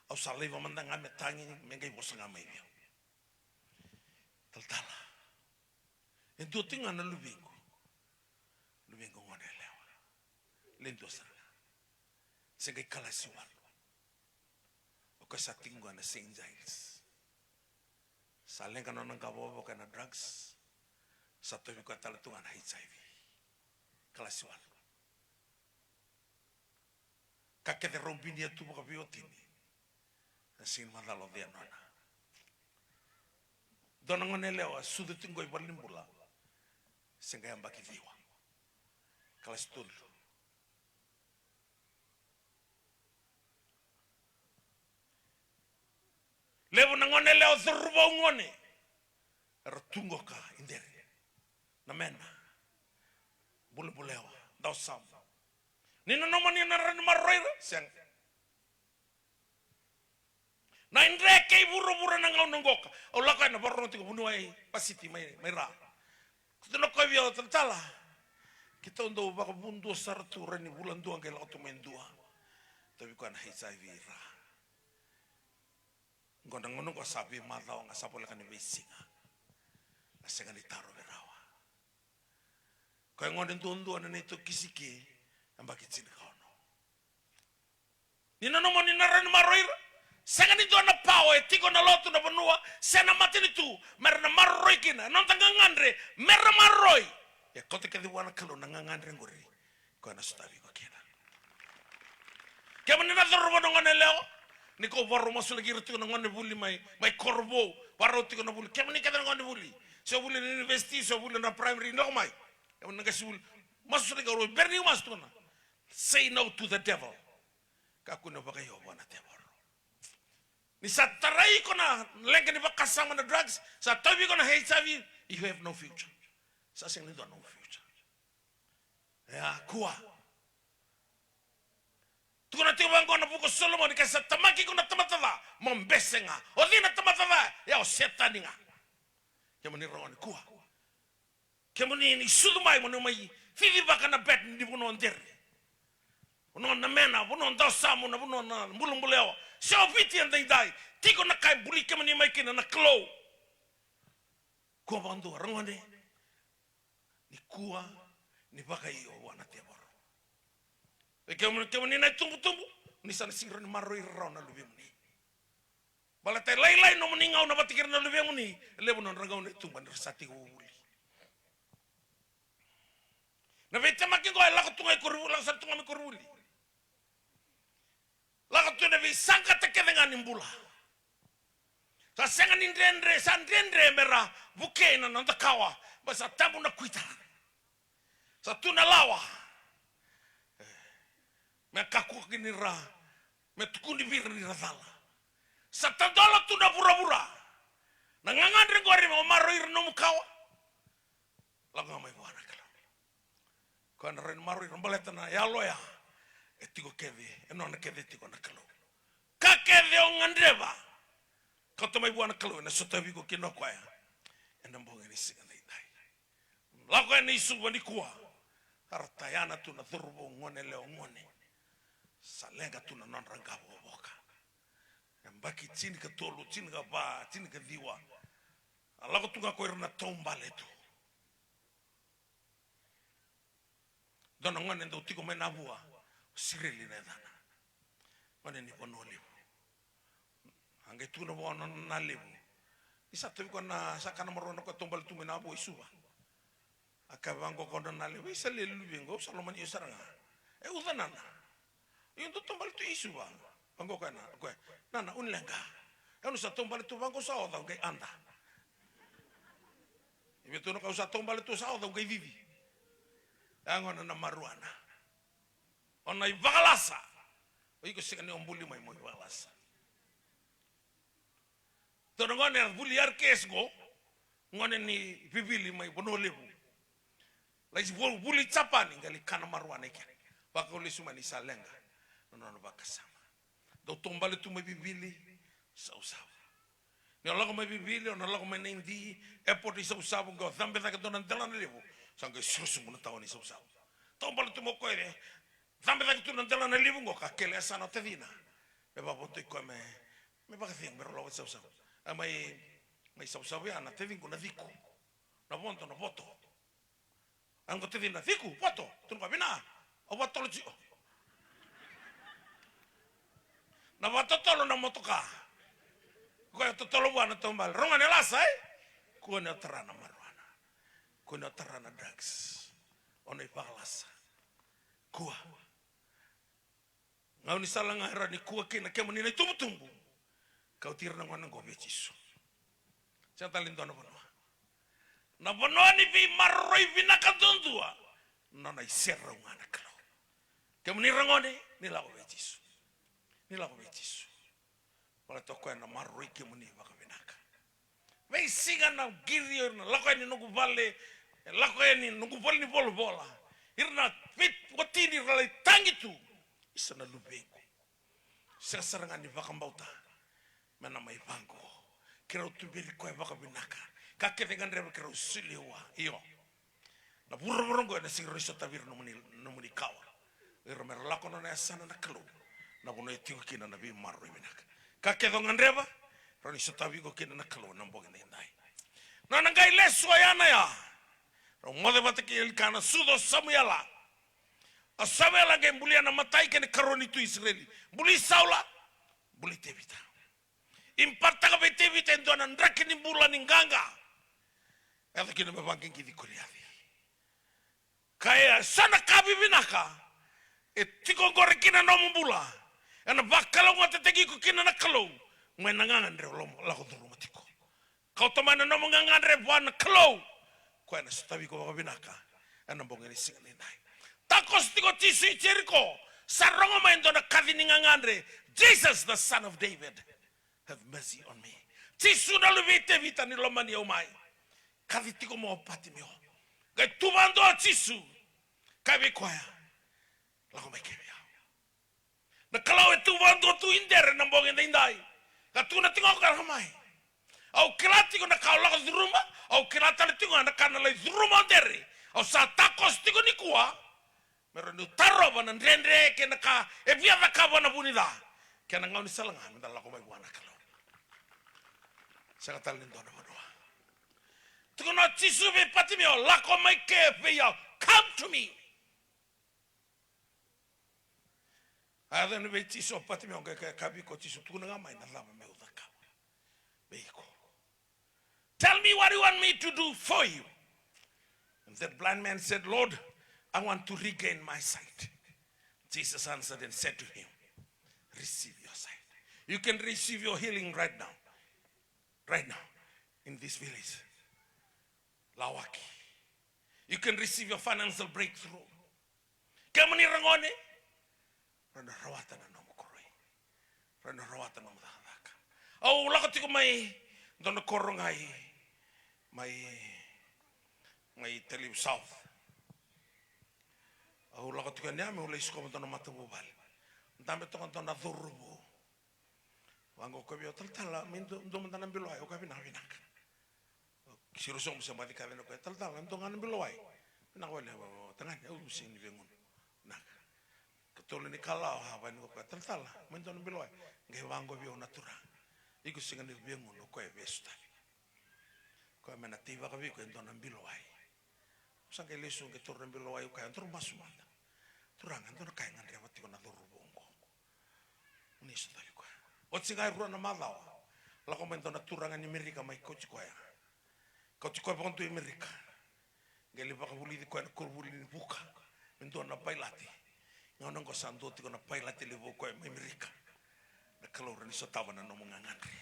Au sa laiva mada ga me tagi, me qai vosa ga mai vei au. Talatala, e dua tiko ga na luvequ. Luvequ gone yalewa. Le dua sara ga. Se qai kalasi walu. O koya sa tiko ga na Saint Giles. Sa leqa na nona qavokavoka ena drugs. Sa tauvi koya tale tu ga na H I V. Kalasi walu. Ka kece rau binia tu vakaveiwatini, na sega ni macala o cei a nona. Dua na gone yalewa sucu tiko qo i valenibula, se qai yabaki ciwa. Kalasi tolu. Levu na gone yalewa, cauravou gone, era tu qo ka i Dere. Na mena, bulabulewa, dau samu. Ni nanuma ni na rawa ni maroroi ira, sega. Na idre kei vuravura na gauna qoka. Au lako yani, vakarorogo tiko vuniwai Pasiti mai, mai Ra. Tukuna o koya vei au, talatala, keitou dau vakavudua sara tu, rawa ni vula dua qai lako tu mai dua. Tauvi koya na H I V i Ra. Qo na gauna qo sa veimacawa ga, sa voleka ni veisiga. A sega ni tarovi rawa. Koya gone duadua na neitou kisi ke, yabaki tinikaono. Ni nanuma ni na rawa ni maroroi ira, sega ni dua na pawa e tiko na lotu, na vanua se na matanitu me ra na maroroi kina. Na noda gagadre me ra maroroi. E kauta kece vua na Kalou na gagadre qori. Koya na sotavi iko kina. Kemuni na cauravou, na gone yalewa, ni ko vakarau masulaki ira tiko na gone vuli mai, mai Korovou, vakarau tiko na vuli. Kemuni kece na gone vuli, se o vuli na university, se o vuli na primary, ni lako mai. Kemuni na qase vuli, masulaki au, bera ni masu, tukuna, say no to the devil. Kakua ni vakaio vua na tevoro. Ni sa tarai iko na leqa ni vakasama na drugs, sa tauvi iko na H I V, You have no future. Sa sega ni dua na nomu future. Ia, kua. Tukuna tiko vaqo na vuku o Solomoni, ke sa tamaki iko na tamata ca, mo bese ga. O cei na tamata ca? Ia o Setani ga. Kemuni ragone, kua. Kemuni ni sucu mai, mo ni mai cicivaka na bed ni vanua o Dere, vanua o Namena, vanua o Dawasamu, na vanua na bulabula yawa. Se o Viti edaidai, tiko na ka e buli kemuni mai kina na Kalou. Kua vakadua, ragone. Nikua ni vakaio vua na tevoro. Vei kemuni, kemuni na itubutubu, ni sa na sega ni maroroi ira rawa na luvemuni. Baleta e lailai nomuni gauna vata kei ira na luvemuni, e levu na nodra gauna e tuba ni ra sa tiko vuli. Na veitemaki qo e lako tu ga i koronivuli, lako sara tu ga mai koronivuli. Lako tu na veisaqata kece ga ni bula. Sa sega ni dredre, sa dredre me ra vukei na noda kawa, baleta sa tabu na kuita. Sa tu na lawa. Me kakua kina ni ra, me tukuni vei ira ni ra cala. Sa tadola tu na vuravura. Na gagadre qori mo maroroi ira nomu kawa. Lako ga mai vua na Kalou. Koya na rawa ni maroroi ira baleta na yalo ya e tiko kece, e nona kece tiko na Kalou. Ka kece o gadreva, kauta mai vua na Kalou, ena sotavi iko kina o koya ena bogi ni siga daidai. Lako yani i Suva nikua, sa ra tayana tu na cauravou, gone yalewa, gone. Sa leqa tu na nodra qavokavoka. Yabaki tinikatolu, tinikava, tinikaciwa. A lako tu ga ko ira na taubale tu. Dua na gone dau tiko mai Navua, o Sireli na yacana. Gone ni Vanua Levu. A qai tukuna vua o nona na levu. Ni sa tauvi koya na, sa kana marua na koya, taubale tu mai Navua i Suva. A kaya vaqo ko nona na levu, "Isa, le luvequ, au sa lomani iko sara ga. E uca nana. Io, dou taubale tu i Suva." Vaqo koya na, koya, "Nana, au ni leqa. Au ni sa taubale tu vaqo, sa oca, au qai ada." I vei tu na ka, "Au sa taubale tu, sa oca, au qai cici." Ya gona na marijuana. O na ivakalasa. O iko sega ni o buli mai mo ivakalasa. Dua na gone a vuli R K S qo, gone ni Vivili mai Vanua Levu. Lai vo-, vuli Japani, qai lai kana marijuana i kea. Vakau lesu mai ni sa leqa na nona vakasama. Dau taubale tu mai Vivili, Savusavu. Ni o lako mai Vivili, o na lako mai na Idi, airport i Savusavu, qai o cabe cake dua na delana levu. Sa qai siro sobu na taoni i Savusavu. Taubale tu mai o koya, cabe cake tu na delana levu qo, ka kele yasana o tacina. Me vakavotu i koya me, me vakacegu, me rau lako i Savusavu. A mai, mai Savusavu ya na taciqu na Ciku. Na vodo, na voto. A qo tacina, Ciku, voto. Tukuna o koya, "Vina, au vatotolo tiko." Na vatotolo na motoka. Koya totolo vua na taubale. Rogo ni lasa, e? Kua ni o tara na marijuana. Kua ni o tara na drugs. O na ivakalasa. Kua. Gaunisala ga e rawa ni kua kina kemuni na itubutubu. Kauti ira na gone qo vei Jisu. Sega tale ni dua na vanua. Na vanua ni veimaroroi vinaka duadua, na nona iserau ga na Kalou. Kemuni ra gone, ni lako vei Jisu. Ni lako vei Jisu. Baleta o koya na maroroi kemuni vakavinaka. Veisiga na qiri, o ira na lako yani noqu vale, e lako yani noqu vale ni volavola. Ira na veiwatini ra lai tagi tu. Isa na luvequ. Sega sara ga ni vakabauta me na mai vaqo. Keirau tuberi koya vakavinaka. Ka kece gadreva keirau solia vua. Io. Na vuravura oqo ena sega ni rawa ni sotavi ira nomuni, nomuni kawa. Ira me ra lako na nona yasana na Kalou. Na vanua e tiko kina na veimaroroi vinaka. Ka kece o gadreva, rawa ni sotavi iko kina na Kalou ena bogi edaidai. Na nona qai lesu o Yana ya. Rau moce vata kei Elikana, sucu o Samuela. O Samuela qai bulia na imatai kei na ikarua ni tui Isireli. Buli Saula, buli Tevita. Imatataka vei Tevita e dua na draki ni bula ni qaqa. Yaco kina me vaqiqici Koliaci. Kaya, e so na ka vivinaka e tiko qori kina nomu bula. Ena vakalougatataki iko kina na Kalou mai na gagadre o lako curuma tiko. Kauta mai na nomu gagadre vua na Kalou. Koya ena sotavi iko vakavinaka ena bogi ni siga nidai. Takoso tiko o Jisu i Jeriko, sa rogo mai e dua na kaci ni gagadre. "Jesus, the son of David, have mercy on me." Jisu na luve i Tevita, ni lomani au mai. Kaci tiko mai o Patimeo. Qai tu vakadua o Jisu. Kaya vei koya, lako mai ke vei au. Na Kalou e tu vakadua tu i dere na bogi edaidai. Ka tukuna tiko ga o koya, lako mai. Au kila tiko na ka o lako curuma, au kila tale tiko ga na ka na lai curuma o dere. Au sa takoso tiko nikua me rawa niu tarova na dredre kei na ka e via cakava na vu ni ca. Kei na gaunisala ga meda lako mai vua na Kalou. Sega tale ni dua na vanua. Tukuna o Jisu vei Patimeo, lako mai ke vei au. Come to me. A yaco yani vei Jisu o Patimeo, qai kaya vei koya o Jisu, tukuna ga mai na cava meu cakava vei iko. Tell me what you want me to do for you. And that blind man said, Lord, I want to regain my sight. Jesus answered and said to him, receive your sight. You can receive your healing right now. Right now. In this village. Lawaki. You can receive your financial breakthrough. Kemuni ragone, rawa ni rawata na nomu koroi. Rawa ni rawata na nomu cakacaka. Au lako tiko mai dua na koro ga i, mai, mai Talivu South. Au lako tiko yani meu lai sikova dua na matavuvale. Dabe toka dua na cauravou. Vaqo o koya vei au, talatala, mai dua, dua mada na bilo wai. Au kaya, vinaka, vinaka. Siro sobu se baci kaya vei koya, talatala, dua ga na bilo wai. Vinaka wale, o tagane, au sega ni via gunu. Vinaka. Katolu ni kalawa, a vaqo o koya, talatala, mai dua na bilo wai. Qai vaqo vei au na turaga. Iko sega ni via gunu, o koya e via sotavi. Koya me na teivaka vei iko e dua na bilo wai. Au sa qai lesu qai taura na bilo wai, au kaya, daru masu mada. Turaga, dua na ka e gadreva tiko na cauravou oqo. Ni sotavi koya. Oti ga e rua na macawa, lako mai dua na turaga ni Merika mai kauti koya. Kauti koya vakadua i Merika. Qai lai vakavulici koya na koronivuli ni Vuka me dua na pailate. Gauna oqo sa dua tiko na pailate levu o koya mai Merika. Na Kalou rawa ni sotava na nomu gagadre.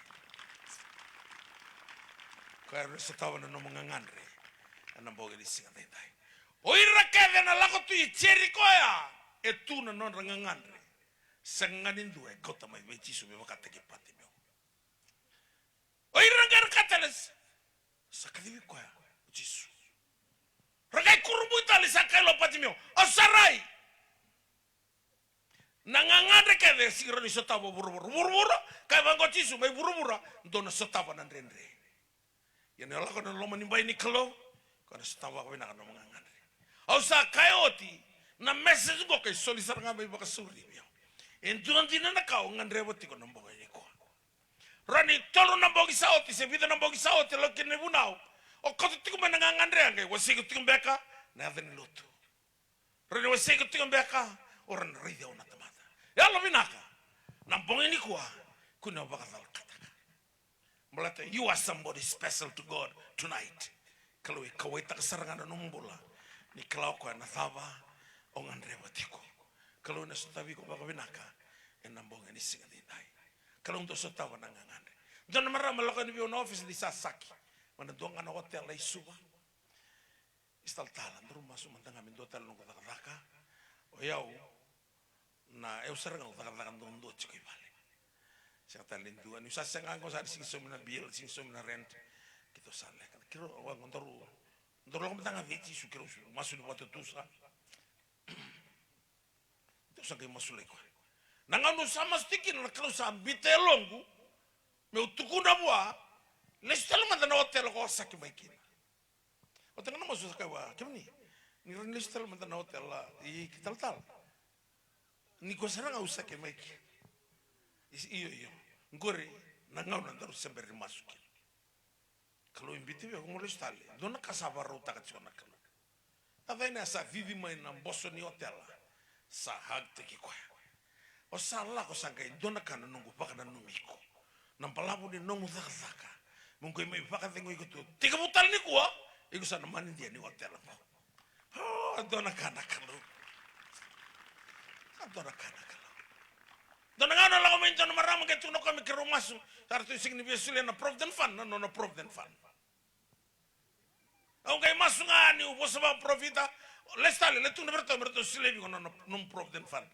Koya rawa ni sotava na nomu gagadre. Ena bogi ni siga daidai. O ira kece na lako tu i Jeriko ya, e tu na nodra gagadre. Sega ga ni dua e kauta mai vei Jisu me vakataki Patimeo. O ira qai ra ka tale sa kacivi koya o Jisu. Ra qai kurabui tale, sa kaila o Patimeo, au sa rai. Na gagadre kece sega ni rawa ni sotava o vuravura. Vuravura, kaya vaqo o Jisu, mai vuravura dou na sotava na dredre. Ia ni o lako ena loma ni bai ni Kalou, ko na sotava vakavinaka na nomu gagadre. Au sa kaya oti, na message qo qai soli sara ga mai vakasauri vei au. E dua dina na ka o gadreva tiko na bogi nikua. Rawa ni tolu na bogi sa oti se vica na bogi sa oti, lako kina na ivunau, o kauta tiko mai na gagadre, qai wasei iko tiko beka na yaca ni lotu. Rawa ni wasei iko tiko beka, o rawa ni raici au na tamata. Yalovinaka, na bogi nikua, kua ni vakacalakataka. Baleta you are somebody special to God tonight. Kalou e kauwaitaka sara ga na nomu bula. Ni kila o koya na cava o gadreva tiko. Kalou ena sotavi iko vakavinaka ena bogi ni siga daidai. Kalou dou sotava na gagadre. Dua na marama lako yani vei au na office ni Sasaki, mai na dua ga na hotel e Suva. Isa talatala, daru masu mada ga me dua tale noqu cakacaka. O yau, na, au sara ga au cakacaka duadua tiko i vale. Sega tale ni dua, niu sa sega qo sa sega ni saumi na bill, sega ni saumi na rent. Keitou sa leka. Keirau, au, au, daru, daru lako mada ga vei Jisu, keirau masu ni vakatutusa. Keitou sa qai masulaki koya. Na gauna au sa masu tiko kina, na Kalou sa biuta e yaloqu meu tukuna vua, lesu tale mada na hotel ko Sasaki mai kina. O tega na masu sa kaya vua, kemuni, ni rawa ni lesu tale mada na hotel, a, i ki talatala. Ni ko sara ga au Sasaki mai kina. Io, io. Qori na gauna daru se bera ni masu kina. Kalou e biuta vei au meu lesu tale. Dua na ka sa vakarautaka tiko na Kalou. Na cava ya sa cici mai na boso ni otela. Sa hug-taki koya. O sa lako sa qai dua na ka na noqu vakananumi iko. Na balavu ni nomu cakacaka. Mo qai mai vakacegui iko tu. Tekivu tale nikua, iko sa na manidia ni otela qo. O, dua na ka na Kalou. A, dua na ka na Kalou. Dua na gauna lako mai dua na marama qai tukuna o koya me keirau masu. Sa ratou sega ni via solia na Provident Fund, na nona Provident Fund. Au qai masu ga niu vosa vakaparofita. Lesu tale, lai tukuna vei ratou me ratou solia vei iko na nomu Provident Fund.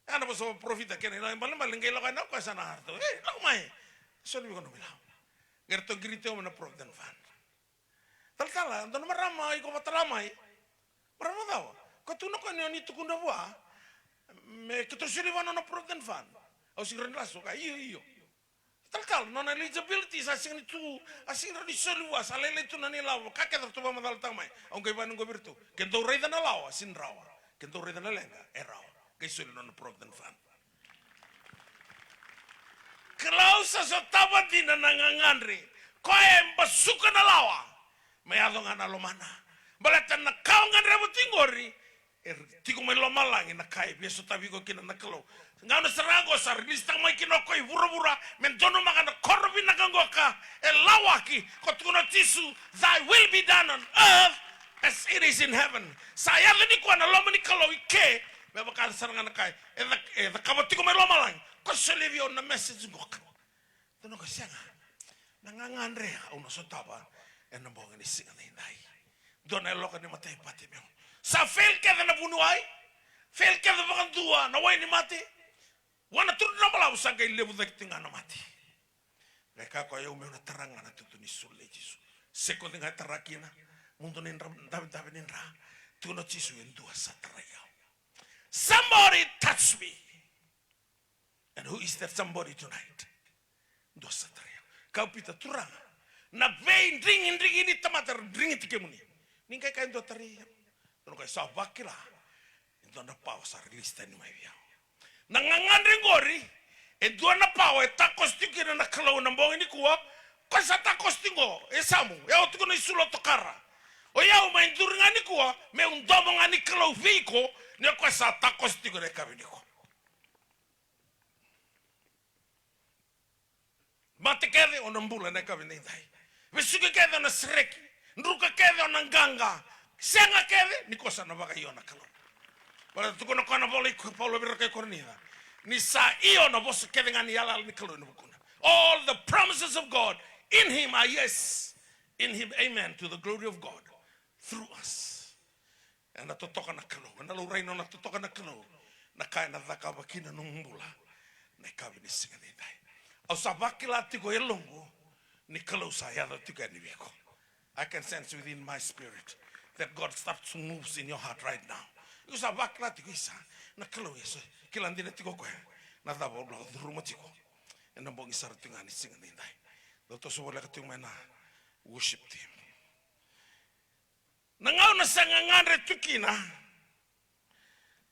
Ia na vosa vakaparofita kena ibalebale qai lako yani o koya sa na ratou. Ei, lako mai. Solia vei iko nomu ilavo. Qai ratou qiriti au mai na Provident Fund. Talatala, dua na marama iko vakatara mai. Marama cava? Ko tukuna o koya ni o ni tukuna vua me keitou soli vua na nona Provident Fund. Au sega ni rawa ni lasu. Ka io, io. Talatala, nona eligibility sa sega ni tu, a sega ni rawa ni soli vua, sa lailai tu na nona ilavo. Ka kece ratou vakamacalataka mai. Au qai vakayagataka vei iratou. Ke dou raica na lawa, sega ni rawa. Ke dou raica na leqa, e rawa. Qai soli na nona Provident Fund. Kalou sa sotava dina na gagadre. Koya e basuka na lawa me yaco ga na lomana. Baleta na ka o gadreva tiko qori, e tiko mai lomalagi na ka e via sotavi iko kina na Kalou. Gauna sara ga qo sa rilisitaka mai kina o koya i vuravura me donumaka na koro vinaka qoka e lawaki. Ko tukuna o Jisu, "Thy will be done on earth as it is in heaven." Sa yaco nikua na loma ni Kalou i ke me vaka sara ga na ka e ca-, e cakava tiko mai lomalagi. Ko solia vei au na message qoka. Dua na ka sega. Na gagadre au na sotava ena bogi ni siga edaidai. Dua na yaloka ni matai Patimeo. Sa fail kece na vuniwai. Fail kece vakadua na wai ni mate. Vua na turu drau balavu sa qai levu cake tiko ga na mate. Qai kaya o koya, "Au meu na tara ga na tutu ni sulu nei Jisu." Se koya ga e tara kina. Mudu ni dra-, davedave ni dra. Tukuna o Jisu, "E dua sa tarai au." Somebody touch me. And who is that somebody tonight? Dua sa tarai au. Kaya o Pita, "Turaga, na veidrigidrigi ni tamata era drigiti kemuni." Ni qai kaya, "Dua tarai au." Dua na ka e sa vakila. E dua na pawa sa release tani mai vei au. Na gagadre qori, e dua na pawa e takoso tiko kina na Kalou na bogi nikua. Koya sa takoso tiko qo, e yasamu, e o tiko na isulu o tokara. O yau mai duri ga nikua, meu domo ga ni Kalou vei iko, ni o koya sa takoso tiko na ikavi nikua. Mate kece o na bula na ikavi edaidai. Vesuki kece o na sereki. Druka kece o na qaqa. Sega kece ni ko sa na vakaio na Kalou. Baleta tukuna o koya na vola i Paula vei ira kai Korinica. Ni sa io na vosa kece ga ni yalayala ni Kalou ena vukuna. All the promises of God in him are yes. In him, amen, to the glory of God through us. Ena totoka na Kalou, ena laurai nona totoka na Kalou na ka ena cakava kina nomu bula na ikavi ni siga edaidai. Au sa vakila tiko e yaloqu ni Kalou sa yaco tiko yani vei iko. I can sense within my spirit that God starts to moves in your heart right now. Iko sa vakila tiko, "Isa, na Kalou e so kila dina tiko o koya na cava au lako curuma tiko ena bogi sara tiko ga ni siga edaidai." Dou toso voleka tiko mai na worship team. Na gauna sa gagadre tu kina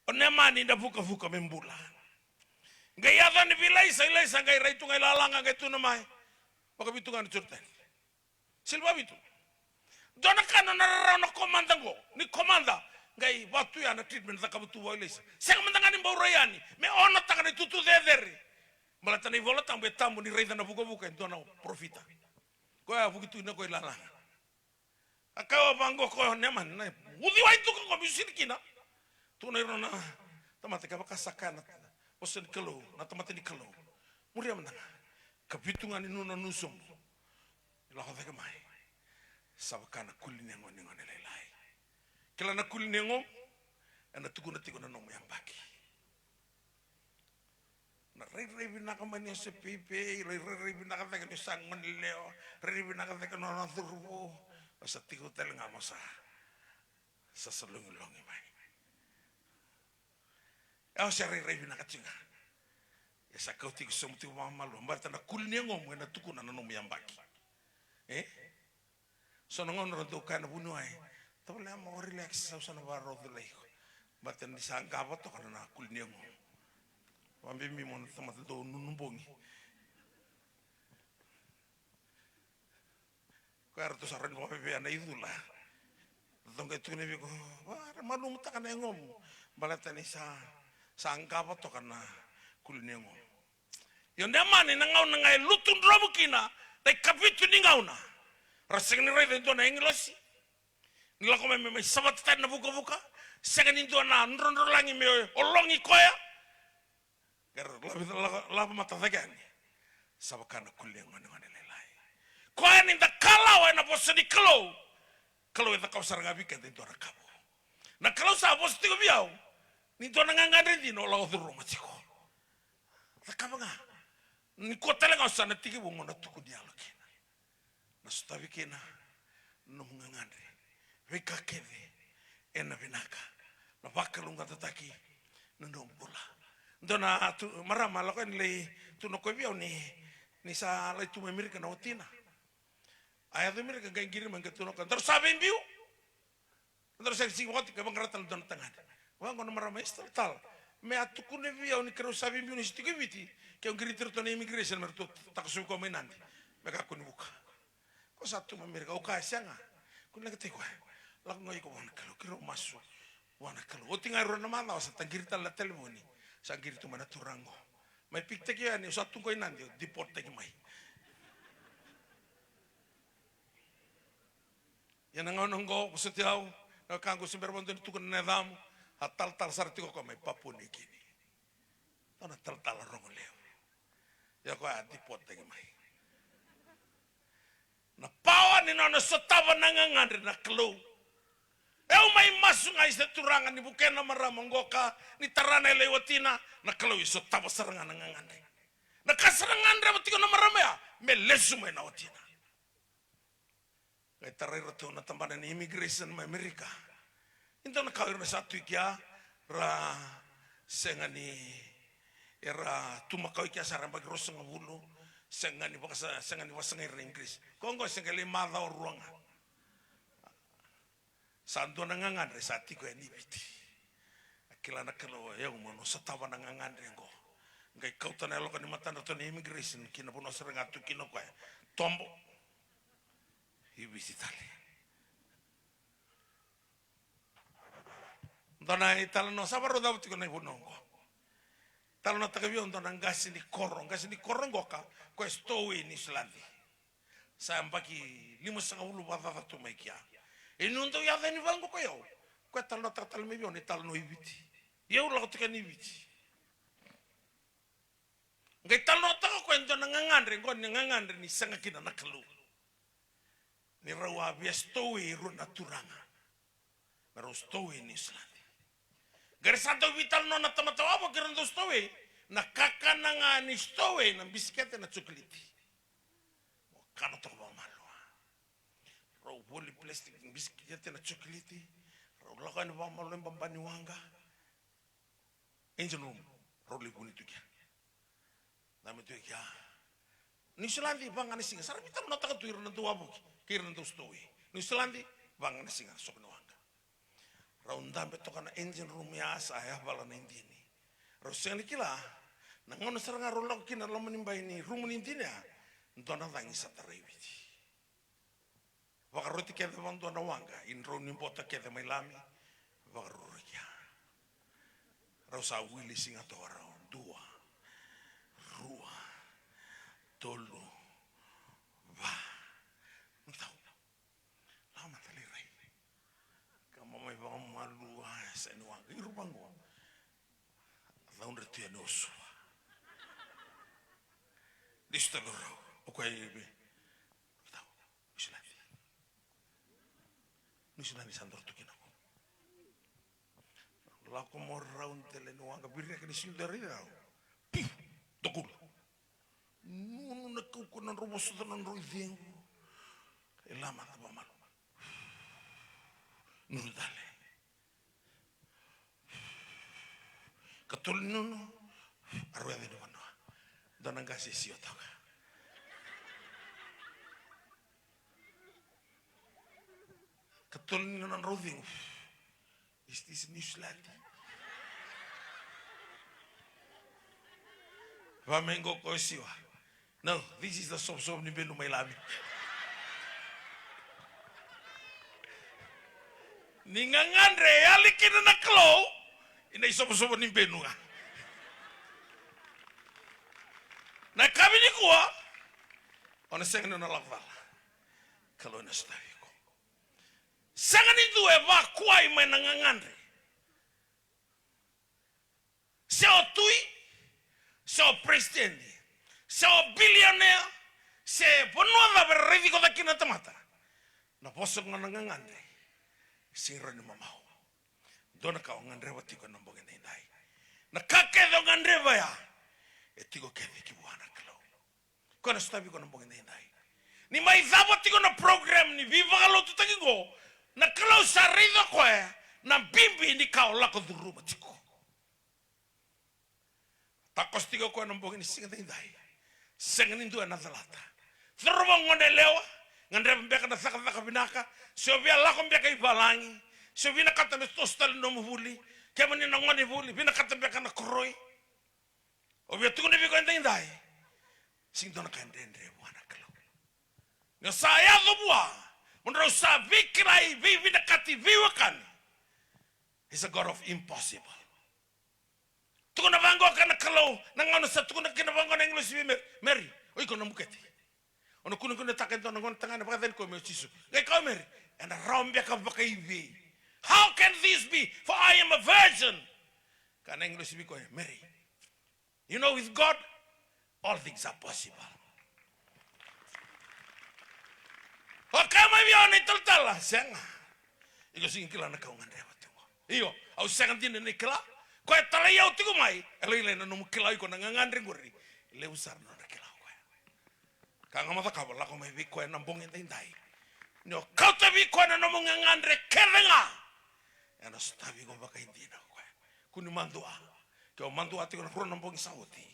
o Neamani na vukavuka me bula. Qai yaco yani vei Ilaisa, Ilaisa qai rai tu ga i lalaga, qai tukuna mai, "Vakavitu ga na Joritani." Sili vakavitu. Dua na ka nona rarawa na komada qo. Ni komada, qai vaka tu ya na treatment cakava tu vua Ilaisa. Sega mada ga ni bau rai yani me onotaka na itutu cecere. Baleta na iVola Tabu e tabu ni raica na vukavuka e dua na parofita. Koya a vuki tu kina qo i lalaga. A kaya vaqo ko Neamani, "Na uciwai duka qo meu sili kina." Tukuna ira na tamata, kevaka sa kaya na vosa ni Kalou na tamata ni Kalou, muria mada ga. Ka vitu ga ni nona nuu sobu e lako cake mai, sa vaka na kuli ni yagomu ni gone lailai. Kila na kuli ni yagomu, ena tukuna tiko na nomu yabaki. Na rairai vinaka mai ni o se peipei, rairai vinaka cake ni o sa gone lewa, rairai vinaka cake na nona cauravou. O sa tiko tale ga mo sa, sa, sa logilogi mai. E o se rairai vinaka tiko ga. E sa kau tiko sobu tiko vakamalua, baleta na kuli ni yagomu ena tukuna na nomu yabaki. E? So na gauna ra dau kaya na vuniwai, "Tavale, mo relax, au sa na vakarau culai iko." Baleta ni sa qava toka na kuli ni yagomu. Vabibi mo na tamata dau nunu bogi. Koya ratou sa rawa ni vakavevea na icula. Ratou qai tukuna vei iko, "Va, ra malumutaka na yagomu." Baleta ni sa, sa qava toka na kuli ni yagomu. Io, Neamani na gauna ga e lutu dromu kina na ikavitu ni gauna, ra sega ni raica e dua na agilosi ni lako mai me mai savata tani na vukavuka. Sega ni dua na drodrolagi me ologi koya. Qai ra lava, lava, lava mata cake yani. Sa vaka na kuli ni gone, gone lailai. Koya ni da kalawa ena vosa ni Kalou, Kalou e cakava sara ga vei keda e dua na ka vou. Na Kalou sa vosa tiko vei au ni dua na gagadre dina o lako curuma tiko. Cakava ga. Nikua tale ga o sa na tekivu mo na tuku ni yalo kina. Na sotavi kina Nomu gagadre, veika kece ena vinaka, na vakalougatataki na nomu bula. Dua na tu, marama lako yani lai tukuna o koya vei au ni, ni sa lai tu mai Amerika na watina. A yaco Amerika qai qiri mai qai tukuna o koya, daru sa veibiu. Daru sa sigi oti, qai vaqara tale dua na tagane. Vaqo na marama, e sa talatala, me a tukuna vei au ni keirau sa veibiu ni se tiko e Viti, ke au qiriti iratou na immigration me ratou takosovi koya mai Nadi, me kakua ni vuka. Ko sa tu mai Amerika, au kaya sega. Ko ni leqataki koya. Lako ga iko vua na Kalou, keirau masu vua na Kalou. Oti ga e rua na macawa sa taqiri tale na talevoni. Sa qiri tu mai na turaga qo. Mai pikitaki au yani, au sa tu qo i Nadi, au deporttaki mai. Ia na gauna qo, vosoti au, na wekaqu, se bera vakadua ni tukuna na yacamu, a talatala sara tiko o koya mai Papua New Guinea. Dua na talatala rogo levu. Ia o koya a deporttaki mai. Na pawa ni nona sotava na gagadre na Kalou. Au mai masu ga i se turaga ni vukea na marama qoka, ni tara na yaloi watina, na Kalou e sotava sara ga na gagadre. Na ka sa na gadreva tiko na marama ya, me lesu mai na watina. Qai tarai iratou na tabana ni immigration mai Amerika. E dua na ka, o ira na sa tu i kea, ra sega ni, era tu makawa i kea sa ra yabaki ruasagavulu, sega ni vakasa, sega ni vakasagai ira na immigration. Ko qo se qai lai macawa rua ga. Sa dua na gagadre sa tiko yani i Viti. A kila na Kalou, o yau meu na sotava na gagadre qo. Qai kauta na yaloka ni matadratou na immigration ki na vanua sara ga tu kina o koya. Tobo. I Viti tale. Dua na italanoa, sa vakarau cava tiko na ivunau oqo. Talanoataka vei au dua na qase ni koro, qase ni koro qoka, koya e stowaway e Niusiladi. Sa yabaki limasagavulu vakacaca tu mai kea. E niu dau yaco yani vaqo ko i au, koya e talanoataka tale mai vei au na italanoa i Viti. I au lako tiko yani i Viti. Qai talanoataka o koya e dua na gagadre, qo ni gagadre ni sega kina na Kalou. Ni rau a via stowaway e rua na turaga. Me rau stowaway e Niusiladi. Qai ra sa dau veitalanoa na tamata wavoki, ra dau stowaway. Na kakana ga ni stowaway na bisikete, na chocolate. Mo kana toka vakamalua. Rau voli plastic bisikete, na chocolate. Rau lako yani vakamalua i baba ni waqa. Engine room, rau lai vuni tu kea. Dabe tu kea. Niusiladi, va ga na siga. Sa ra veitalanoataka tu ira na dau wavoki kei ira na dau stowaway. Niusiladi, va ga na siga, soko ni waqa. Rau dabe toka na engine room ya, sa yavala na idini. Rau sega ni kila na gauna sara ga rau lako kina loma ni bai ni rumu ni idini ya, dua na cagi sa tarai Viti. Vakaroti kece vakadua na waqa, i drau ni bota kece mai Lami, vakaruru i kea. Rau sa wili siga toka rau, dua, rua, tolu, va. Matau. Lako mada lai rai. Ka mamai vakamalua, e sa ni waqa. Iru vaqo. Caudre tu yani o Suva. Lesu tale o rau. O koya e vei? Matau. Niusiladi. Niusiladi sa doro tu kina ko. Lako mai o rau dela ni waqa, virika ni siga dua raica rau. Puf! Dokula. Nunu na kaukauwa, na drau vosota na drau icegu. Qai lako mada vakamalua. Nunu tale. Katolu ni nunu, a rau yaco ni vanua. Dua na qase e sio toka. Katolu ni nunu, a drau cegu. Is this Niusiladi? Va mai qo ko Siwa. No, this is the soposopo ni benu mai Lami. Ni gagadre e yali kina na Kalou, ena isoposopo ni benu ga. Na yakavi nikua, o na sega ni o na lako cala. Kalou ena sotavi iko. Sega ni dua e vakuai mai na gagadre. Se o tui, se o peresitedi, se o bilionea, se vanua cava era raici iko cake kina na tamata. Na vosa ga na gagadre, sega ni rawa ni mamau. Dua na ka o gadreva tiko ena bogi edaidai. Na ka kece o gadreva ya, e tiko kece ki vua na Kalou. Koya na sotavi iko na bogi edaidai. Ni mai cava tiko na program ni veivakalotutaki qo, na Kalou sa raica o koya na bibi ni ka o lako curuma tiko. Takoso tiko o koya na bogi ni siga daidai. Sega ni dua ena calata. Cauravou, gone yalewa, gadreva beka na cakacaka vinaka, se o via lako beka i valagi, se o vinakata me toso tale na nomu vuli, kemuni na gone vuli, vinakata beka na koroi. O via tukuna vei koya daidai, sega ni dua na ka e dredre vua na Kalou. Ni o sa yaco vua, mo drau sa veikilai, veivinakati, veiwekani. He's a God of impossible. Tukuna vaqoka na Kalou, na gauna sa tukuna kina vaqo na agilosi vei Meri, Meri, o iko na bukete. O na kunekunetaka e dua na gone tagane, vakayacani koya me o Jisu. Qai kaya o Meri, ena rawa beka vakaivei? How can this be? For I am a virgin. Kaya na agilosi vei koya, Meri, you know, with God, all things are possible. O kaya mai vei au na italatala, sega. Iko sega ni kila na ka au gadreva tiko. Io, au sega dina ni kila. Koya e talai au tiko mai, e lailai na nomu kila o iko na gagadre qori. Levu sara na nodra kila o koya. Ka ga mo cakava, lako mai vei koya na bogi daidai. Ni o kauta vei koya na nomu gagadre kece ga, ena sotavi iko vakaidina o koya. Kua ni madua. Ke o madua tiko na rua na bogi sa oti,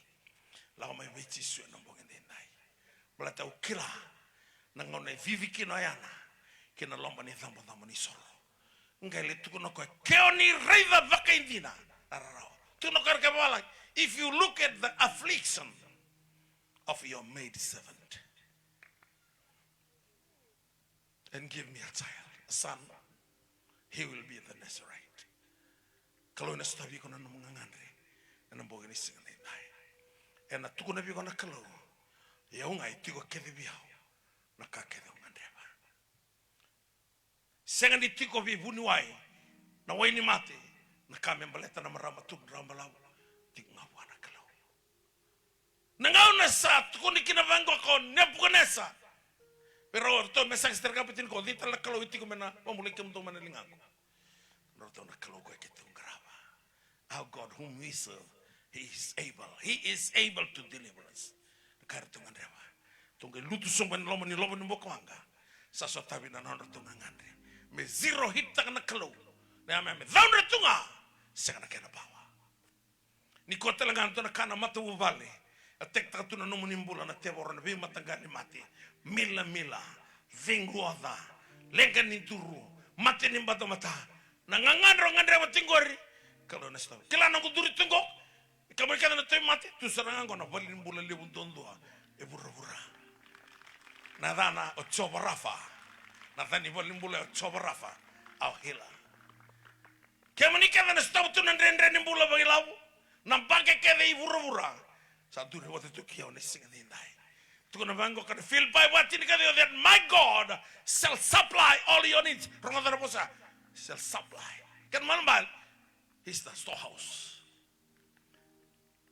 lako mai vei Jisu ena bogi daidai. Baleta au kila na gauna e cici kina o Yana ki na loma ni cabocabo ni soro. Qai lai tukuna o koya, ke o ni raica vakaidina na rarawa. Tukuna o koya na ka e vavalagi. If you look at the affliction of your maid servant and give me a child, a son, he will be the Nazarite. Kalou ena sotavi iko na nomu gagadre ena bogi ni siga daidai. Ena tukuna vei iko na Kalou, o au ga e tiko kece vei au na ka kece au gadreva. Sega ni tiko vei vuniwai na wai ni mate na ka me baleta na marama tudrau balavu, tiko ga vua na Kalou. Na gauna sa tukuni kina vaqo ko Nepukanesa vei rau, ratou me saka se tara ka pati ni ko, cei tale na Kalou e tiko me na vabulai kemudou mai na ligaqu? Ratou na Kalou koya keitou qarava. Our God whom we serve, he is able. He is able to deliver us. Na ka eratou gadreva. Ratou qai lutu sobu ena loma ni lovo ni bukawaqa. Sa sotavi na nodratou gagadre. Me zero hit taka na Kalou. Na yameyame caudre tu ga. Sega na kena power. Ni kua tale ga na dua na ka na matavuvale. A tekitaka tu na nomuni bula na tevoro na veimataqali mate. Milamila, ceguoca, leqa ni duru, mate ni batabata. Na gagadre o gadreva tiko qori. Kalou na sotava. Kila noqu duri tu qo. Kemuni kece na tauvimate, tu sara ga qo na valenibula levu duadua e vuravura. Na yacana o Jiova Rafa. Na yaca ni valenibula o Jiova Rafa. Our healer. Kemuni kece na sotava tu na dredre ni bula vakailavo, na baqe kece i vuravura. Sa duri vata tu kei au na siga nidai. Tukuna vaqo ka na Filipai va tinikaciwa, that my God shall supply all your needs. Rogoca na vosa. Shall supply. Kena ibalebale, he's the storehouse.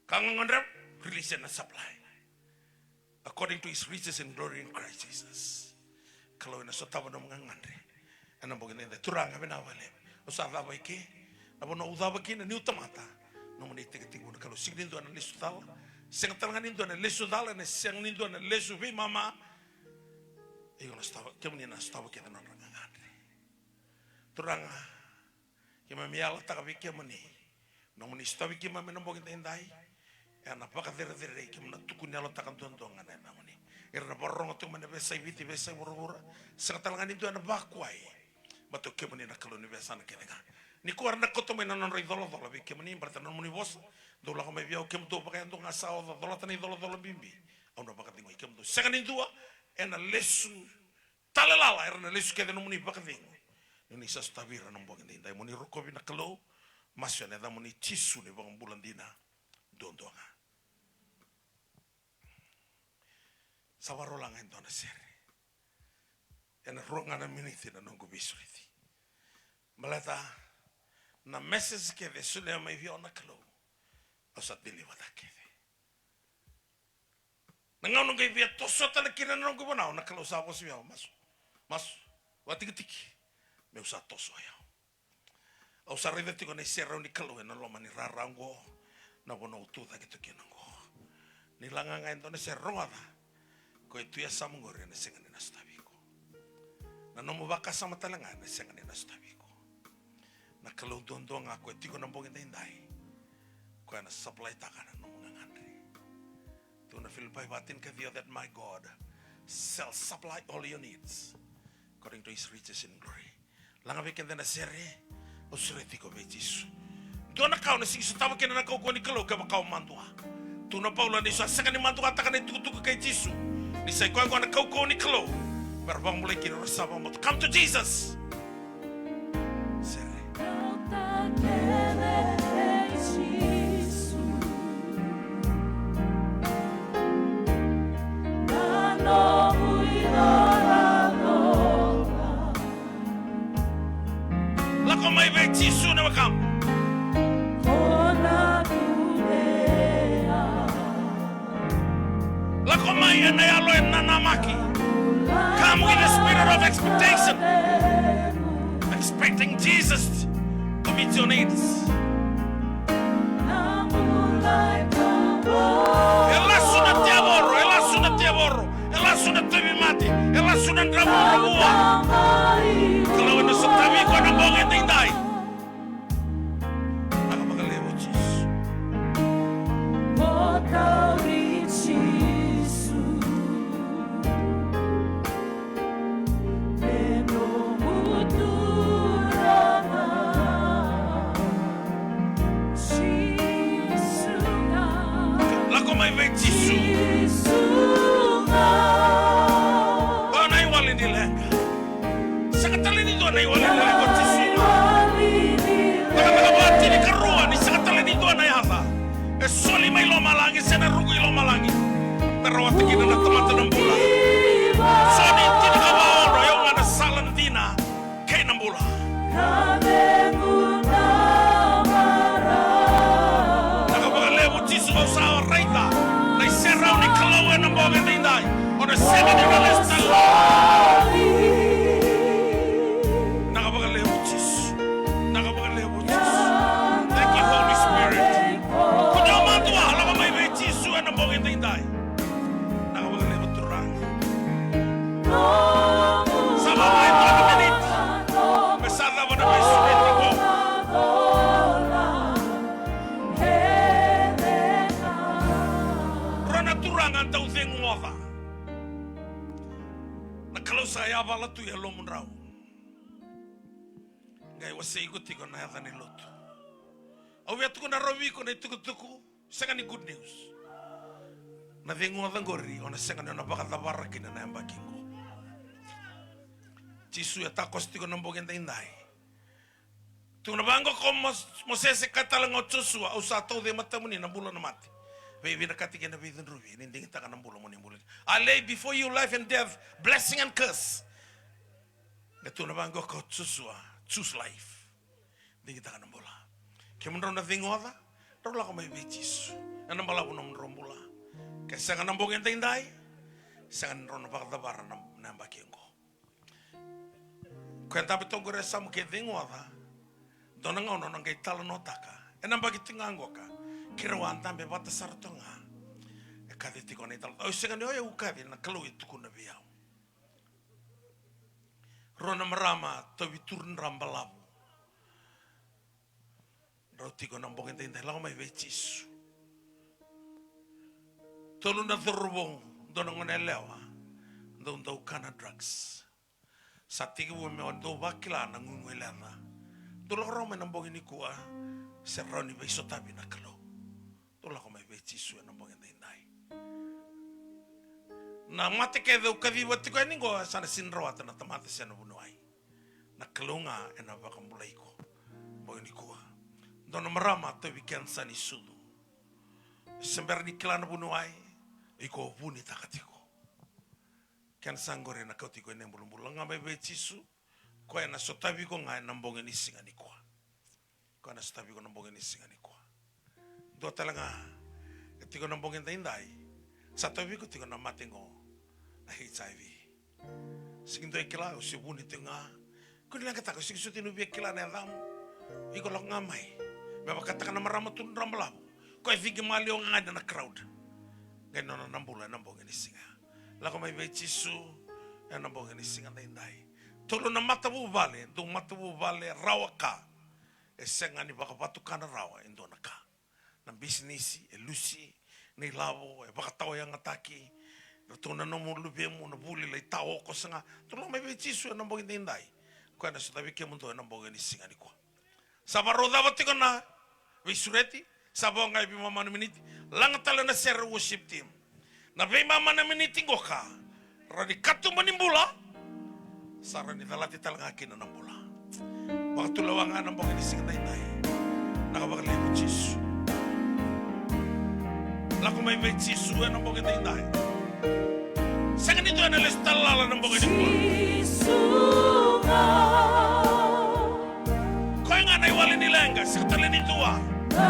Ka ga gadreva, release na supply. According to his riches in glory in Christ Jesus. Kalou ena sotava nomu gagadre. Ena bogi nida, Turaga vinaka vakalevu. Au sa cava i ke. Na vanua au cava kina niu tamata. Nomuni tekitekivu na Kalou. Sega ni dua na lesu cala. Sega tale ga ni dua na lesu cala, ena sega ni dua na lesu veimama. Iko na sotava, kemuni na sotava kece na nodra gagadre. Turaga, keimami yalataka vei kemuni. Nomuni sotavi keimami ena bogi daidai. Ena vakacerecerei keimami na tukuni yalotaka duadua ga na yacamuni. Ira na vakarorogo tiko mai na veiyasai Viti, veiyasai vuravura. Sega tale ga ni dua ena vakuai. Baleta o kemuni na Kalou ni veiyasana kece ga. Nikua era na kauta mai na nodra icolacola vei kemuni, baleta na nomuni vosa. Dou lako mai vei au kemudou vakayadua ga sa oca, colata na icolacola bibi. Au na vakacegui kemudou. Sega ni dua ena lesu tale lala, era na lesu kece nomuni vakacegu. Ni ni sa sotavi ira na bogi daidai, mo ni rokovi na Kalou. Masu ena yacamuni Jisu na iVakabula dina duadua ga. Sa vakarau laga e dua na sere. Ena rua ga na miniti na noqu veisureti. Baleta na message kece e solia mai vei au na Kalou, au sa deliver taka kece. Na gauna qai via toso tale kina na noqu ivunau, na Kalou sa vosa vei au, masu, masu, vakatikitiki, meu sa toso o yau. Au sa raica tiko na iserau ni Kalou ena loma ni rara oqo, na vanua au tu cake tu kina oqo. Ni laga ga e dua na sere, rogoca. Ko Ko e tu e yasamu qori ena sega ni na sotavi iko. Na nomu vakasama tale ga ena sega ni na sotavi iko. Na Kalou duadua ga ko e tiko na bogi daidai. Ko e na supply taka na nomu gagadre. Tukuna Filipai va tinikaciwa that my God shall supply all your needs according to his riches in glory. Laga vei keda na sere, au sureti iko vei Jisu. Dua na ka o na sega ni sotava kina na kaukauwa ni Kalou kevaka o madua. Tukuna Paula ni sa sega ni maduataka na itukutuku kei Jisu. Ni sa i koya qo na kaukauwa ni Kalou. Me ra vakabulai kina, ra sa vakabauta. Come to Jesus. Sere. Lako mai vei Jisu na wekamu. Lako mai ena yalo e nanamaki. Come with a spirit of expectation. Expecting Jesus to meet your needs. E lasu na tevoro, e lasu na tevoro, e lasu na tauvimate, e lasu na dravudravua. Kalou ena sotavi iko ena bogi edaidai. Vinaka vakalevu Jisu. Lako mai vei Jisu. O na iwali ni leqa. Sega tale ni dua na iwali ni leqa o Jisu. Cakacaka va tinikarua ni sega tale ni dua na yaca e soli mai lomalagi se na ruku i lomalagi me rawata kina na tamata na bula. Joni tinikava ono, e au ga na sala, na dina kei na bula. Vinaka vakalevu Jisu, au sa raica na iserau ni Kalou ena bogi edaidai. O na sega ni na lesu tale. Vinaka vakalevu Jisu. Vinaka vakalevu Jisu. Thank you, Holy Spirit. Kua ni o madua, lako mai vei Jisu ena bogi edaidai. Vinaka vakalevu Turaga. Sa va mai dua na miniti. Me sa cava na veisureti qo. Rua na turaga dau ceguoca. Na Kalou sa yavala tu e lomadrau. Qai wasei iko tiko na yaca ni lotu. Au via tukuna rawa vei iko na itukutuku. Sega ni good news. Na ceguoca qori, o na sega ni o na vakacavara kina na yabaki qo. Jisu e takoso tiko na bogi edaidai. Tukuna vaqo ko Mos-, Mosese, kaya tale ga o Josua, au sa tauca e matamuni na bula, na mate. Veivinakati kei na veicudruvi, ni digitaka na bula mo ni bula. I lay before you life and death, blessing and curse. Qai tukuna vaqo ko Josua, choose life. Digitaka na bula. Kemudrau na ceguoca, drau lako mai vei Jisu. Ena balavu nomudrau bula. Ke sega na bogi edaidai, sega ni drau na vakacavara na, na yabaki oqo. Ko e dabe toka qori e yasamu ke ceguoca, dua na gauna o na qai talanoataka. Ena yabaki tiko ga qoka, keirau a dabe vata sara toka ga. E kaci tiko na italanoa. Au sega ni o yau kaci, na Kalou e tukuna vei au. Rua na marama tauvi turu dra balavu. Drau tiko na bogi edaidai, lako mai vei Jisu. Tolu na cauravou, dua na gone yalewa, dau, dau kana drugs. Sa tekivu me dau vakila na guiguileca. Dou lako rawa mai na bogi nikua, se rawa ni veisotavi na Kalou. Dou lako mai vei Jisu ena bogi edaidai. Na mate kece au kaciva tiko yani qo, sa na sega ni rawata na tamata se na vuniwai. Na Kalou ga ena vakabulai iko. Bogi nikua. Dua na marama tauvi kenisa ni sucu. Se bera ni kila na vuniwai, iko vunitaka tiko. Kenisa qori ena kauti iko ena ibulubulu. Lako ga mai vei Jisu. Koya ena sotavi iko ga ena bogi ni siga nikua. Koya ena sotavi iko na bogi ni siga nikua. Dua tale ga e tiko na bogi edaidai, sa tauvi iko tiko na mate qo, na H I V. Sega ni dua e kila, au se vuni tiko ga. Ko ni leqataka, au sega soti ni via kila na yacamu. Iko lako ga mai. Me vakataka na marama tu dra balavu. Koya e ciki maliwa ga ena crowd. Qai nona na bula ena bogi ni siga. Lako mai vei Jisu ena bogi ni siga daidai. Tolu na matavuvale, dou matavuvale rawa ka. E sega ni vakavatukana rawa e dua na ka. Na bisinisi e lusi, na ilavo e vakatawayagataki. Ratou na nomu luvemu na vuli lai taoko saga. Dou lako mai vei Jisu ena bogi daidai. Koya na sotavi kemudou ena bogi ni siga nikua. Sa varau cava tiko na veisureti, sa vo ga e veimama na miniti, laga tale na sere worship team. Na veimama na miniti qoka, rawa ni katuba ni bula, sa rawa ni calati tale ga kina na bula. Vakatulewa ga na bogi ni siga daidai. Vinaka vakalevu Jisu. Lako mai vei Jisu ena bogi daidai. Sega ni dua ena lesu tale lala na bogi nikua. Jisu ga. Koya ga na iwali ni leqa, sega tale ni dua. Na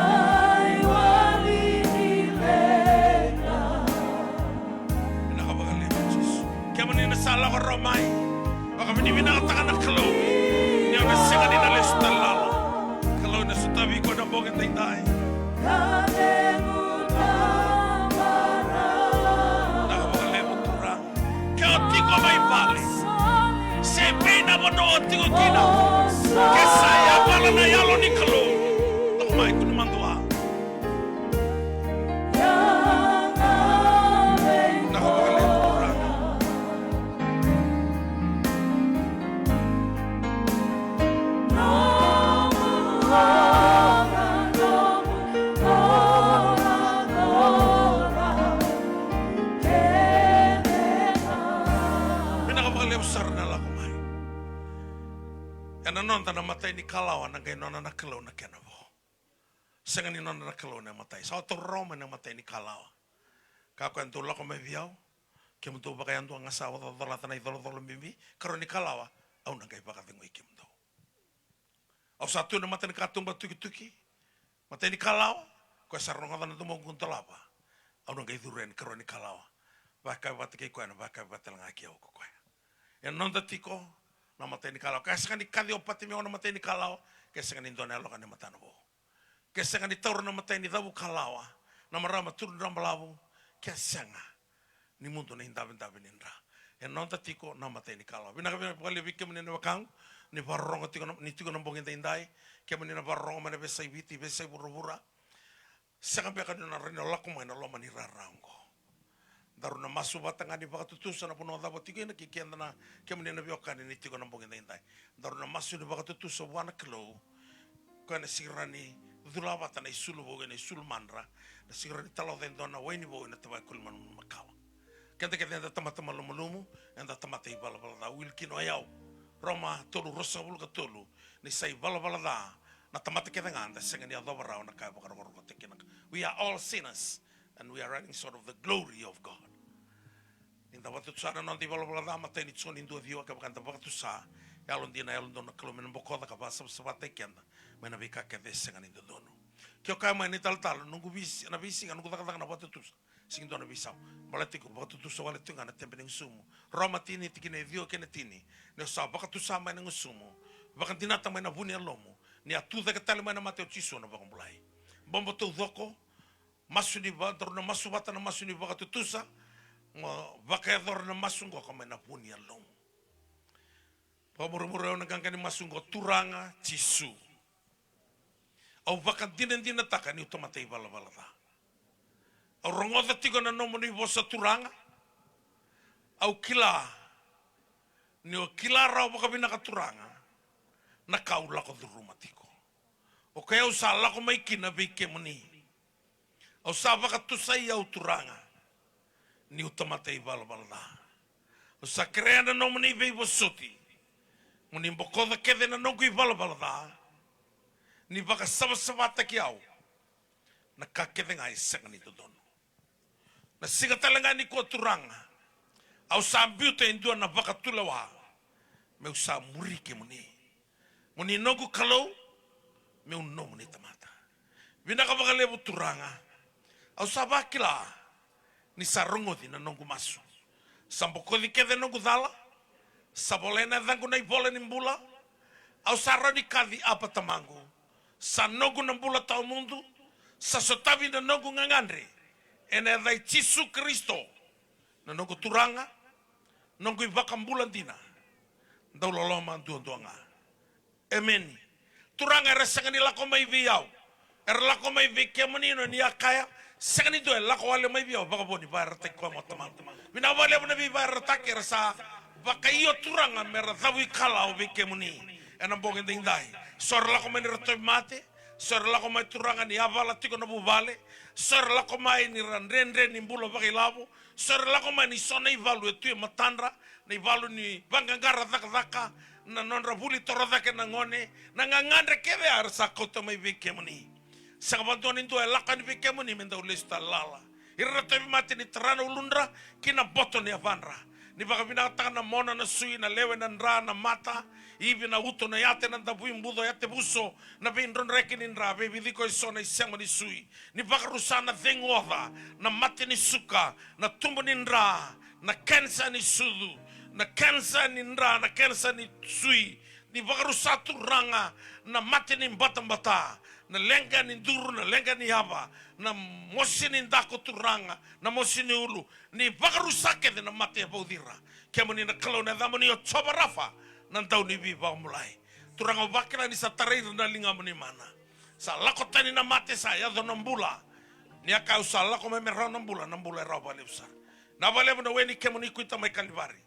iwali ni leqa. Vinaka vakalevu Jisu. Kemuni na sa lako rawa mai. Vakavinavinakataka na Kalou. Ni o na sega ni na lesu tale lala. Kalou ena sotavi iko ena bogi daidai. Vinaka vakalevu Turaga. Ke o tiko mai vale, se vei na vanua o tiko kina, ke sa yavala na Yalo ni Kalou, lako mai tu na madua. Vinaka vakalevu Turaga. Vinaka vakalevu sara na lako mai. Ena noda na imatai ni kalawa na qai nona na Kalou na kena vo. Sega ni nona na Kalou na imatai. Sa o taura rawa mai na imatai ni kalawa. Ka koya dou lako mai vei au, kemudou vakayadua ga sa ocaoca lata na icolacola bibi, karua ni kalawa, au na qai vakacegui kemudou. Au sa tu na mata ni katuba tukituki, matai ni kalawa, koya sa rogoca na domoqu dolava. Au na qai curu yani karua ni kalawa. Vakayavi vata kei koya, na vakayavi vata tale ga kei au ko koya. E noda tiko na matai ni kalawa. Ka sega ni kaci o Patimeo na matai ni kalawa, ke sega ni dua na yaloka ni matana vou. Ke sega ni taura na matai ni cavu kalawa na marama turu drabalavu, ke sega ni mudu na idavedave ni dra. E noda tiko na matai ni kalawa. Vinaka, vinaka vakalevu vei kemuni na wekaqu ni vakarorogo tiko na, ni tiko na bogi daidai. Kemuni na vakarorogo mai na veiyasai Viti, veiyasai vuravura. Sega beka ni na rawa ni lako mai na loma ni rara oqo. Daru na masu vata ga ni vakatutusa na vanua cava tiko kina kei keda na kemuni na veiwekani ni tiko na bogi daidai. Daru na masu ni vakatutusa vua na Kalou. Koya na sega ni cula vata na isulu vou ena isulu madra. Na sega ni taloca e dua na waini vou ena tavaya koli manumanu makawa. Keda kece eda tamata malumalumu, eda tamata ivalavala ca, wili kina o yau. Roma tolu ruasagavulu ka tolu, ni sa ivalavala ca na tamata kece ga, da sega ni yacova rawa na ka e vakarokorokotaki kina. We are all sinners and we are running short of the glory of God. Ni da vakatutusa na noda ivalavala ca, matai ni Joni dua ciwa, kevaka da vakatutusa, yalodina, yalododonu na Kalou me na bokoca ka vakasavasavataki keda mai na veika kece e sega ni dodonu. Ke o kaya mai na italatala, noqu veisi-, na veisiga noqu cakacaka na vakatutusa. Sega ni dua na veisau. Baleta tiko vakatutusa wale tiko ga na tebe ni gusumu. Roma tini, tikina e ciwa kei na tini. Ni o sa vakatusa mai na gusumu, vakadinata mai na vu ni yalomu, ni a tu cake tale mai na mate o Jisu na vakabulai. Bobo taucoko, masu ni va-, daru na masu vata na masu ni vakatutusa, mo vakayacora na masu qoka mai na vu ni yalomu. Vakamurimuri au na qaqa ni masu qo, Turaga Jisu. Au vakadinadinataka niu tamata ivalavala ca. Au rogoca tiko na nomuni vosa Turaga. Au kila niu kila rawa vakavinaka Turaga na ka au lako curuma tiko. O koya au sa lako mai kina vei kemuni. Au sa vakatusai au Turaga niu tamata ivalavala ca. Au sa kerea na nomuni veivosoti mo ni bokoca kece na noqu ivalavala ca, ni vakasavasavataki au na ka kece ga e sega ni dodonu. Na siga tale ga nikua Turaga, au sa biuta e dua na vakatulewa meu sa muri kemuni. Mo ni noqu Kalou, meu nomuni tamata. Vinaka vakalevu Turaga. Au sa vakila ni sa rogoci na noqu masu. Sa bokoci kece noqu cala. Sa volai na yacaqu na ivola ni bula. Au sa rawa ni kaci Apa Tamaqu. Sa noqu na bula tawamudu. Sa sotavi na noqu gagadre ena yaca i Jisu Karisito, Na noqu Turaga, noqu iVakabula dina, dau loloma duadua ga. Emeni. Turaga era sega ni lako mai vei au, era lako mai vei kemuni, ni a kaya, sega ni dua e lako wale mai vei au vakavo ni vakayarayarataki koya mo tamaqu. Vinaka vakalevu na veivakayarayarataki era sa vakaio Turaga me ra cavuikalawa vei kemuni ena bogi edaidai. So era lako mai ni ra tauvimate, so era lako mai Turaga ni yavala tiko na vuvale, so era lako mai ni ra dredre ni bula vakailavo, so era lako mai ni so na ivalu e tu e matadra, na ivalu ni vaqaqara cakacaka, na nodra vuli torocake na gone, na gagadre kece era sa kauta mai vei kemuni. Sega vakadua ni dua e lako yani vei kemuni me dau lesu tale lala. Ira na tauvimate ni tara na uludra ki na boto ni yavadra. Ni vakavinakataka na mona, na sui, na lewe, na dra, na mata, ivi, na uto, na yate, na davui, buco, yate vuso, na veidrodreki ni dra, veiviciko eso, na isema ni sui. Ni vakarusa na cegu oca, na mate ni suka, na tubu ni dra, na kenisa ni sucu, na kenisa ni dra, na kenisa ni sui. Ni vakarusa Turaga na mate ni batabata, na leqa ni duru, na leqa ni yava, na mosi ni daku Turaga, na mosi ni ulu. Ni vakarusa kece na mate e vauci ira. Kemuni na Kalou, na yacamuni o Jiova Rafa, na dauniveivakabulai. Turaga, au vakila ni sa tarai ira na ligamuni mana. Sa lako tani na mate, sa yaco na bula. Ni a kaya au sa lako mai me rawa na bula, na bula e rawa vakalevu sara. Na vakalevu na we ni kemuni kuita mai Kalivari.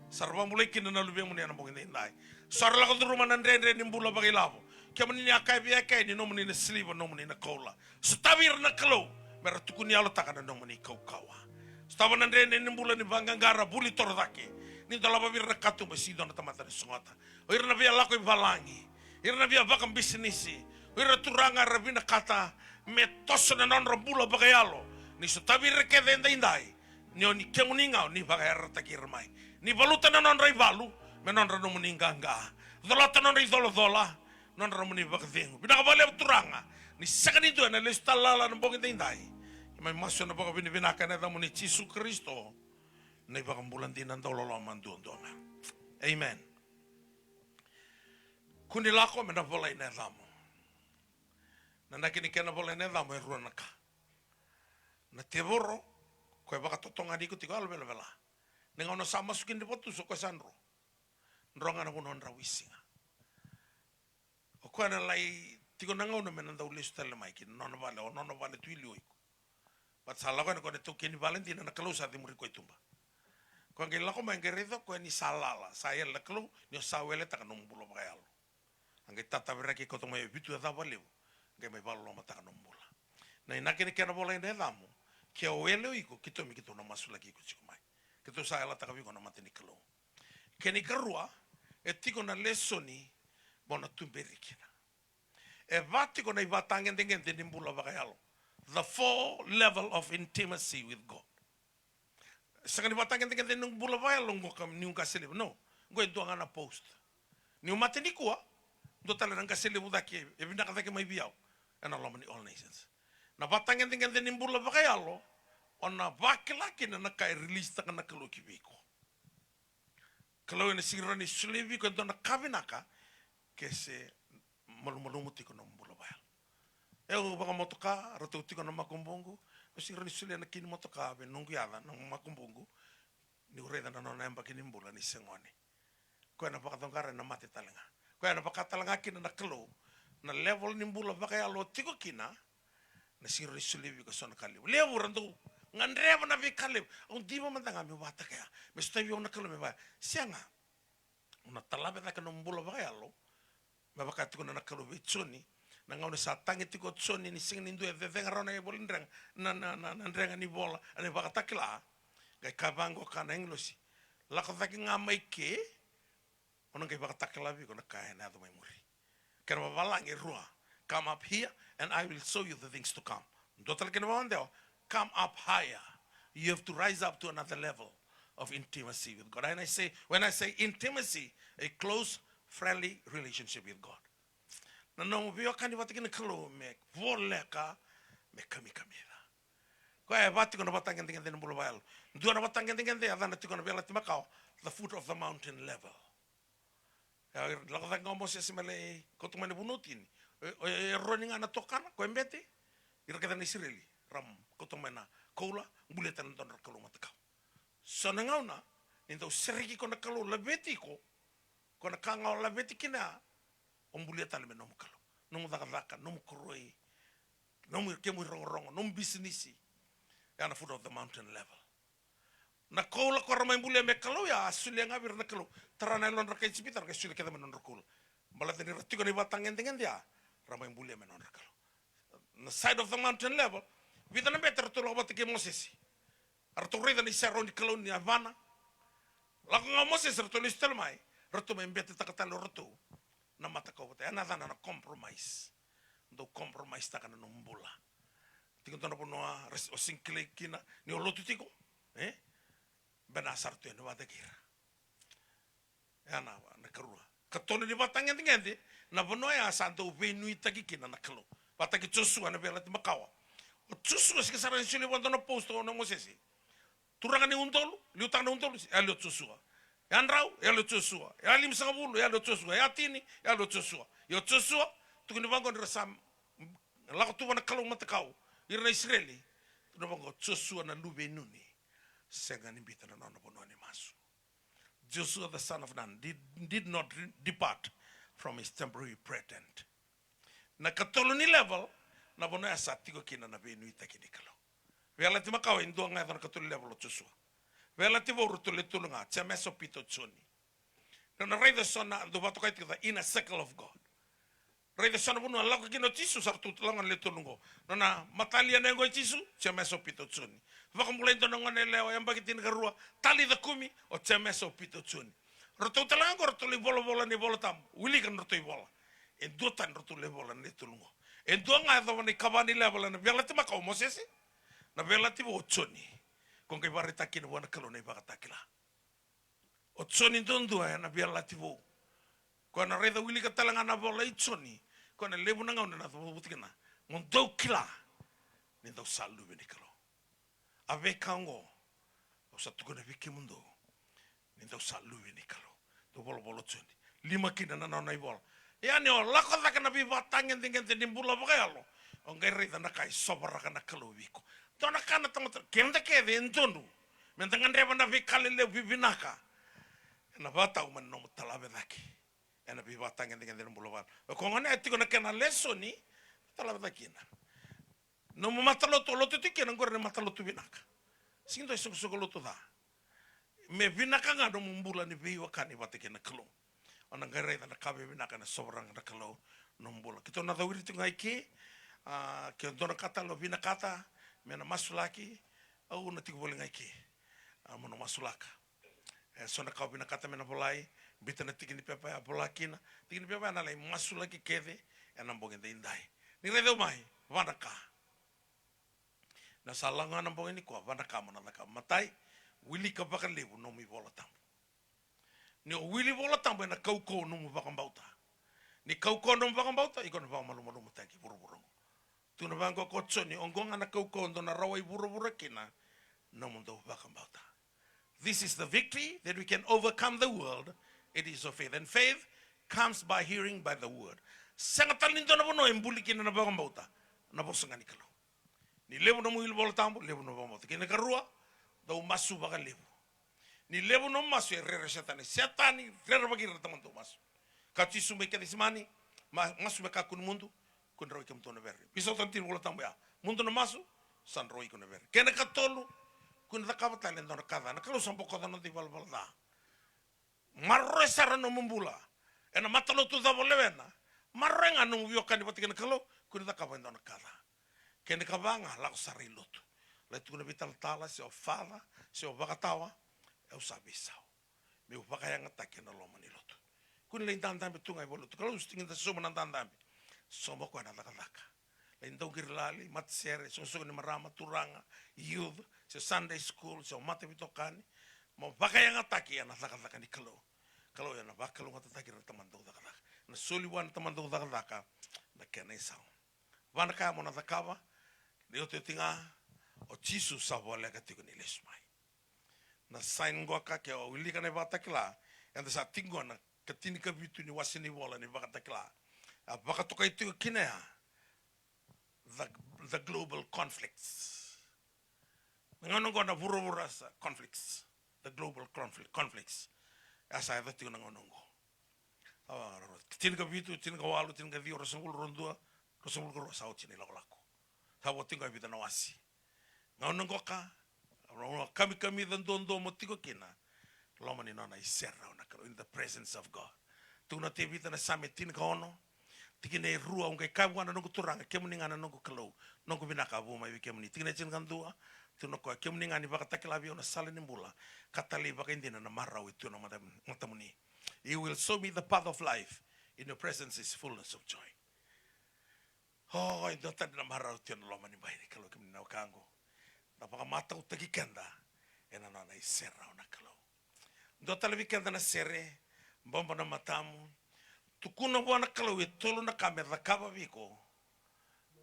Sa ra vakabulai kina na luvemuni ena bogi edaidai. Sa ra lako curuma na dredre ni bula vakailavo. Kemuni ni a kaya vei Akea ni nomuni na siliva, nomuni na koula. Sotavi ira na Kalou me ra tukuni yalotaka na nomuni kaukauwa. Sotava na dredre ni bula ni vaqaqara, vuli torocake. Ni dolava vei ira na katuba, sega ni dua na tamata na sogota. O ira na via lako i valagi, ira na via vakabisinisi, o ira Turaga era vinakata me toso na nodra bula vakayalo. Ni sotavi ira kece edaidai. Ni o ni kemuni ga o ni vakayarayarataki ira mai. Ni valuta na nodra ivalu me nodra nomuni qaqa. Colata nodra icolacola, nodra nomuni vakacegu. Vinaka vakalevu Turaga, ni sega ni dua ena lesu tale lala na bogi edaidai. Keimami masu ena vakavinavinaka ena yacamuni Jisu Karisito, na iVakabula dina, dauloloma duadua ga. Amen. Kua ni lako me na volai na yacamu. Na inaki ni kena volai na yacamu e rua na ka. Na tevoro, koya e vakatotogani iko tiko, yalo velavela. Na gauna sa masu kina ni vakatusa, o koya sa dro. Dro ga na vanua drau i siga. O koya na lai tiko na gauna me na dau lesu tale mai ki na nona vale, o nona vale tu i liu o iko. But sa lako yani o koya na taukei ni vale dina, na Kalou sa cemuri koya i tuba. Koya qai lako mai qai raica o koya ni sa lala, sa yali na Kalou ni o sa weletaka nomu bula vakayalo. A qai tataviraki, kauta mai e vitu e cava levu, qai mai vakalolomataka nomu bula. Na inaki ni kena volai na yacamu, ke o wele o iko, keitou me keitou na masulaki iko tiko mai. Keitou sa yalataka vei iko na mata ni Kalou. Kena ikarua, e tiko na lesoni mo na tuberi kina. E va tiko na ivatagedegede ni bula vakayalo. The four level of intimacy with God. Sega ni vatagedegede ni bula vakayalo qo ka niu qase levu. No. Qo e dua ga na post. Niu mate nikua, dua tale na qase levu cake, e vinaka cake mai vei au ena loma ni All Nations. Na vatagedegede ni bula vakayalo, o na vakila kina na ka e release taka na Kalou ki vei iko. Kalou ena sega ni rawa ni solia vei iko e dua na ka vinaka ke se malumalumu tiko na nomu bula vakayalo. Au vakamotoka, ratou tiko na makubuqu, au sega ni rawa ni solia na kini motoka vei noqu yaca na makubuqu, niu raica na nona yabaki ni bula ni se gone. Koya na vakacaqara ena mate tale ga. Koya na vaka tale ga kina na Kalou, na level ni bula vakayalo o tiko kina, na sega ni rawa ni solia vei iko eso na ka levu. Levu era dau gadreva na veika levu. Au diva mada ga meu vakatakea, me sotavi au na Kalou me vaka. Sega. O na talave cake na nomu bula vakayalo. Me vaka e tukuna na Kalou vei Joni, na gauna sa tagi tiko o Joni ni sega ni dua e cecega rawa na ivola ni drega, na, na, na, na drega ni vola, na iVakatakila. Qai kaya vaqo ka na agilosi, lako cake ga mai ke, o na qai vakatakila vei iko na ka ena yaco mai muri. Kena vavalagi e rua. Come up here and I will show you the things to come. Dua tale kena vakadewa, come up higher. You have to rise up to another level of intimacy with God. And I say, when I say intimacy, a close, friendly relationship with God. Na nomu veiwekani vata kei na Kalou me voleka, me kamikamica. Koya e va tiko na vatagedegede na bula vakayalo. Dua na vatagedegede, a yacana tiko na Veiyalayalati Makawa, the foot of the mountain level. E lako cake ga o Mosese me lai kauta mai na vanua tini. E, e, e roni ga na tokana, koya e bete. Ira kece na Isireli ra kauta mai na koula, bulia tale na dodra kalou matakau. So na gauna ni dau sereki iko na Kalou, laveti iko, ko na ka ga o laveti kina, o bulia tale me nomu kalou, nomu cakacaka, nomu koroi, nomu, kemu irogorogo, nomu bisinisi. Ya na foot of the mountain level. Na koula ko ra mai bulia me kalou ya, a solia ga vei ira na kalou. Tara na yalodra kai Ijipita, ra kai solia kece mai na nodra koula. Baleta ni ra tiko na ivatagedegede ya, ra mai bulia me nodra kalou. Na side of the mountain level, vica na bete ratou lako vata kei Mosese. Ratou raica na isau ni Kalou ni yavana. Lako ga o Mosese, ratou lesu tale mai, ratou mai betetaka tale o ratou na matakau vata. Ya na yacana na compromise. Dau compromise taka na nomu bula. Tiko dua na vanua o sega ni kilai kina ni o lotu tiko, e? Bena sa ratou yani vata kei ira. Ya na, na karua. Katolu ni vatagedegede, na vanua ya sa dau veinuitaki kina na Kalou. Vata kei Josua na Veiyalayalati Makawa. O Josua sega sara ni solia vua dua na post o Mosese. Turaga ni udolu, liutaka na udolu, yali o Josua. Yadrau, yali o Josua. Yalimasagavulu, yali o Josua. Yatini, yali o Josua. Ia o Josua, tukuni vaqo ni ra sa lako tu vua na kalou matakau, ira na Isireli. Tukuna vaqo, Josua na luve i Nuni sega ni biuta na nona vanua ni masu. Joshua the son of Nun did, did not re-, depart from his temporary prayer tent. Na katolu ni level, na vanua ya sa tiko kina na veinuitaki ni Kalou. Veiyalayalati Makawa e dua ga e yaco na katolu ni level o Joshua. Veiyalayalati Vou ratou le tolu ga, Jemesa, o Pita, o Joni. Nona raica so na, dau vakatokai tiko the inner circle of God. Raica so na vanua lako kina o Jisu, sa ratou lako ga na le tolu oqo. Nona matalia na yago i Jisu, Jemesa, o Pita, o Joni. Vakabulai dua na gone yalewa yabaki tinikarua, Talitha kumi, o Jemesa, o Pita, o Joni. Ratou tale ga oqo ratou lai volavola na iVola Tabu, wilika na nodratou ivola. E dua tani ratou lai vola na le tolu oqo. E dua ga e yacova na ikava ni level ena Veiyalayalati Makawa o Mosese, na Veiyalayalati Vou o Joni. Ko qai vakaraitaka kina vua na Kalou na ivakatakila. O Joni duadua ena Veiyalayalati Vou. Ko na raica, wilika tale ga na vola i Joni. Ko na levu na gauna ena cavuta kina. Mo dou kila ni dou sa luve ni Kalou. A veika oqo au sa tukuna vei kemudou ni dou sa luve ni Kalou. Dau volavola o Joni. Lima kina na nona ivola. Ia ni o lako cake na veivatagedegede ni bula vakayalo, o qai raica na ka e sovaraka na Kalou vei iko. Dua na ka na tamata, keda kece e donu meda gadreva na veika lelevu, vivinaka. Ena vakatau mai na nomu talave cake ena veivatagedegede ni bula vakayalo. O koya gona e tiko na kena lesoni, talave cake kina. Nomu matalotu o lotu tiko kina, oqori na matalotu vinaka. Sega ni dua e soqosoqo lotu ca. Me vinaka ga nomu bula ni veiwekani vata kei na Kalou. O na qai raica na ka veivinaka ena sovaraka na Kalou nomu bula. Keitou na cawiri tiko ga i ke, a, ke dua na ka tale o vinakata me na masulaki, au na tiko voli ga i ke. A, mo na masulaka. E so na ka o vinakata me na volai, biuta na tiki ni pepa ya, vola kina. Tiki ni pepa ya na lai masulaki kece ena bogi edaidai. Ni raica au mai, va na ka. Na sa lako ga na bogi nikua, va na ka mo na cakava. Matai, wilika vakalevu nomu iVola Tabu. Ni o wili Vola Tabu ena kaukauwa nomu vakabauta. Ni kaukauwa nomu vakabauta, iko na vakamalumalumutaki vuravura oqo. Tukuna vaqo ko Joni, oqo ga na kaukauwa dou na rawai vuravura kina, nomudou vakabauta. This is the victory that we can overcome the world. It is of faith. And faith comes by hearing by the word. Sega tale ni dua na vanua e buli kina na vakabauta, na vosa ga ni Kalou. Ni levu nomu wili Vola Tabu, levu nomu vakabauta. Kei na karua, dau masu vakalevu. Ni levu nomu masu e rere o Setani. Setani, rerevaki ira na tamata dau masu. Ka Jisu mai Kecisemani, ma-, masu me kakua ni mudu, kua ni rawai kemudou na vere. Veisau tani tini Vola Tabu ya. Mudu na masu, sa na rawai iko na vere. Kena katolu, kua ni cakava tale e dua na ka ca. Na Kalou sa bokoca na noda ivalavala ca. Maroroya sara nomu bula. Ena matalotu cava o lewena. Maroroya ga nomu veiwekani vata kei na Kalou, kua ni cakava e dua na ka ca. Kena ikava ga, lako sara i lotu. Lai tukuna vei talatala, se o father, se o vakatawa, au sa veisau. Meu vakayagataki ena loma ni lotu. Kua ni lai dadabe tu ga i valenilotu. Kalou sa tiki ni da sauma na dadabe. Sauma o koya na cakacaka. Lai dauqiri lali, matasere, soqosoqo ni marama, turaga, youth, se Sunday school, se o mataveitokani. Mo vakayagataki ena cakacaka ni Kalou. Kalou ena vakalougatataki ira na tamata dau cakacaka. Na soli vua na tamata dau cakacaka na kena isau. Va na ka mo na cakava, ni otioti ga, o Jisu sa voleka tiko ni lesu mai. Na sign qoka ke o wilika na iVakatakila, eda sa tiko qo na ikatinikavitu ni wase ni vola ni iVakatakila. A vakatokai tiko kina ya, the, the global conflicts. Gauna oqo na vuravura sa conflicts, the global conflict, conflicts. E a sa yaco tiko na gauna oqo. A, tinikavitu, tinikawalu, tinikaciwa, ruasagavulu, ruadua, ruasagavulu ka rua sa oti na ilakolako. Sa vo tiko e vica na wasi. Gauna oqo ka, gauna kamikamica duadua mo tiko kina, loma ni nona isere o na Kalou, in the presence of God. Tukuna o Tevita na Same tinikaono, tikina e rua, au qai kaya vua na noqu Turaga, kemuni ga na noqu Kalou, noqu vinaka a vu mai vei kemuni. Tikina e tinikadua, tukuna o koya, kemuni ga ni vakatakila vei au na sala ni bula, ka talei vakaidina na marau e tu ena mata-, matamuni. You will show me the path of life. In your presence is fullness of joy. O, e dua tani na marau tu ena loma ni bai ni Kalou, kemuni na wekaqu. Na vakamatautaki keda ena nona isere o na Kalou. Dua tale vei keda na sere, bobo na matamu. Tukuna vua na Kalou e tolu na ka me cakava vei iko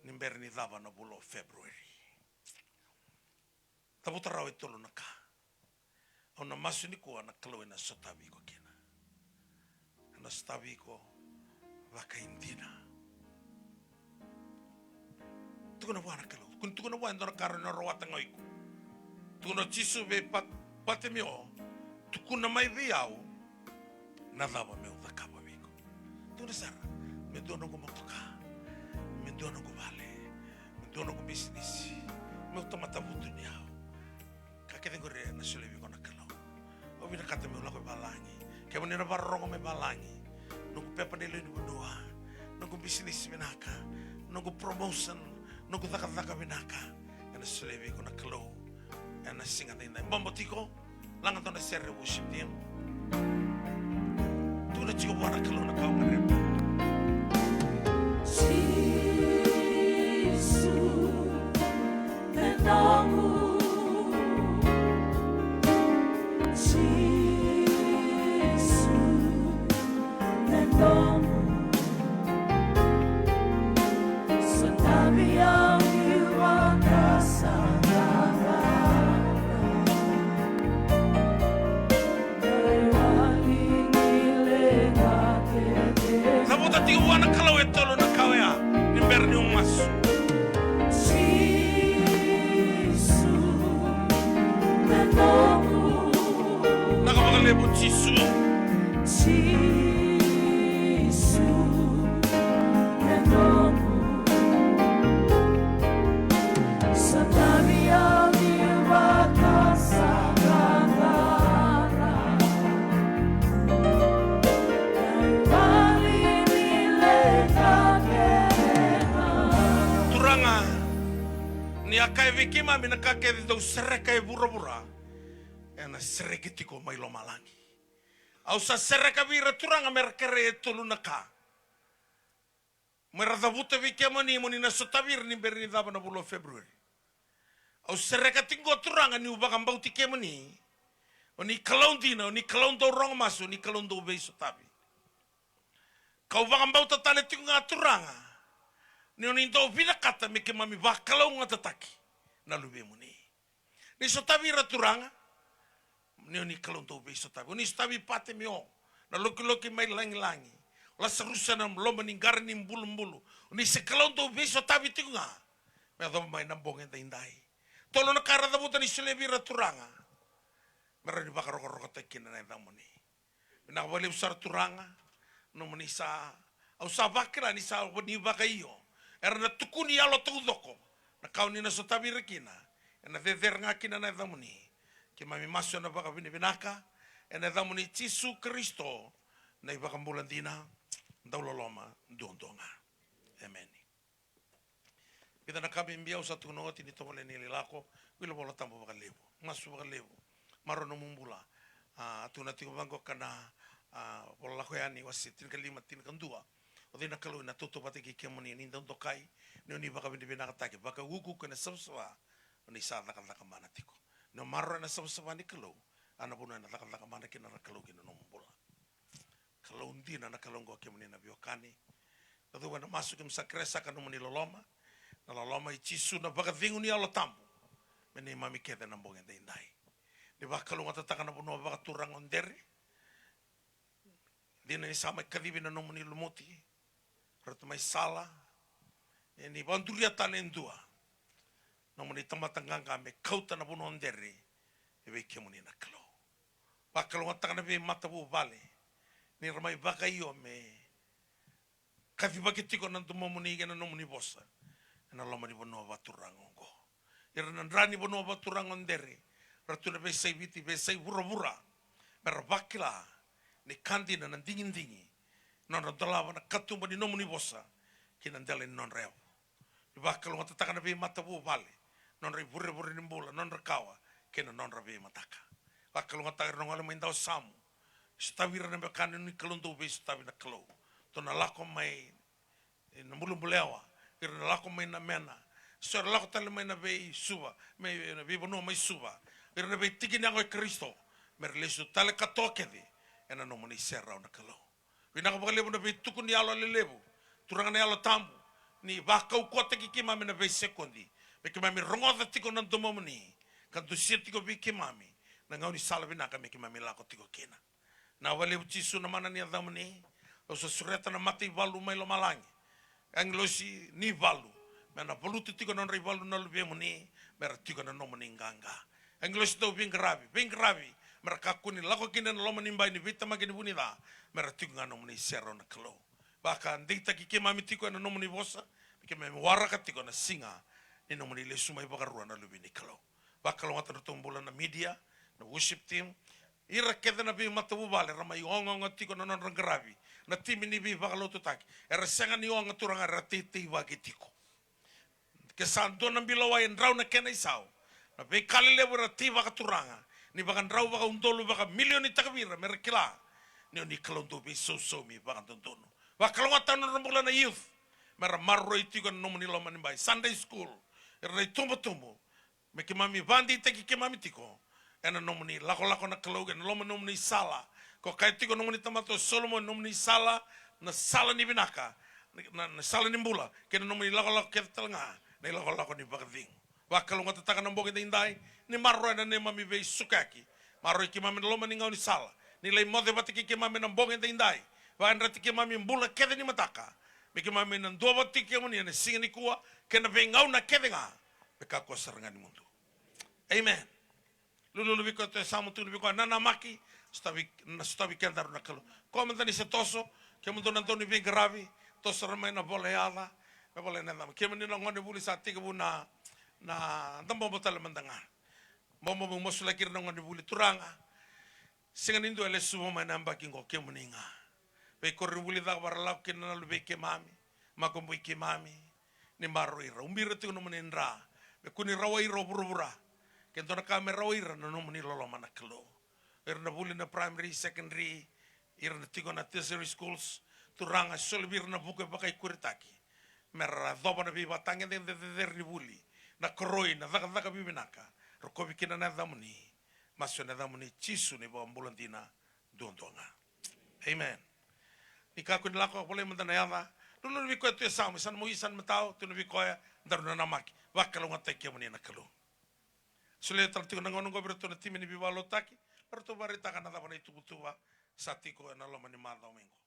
ni bera ni cava na vula o February. Cavuta rawa e tolu na ka. Au na masu nikua na Kalou ena sotavi iko kina. Ena sotavi iko vakaidina. Tukuna vua na Kalou. Kua ni tukuna vua e dua na ka rawa ni rawata ga o iko. Tukuna o Jisu vei Pat-, Patimeo. Tukuna mai vei au na cava meu cakava vei iko. Tukuna sara, me dua noqu motoka, me dua noqu vale, me dua noqu bisinisi, meu tamata vutuniyau. Au, ka kece qori ena solia vei iko na Kalou. Au vinakata meu lako i valagi. Kemuni na vakarorogo mai valagi. Noqu pepa ni lewe ni vanua, noqu bisinisi vinaka, noqu promotion, noqu cakacaka vinaka. Ena solia vei iko na Kalou ena siga daidai. Bobo tiko, laga dua na sere, worship team. Tukuna tiko vua na Kalou na ka o gadreva. Jisu, me nomu. Jisu, me nomu. Sotavi au ni vakasaqara. Cavuta tiko vua na Kalou e tolu na ka oya ni bera niu masu. Jisu, me nomu. Vinaka vakalevu Jisu. Jisu, me nomu. Sotavi au ni vakasaqara. Turaga, ni a kaya vei keimami na ka kece dau sereka e vuravura, ena sereki tiko mai lomalagi. Au sa sereka vei ira Turaga me ra kerea e tolu na ka. Me ra cavuta vei kemuni mo ni na sotavi ira ni bera ni cava na vula o February. Au sereka tiko qo Turaga niu vakabauti kemuni. O ni Kalou dina, o ni Kalou dau rogo masu, o ni Kalou dau veisotavi. Kau vakabauta tale tiko ga Turaga ni o ni dau vinakata me keimami vakalougatataki na luvemuni. Ni sotavi ira Turaga, ni o ni Kalou dau veisotavi. O ni sotavi Patimeo, na lokiloki mai lagilagi. O Lasarusa na loma ni qara ni bulubulu. O ni se Kalou dau veisotavi tiko ga. Me yacova mai na bogi edaidai. Tolu na ka era cavuta ni solia vei ira Turaga. Me rawa ni vakarokorokotaki kina na yacamuni. Vinaka vakalevu sara Turaga, nomuni sa, au sa vakila ni sa ni vakaio. Era na tukuni yalo taucoko na ka o ni na sotavi ira kina. Ena cecere ga kina na yacamuni. Keimami masu ena vakavinavinaka ena yacamuni Jisu Karisito, na iVakabula dina, dauloloma duadua ga. Emeni. Vica na ka bibi au sa tukuna oti ni tovolea ni lako, wili Vola Tabu vakalevu, masu vakalevu, maroroya nomu bula. A, tukuna tiko vaqo ka na, a, Vola Lako Yani wase tinikalima, tinikadua. O cei na Kalou ena tautauvata kei kemuni, ni dau dokai, ni o ni vakavinavinakataki, vakaukuuku ena savasava, o ni sa cakacaka mana tiko. Ni o maroroya na savasava ni Kalou, a na vanua ena cakacaka mana kina na Kalou ki na nomu bula. Kalou dina na Kalou oqo, kemuni na veiwekani. Na cuva ena masu, keimami sa kerea saka nomuni loloma. Na loloma i Jisu, na vakacegu ni Yalo Tabu, me neimami kece na bogi edaidai. Ni vakalougatataka na vanua vakaturaga o Dere. Dina ni sa mai kacivi na nomuni lumuti, rauta mai sala, e ni vakaduria tale e dua. nomuni tamata qaqa me kauta na vanua dere e vei kemuni na Kalou. Vakalougatataka na veimatavuvale ni ra mai vakaio me kacivaki tiko na domomuni kei na nomuni vosa ena loma ni vanua vakaturaga oqo. Ira na dra ni vanua vakaturaga o dere, ra tu na veiyasai Viti, veiyasai vuravura, me ra vakila ni ka dina na digidigi, nodra dolava na katuba ni nomuni vosa ki na dela ni nodra yavu. Ni vakalougatataka na veimatavuvale, nodra ivurevure ni bula, nodra kawa kei na nodra veimataka. Vakalougatataka ira na gone mai Dawasamu, sotavi ira na veiwekani ni Kalou dau veisotavi na Kalou. Dou na lako mai na Bulebulewa, ira na lako mai na Mena, so era lako tale mai na veisuva, mai na veivanua mai Suva, ira na veitiki ni yago i Karisito, me ra lesu tale katoa kece ena nomuni serau na Kalou. Vinaka vakalevu na veituku ni yalo lelevu, Turaga na Yalo Tabu, ni vakaukauwataki keimami na veisekodi me keimami rogoca tiko na domomuni ka dusia tiko vei keimami na gaunisala vinaka me keimami lako tiko kina. Na vakalevu Jisu na mana ni yacamuni, au sa sureta na mataivalu mai lomalagi, agilosi ni valu, me na valuta tiko na nodra ivalu na luvemuni, me ra tiko na nomuni qaqa. Agilosi dau veiqaravi, veiqaravi me ra kakua ni lako kina ena loma ni bai ni veitemaki ni vu ni ca, me ra tiko ga nomuni serau na Kalou. Vakadeitaki keimami tiko ena nomuni vosa, me keimami waraka tiko na siga ni nomuni lesu mai vakarua na Luve ni Kalou. Vakalougatataka na nodratou bula na media, na worship team, ira kece na veimatavuvale era mai ogaoga tiko na nodra qaravi, na timi ni veivakalotutaki, era sega ni oga Turaga, era teiteivaki tiko. Ke sa dua na bilawai e drau na kena isau, na veika lelevu era teivaka Turaga, ni vakadrau vakaudolu vakamilionitaka vei ira me ra kila ni o ni Kalou dau veisausau me vakadodonu. Vakalougatataka na nodra bula na youth, me ra maroroi tiko ena nomuni loma ni bai, Sunday school, ira na itubutubu, me keimami vakadeitaki keimami tiko ena nomuni lakolako na Kalou, ena loma ni nomuni sala. Ko kaya tiko nomuni tamata o Solomoni, nomuni sala na sala ni vinaka, na, na sala ni bula, kei na nomuni lakolako kece tale ga na ilakolako ni vakacegu. Vakalougatataka na bogi daidai, ni maroroya na neimami veisukayaki. Maroroi keimami ena loma ni gaunisala, ni lai moce vata kei keimami ena bogi daidai. Vakayadrati keimami bula kece ni mataka, me keimami na duavata tiko kei kemuni ena siga nikua kei na veigauna kece ga, me kakua sara ga ni mudu. Amen. Lululu vei koya tu e yasamu, tukuna vei koya, nanamaki, sotavi, na sotavi kedaru na Kalou. Koya mada ni se toso, kemudou na dau ni veiqaravi, toso sara mai na vola yaca, na vola na yaca. Kemuni na gonevuli sa tekivu na, na dabobo tale mada ga. Bobo meu masulaki ira na gonevuli, Turaga. Sega ni dua e lesuva mai na yabaki qo, kemuni ga. Veikoronivuli cava ra lako kina na luvei keimami, makubui keimami, ni maroroi ira. Ubi ira tiko nomuni dra, me kua ni rawai ira o vuravura. Ke dua na ka me rawai ira, na nomuni loloma na Kalou. Ira na vuli na primary, secondary, ira na tiko na tertiary schools, Turaga, soli vei ira na vuku e vakaikuritaki, me ra yacova na veivakatagedegede cecere ni vuli, na koroi, na cakacaka vivinaka. Rokovi kina na yacamuni. Masu ena yacamuni Jisu na iVakabula dina duadua ga. Amen. Ni kakua ni lako, volai mada na yaca. Lululu vei koya tu e yasamu, sa na mai, sa na matau, tukuna vei koya, daru nanamaki. Vakalougatataki kemuni na Kalou. Solia tale tiko na gauna oqo vei iratou na timi ni veivakalotutaki, me ratou vakaraitaka na cava na ituvatuva sa tiko ena loma ni macawa mai oqo.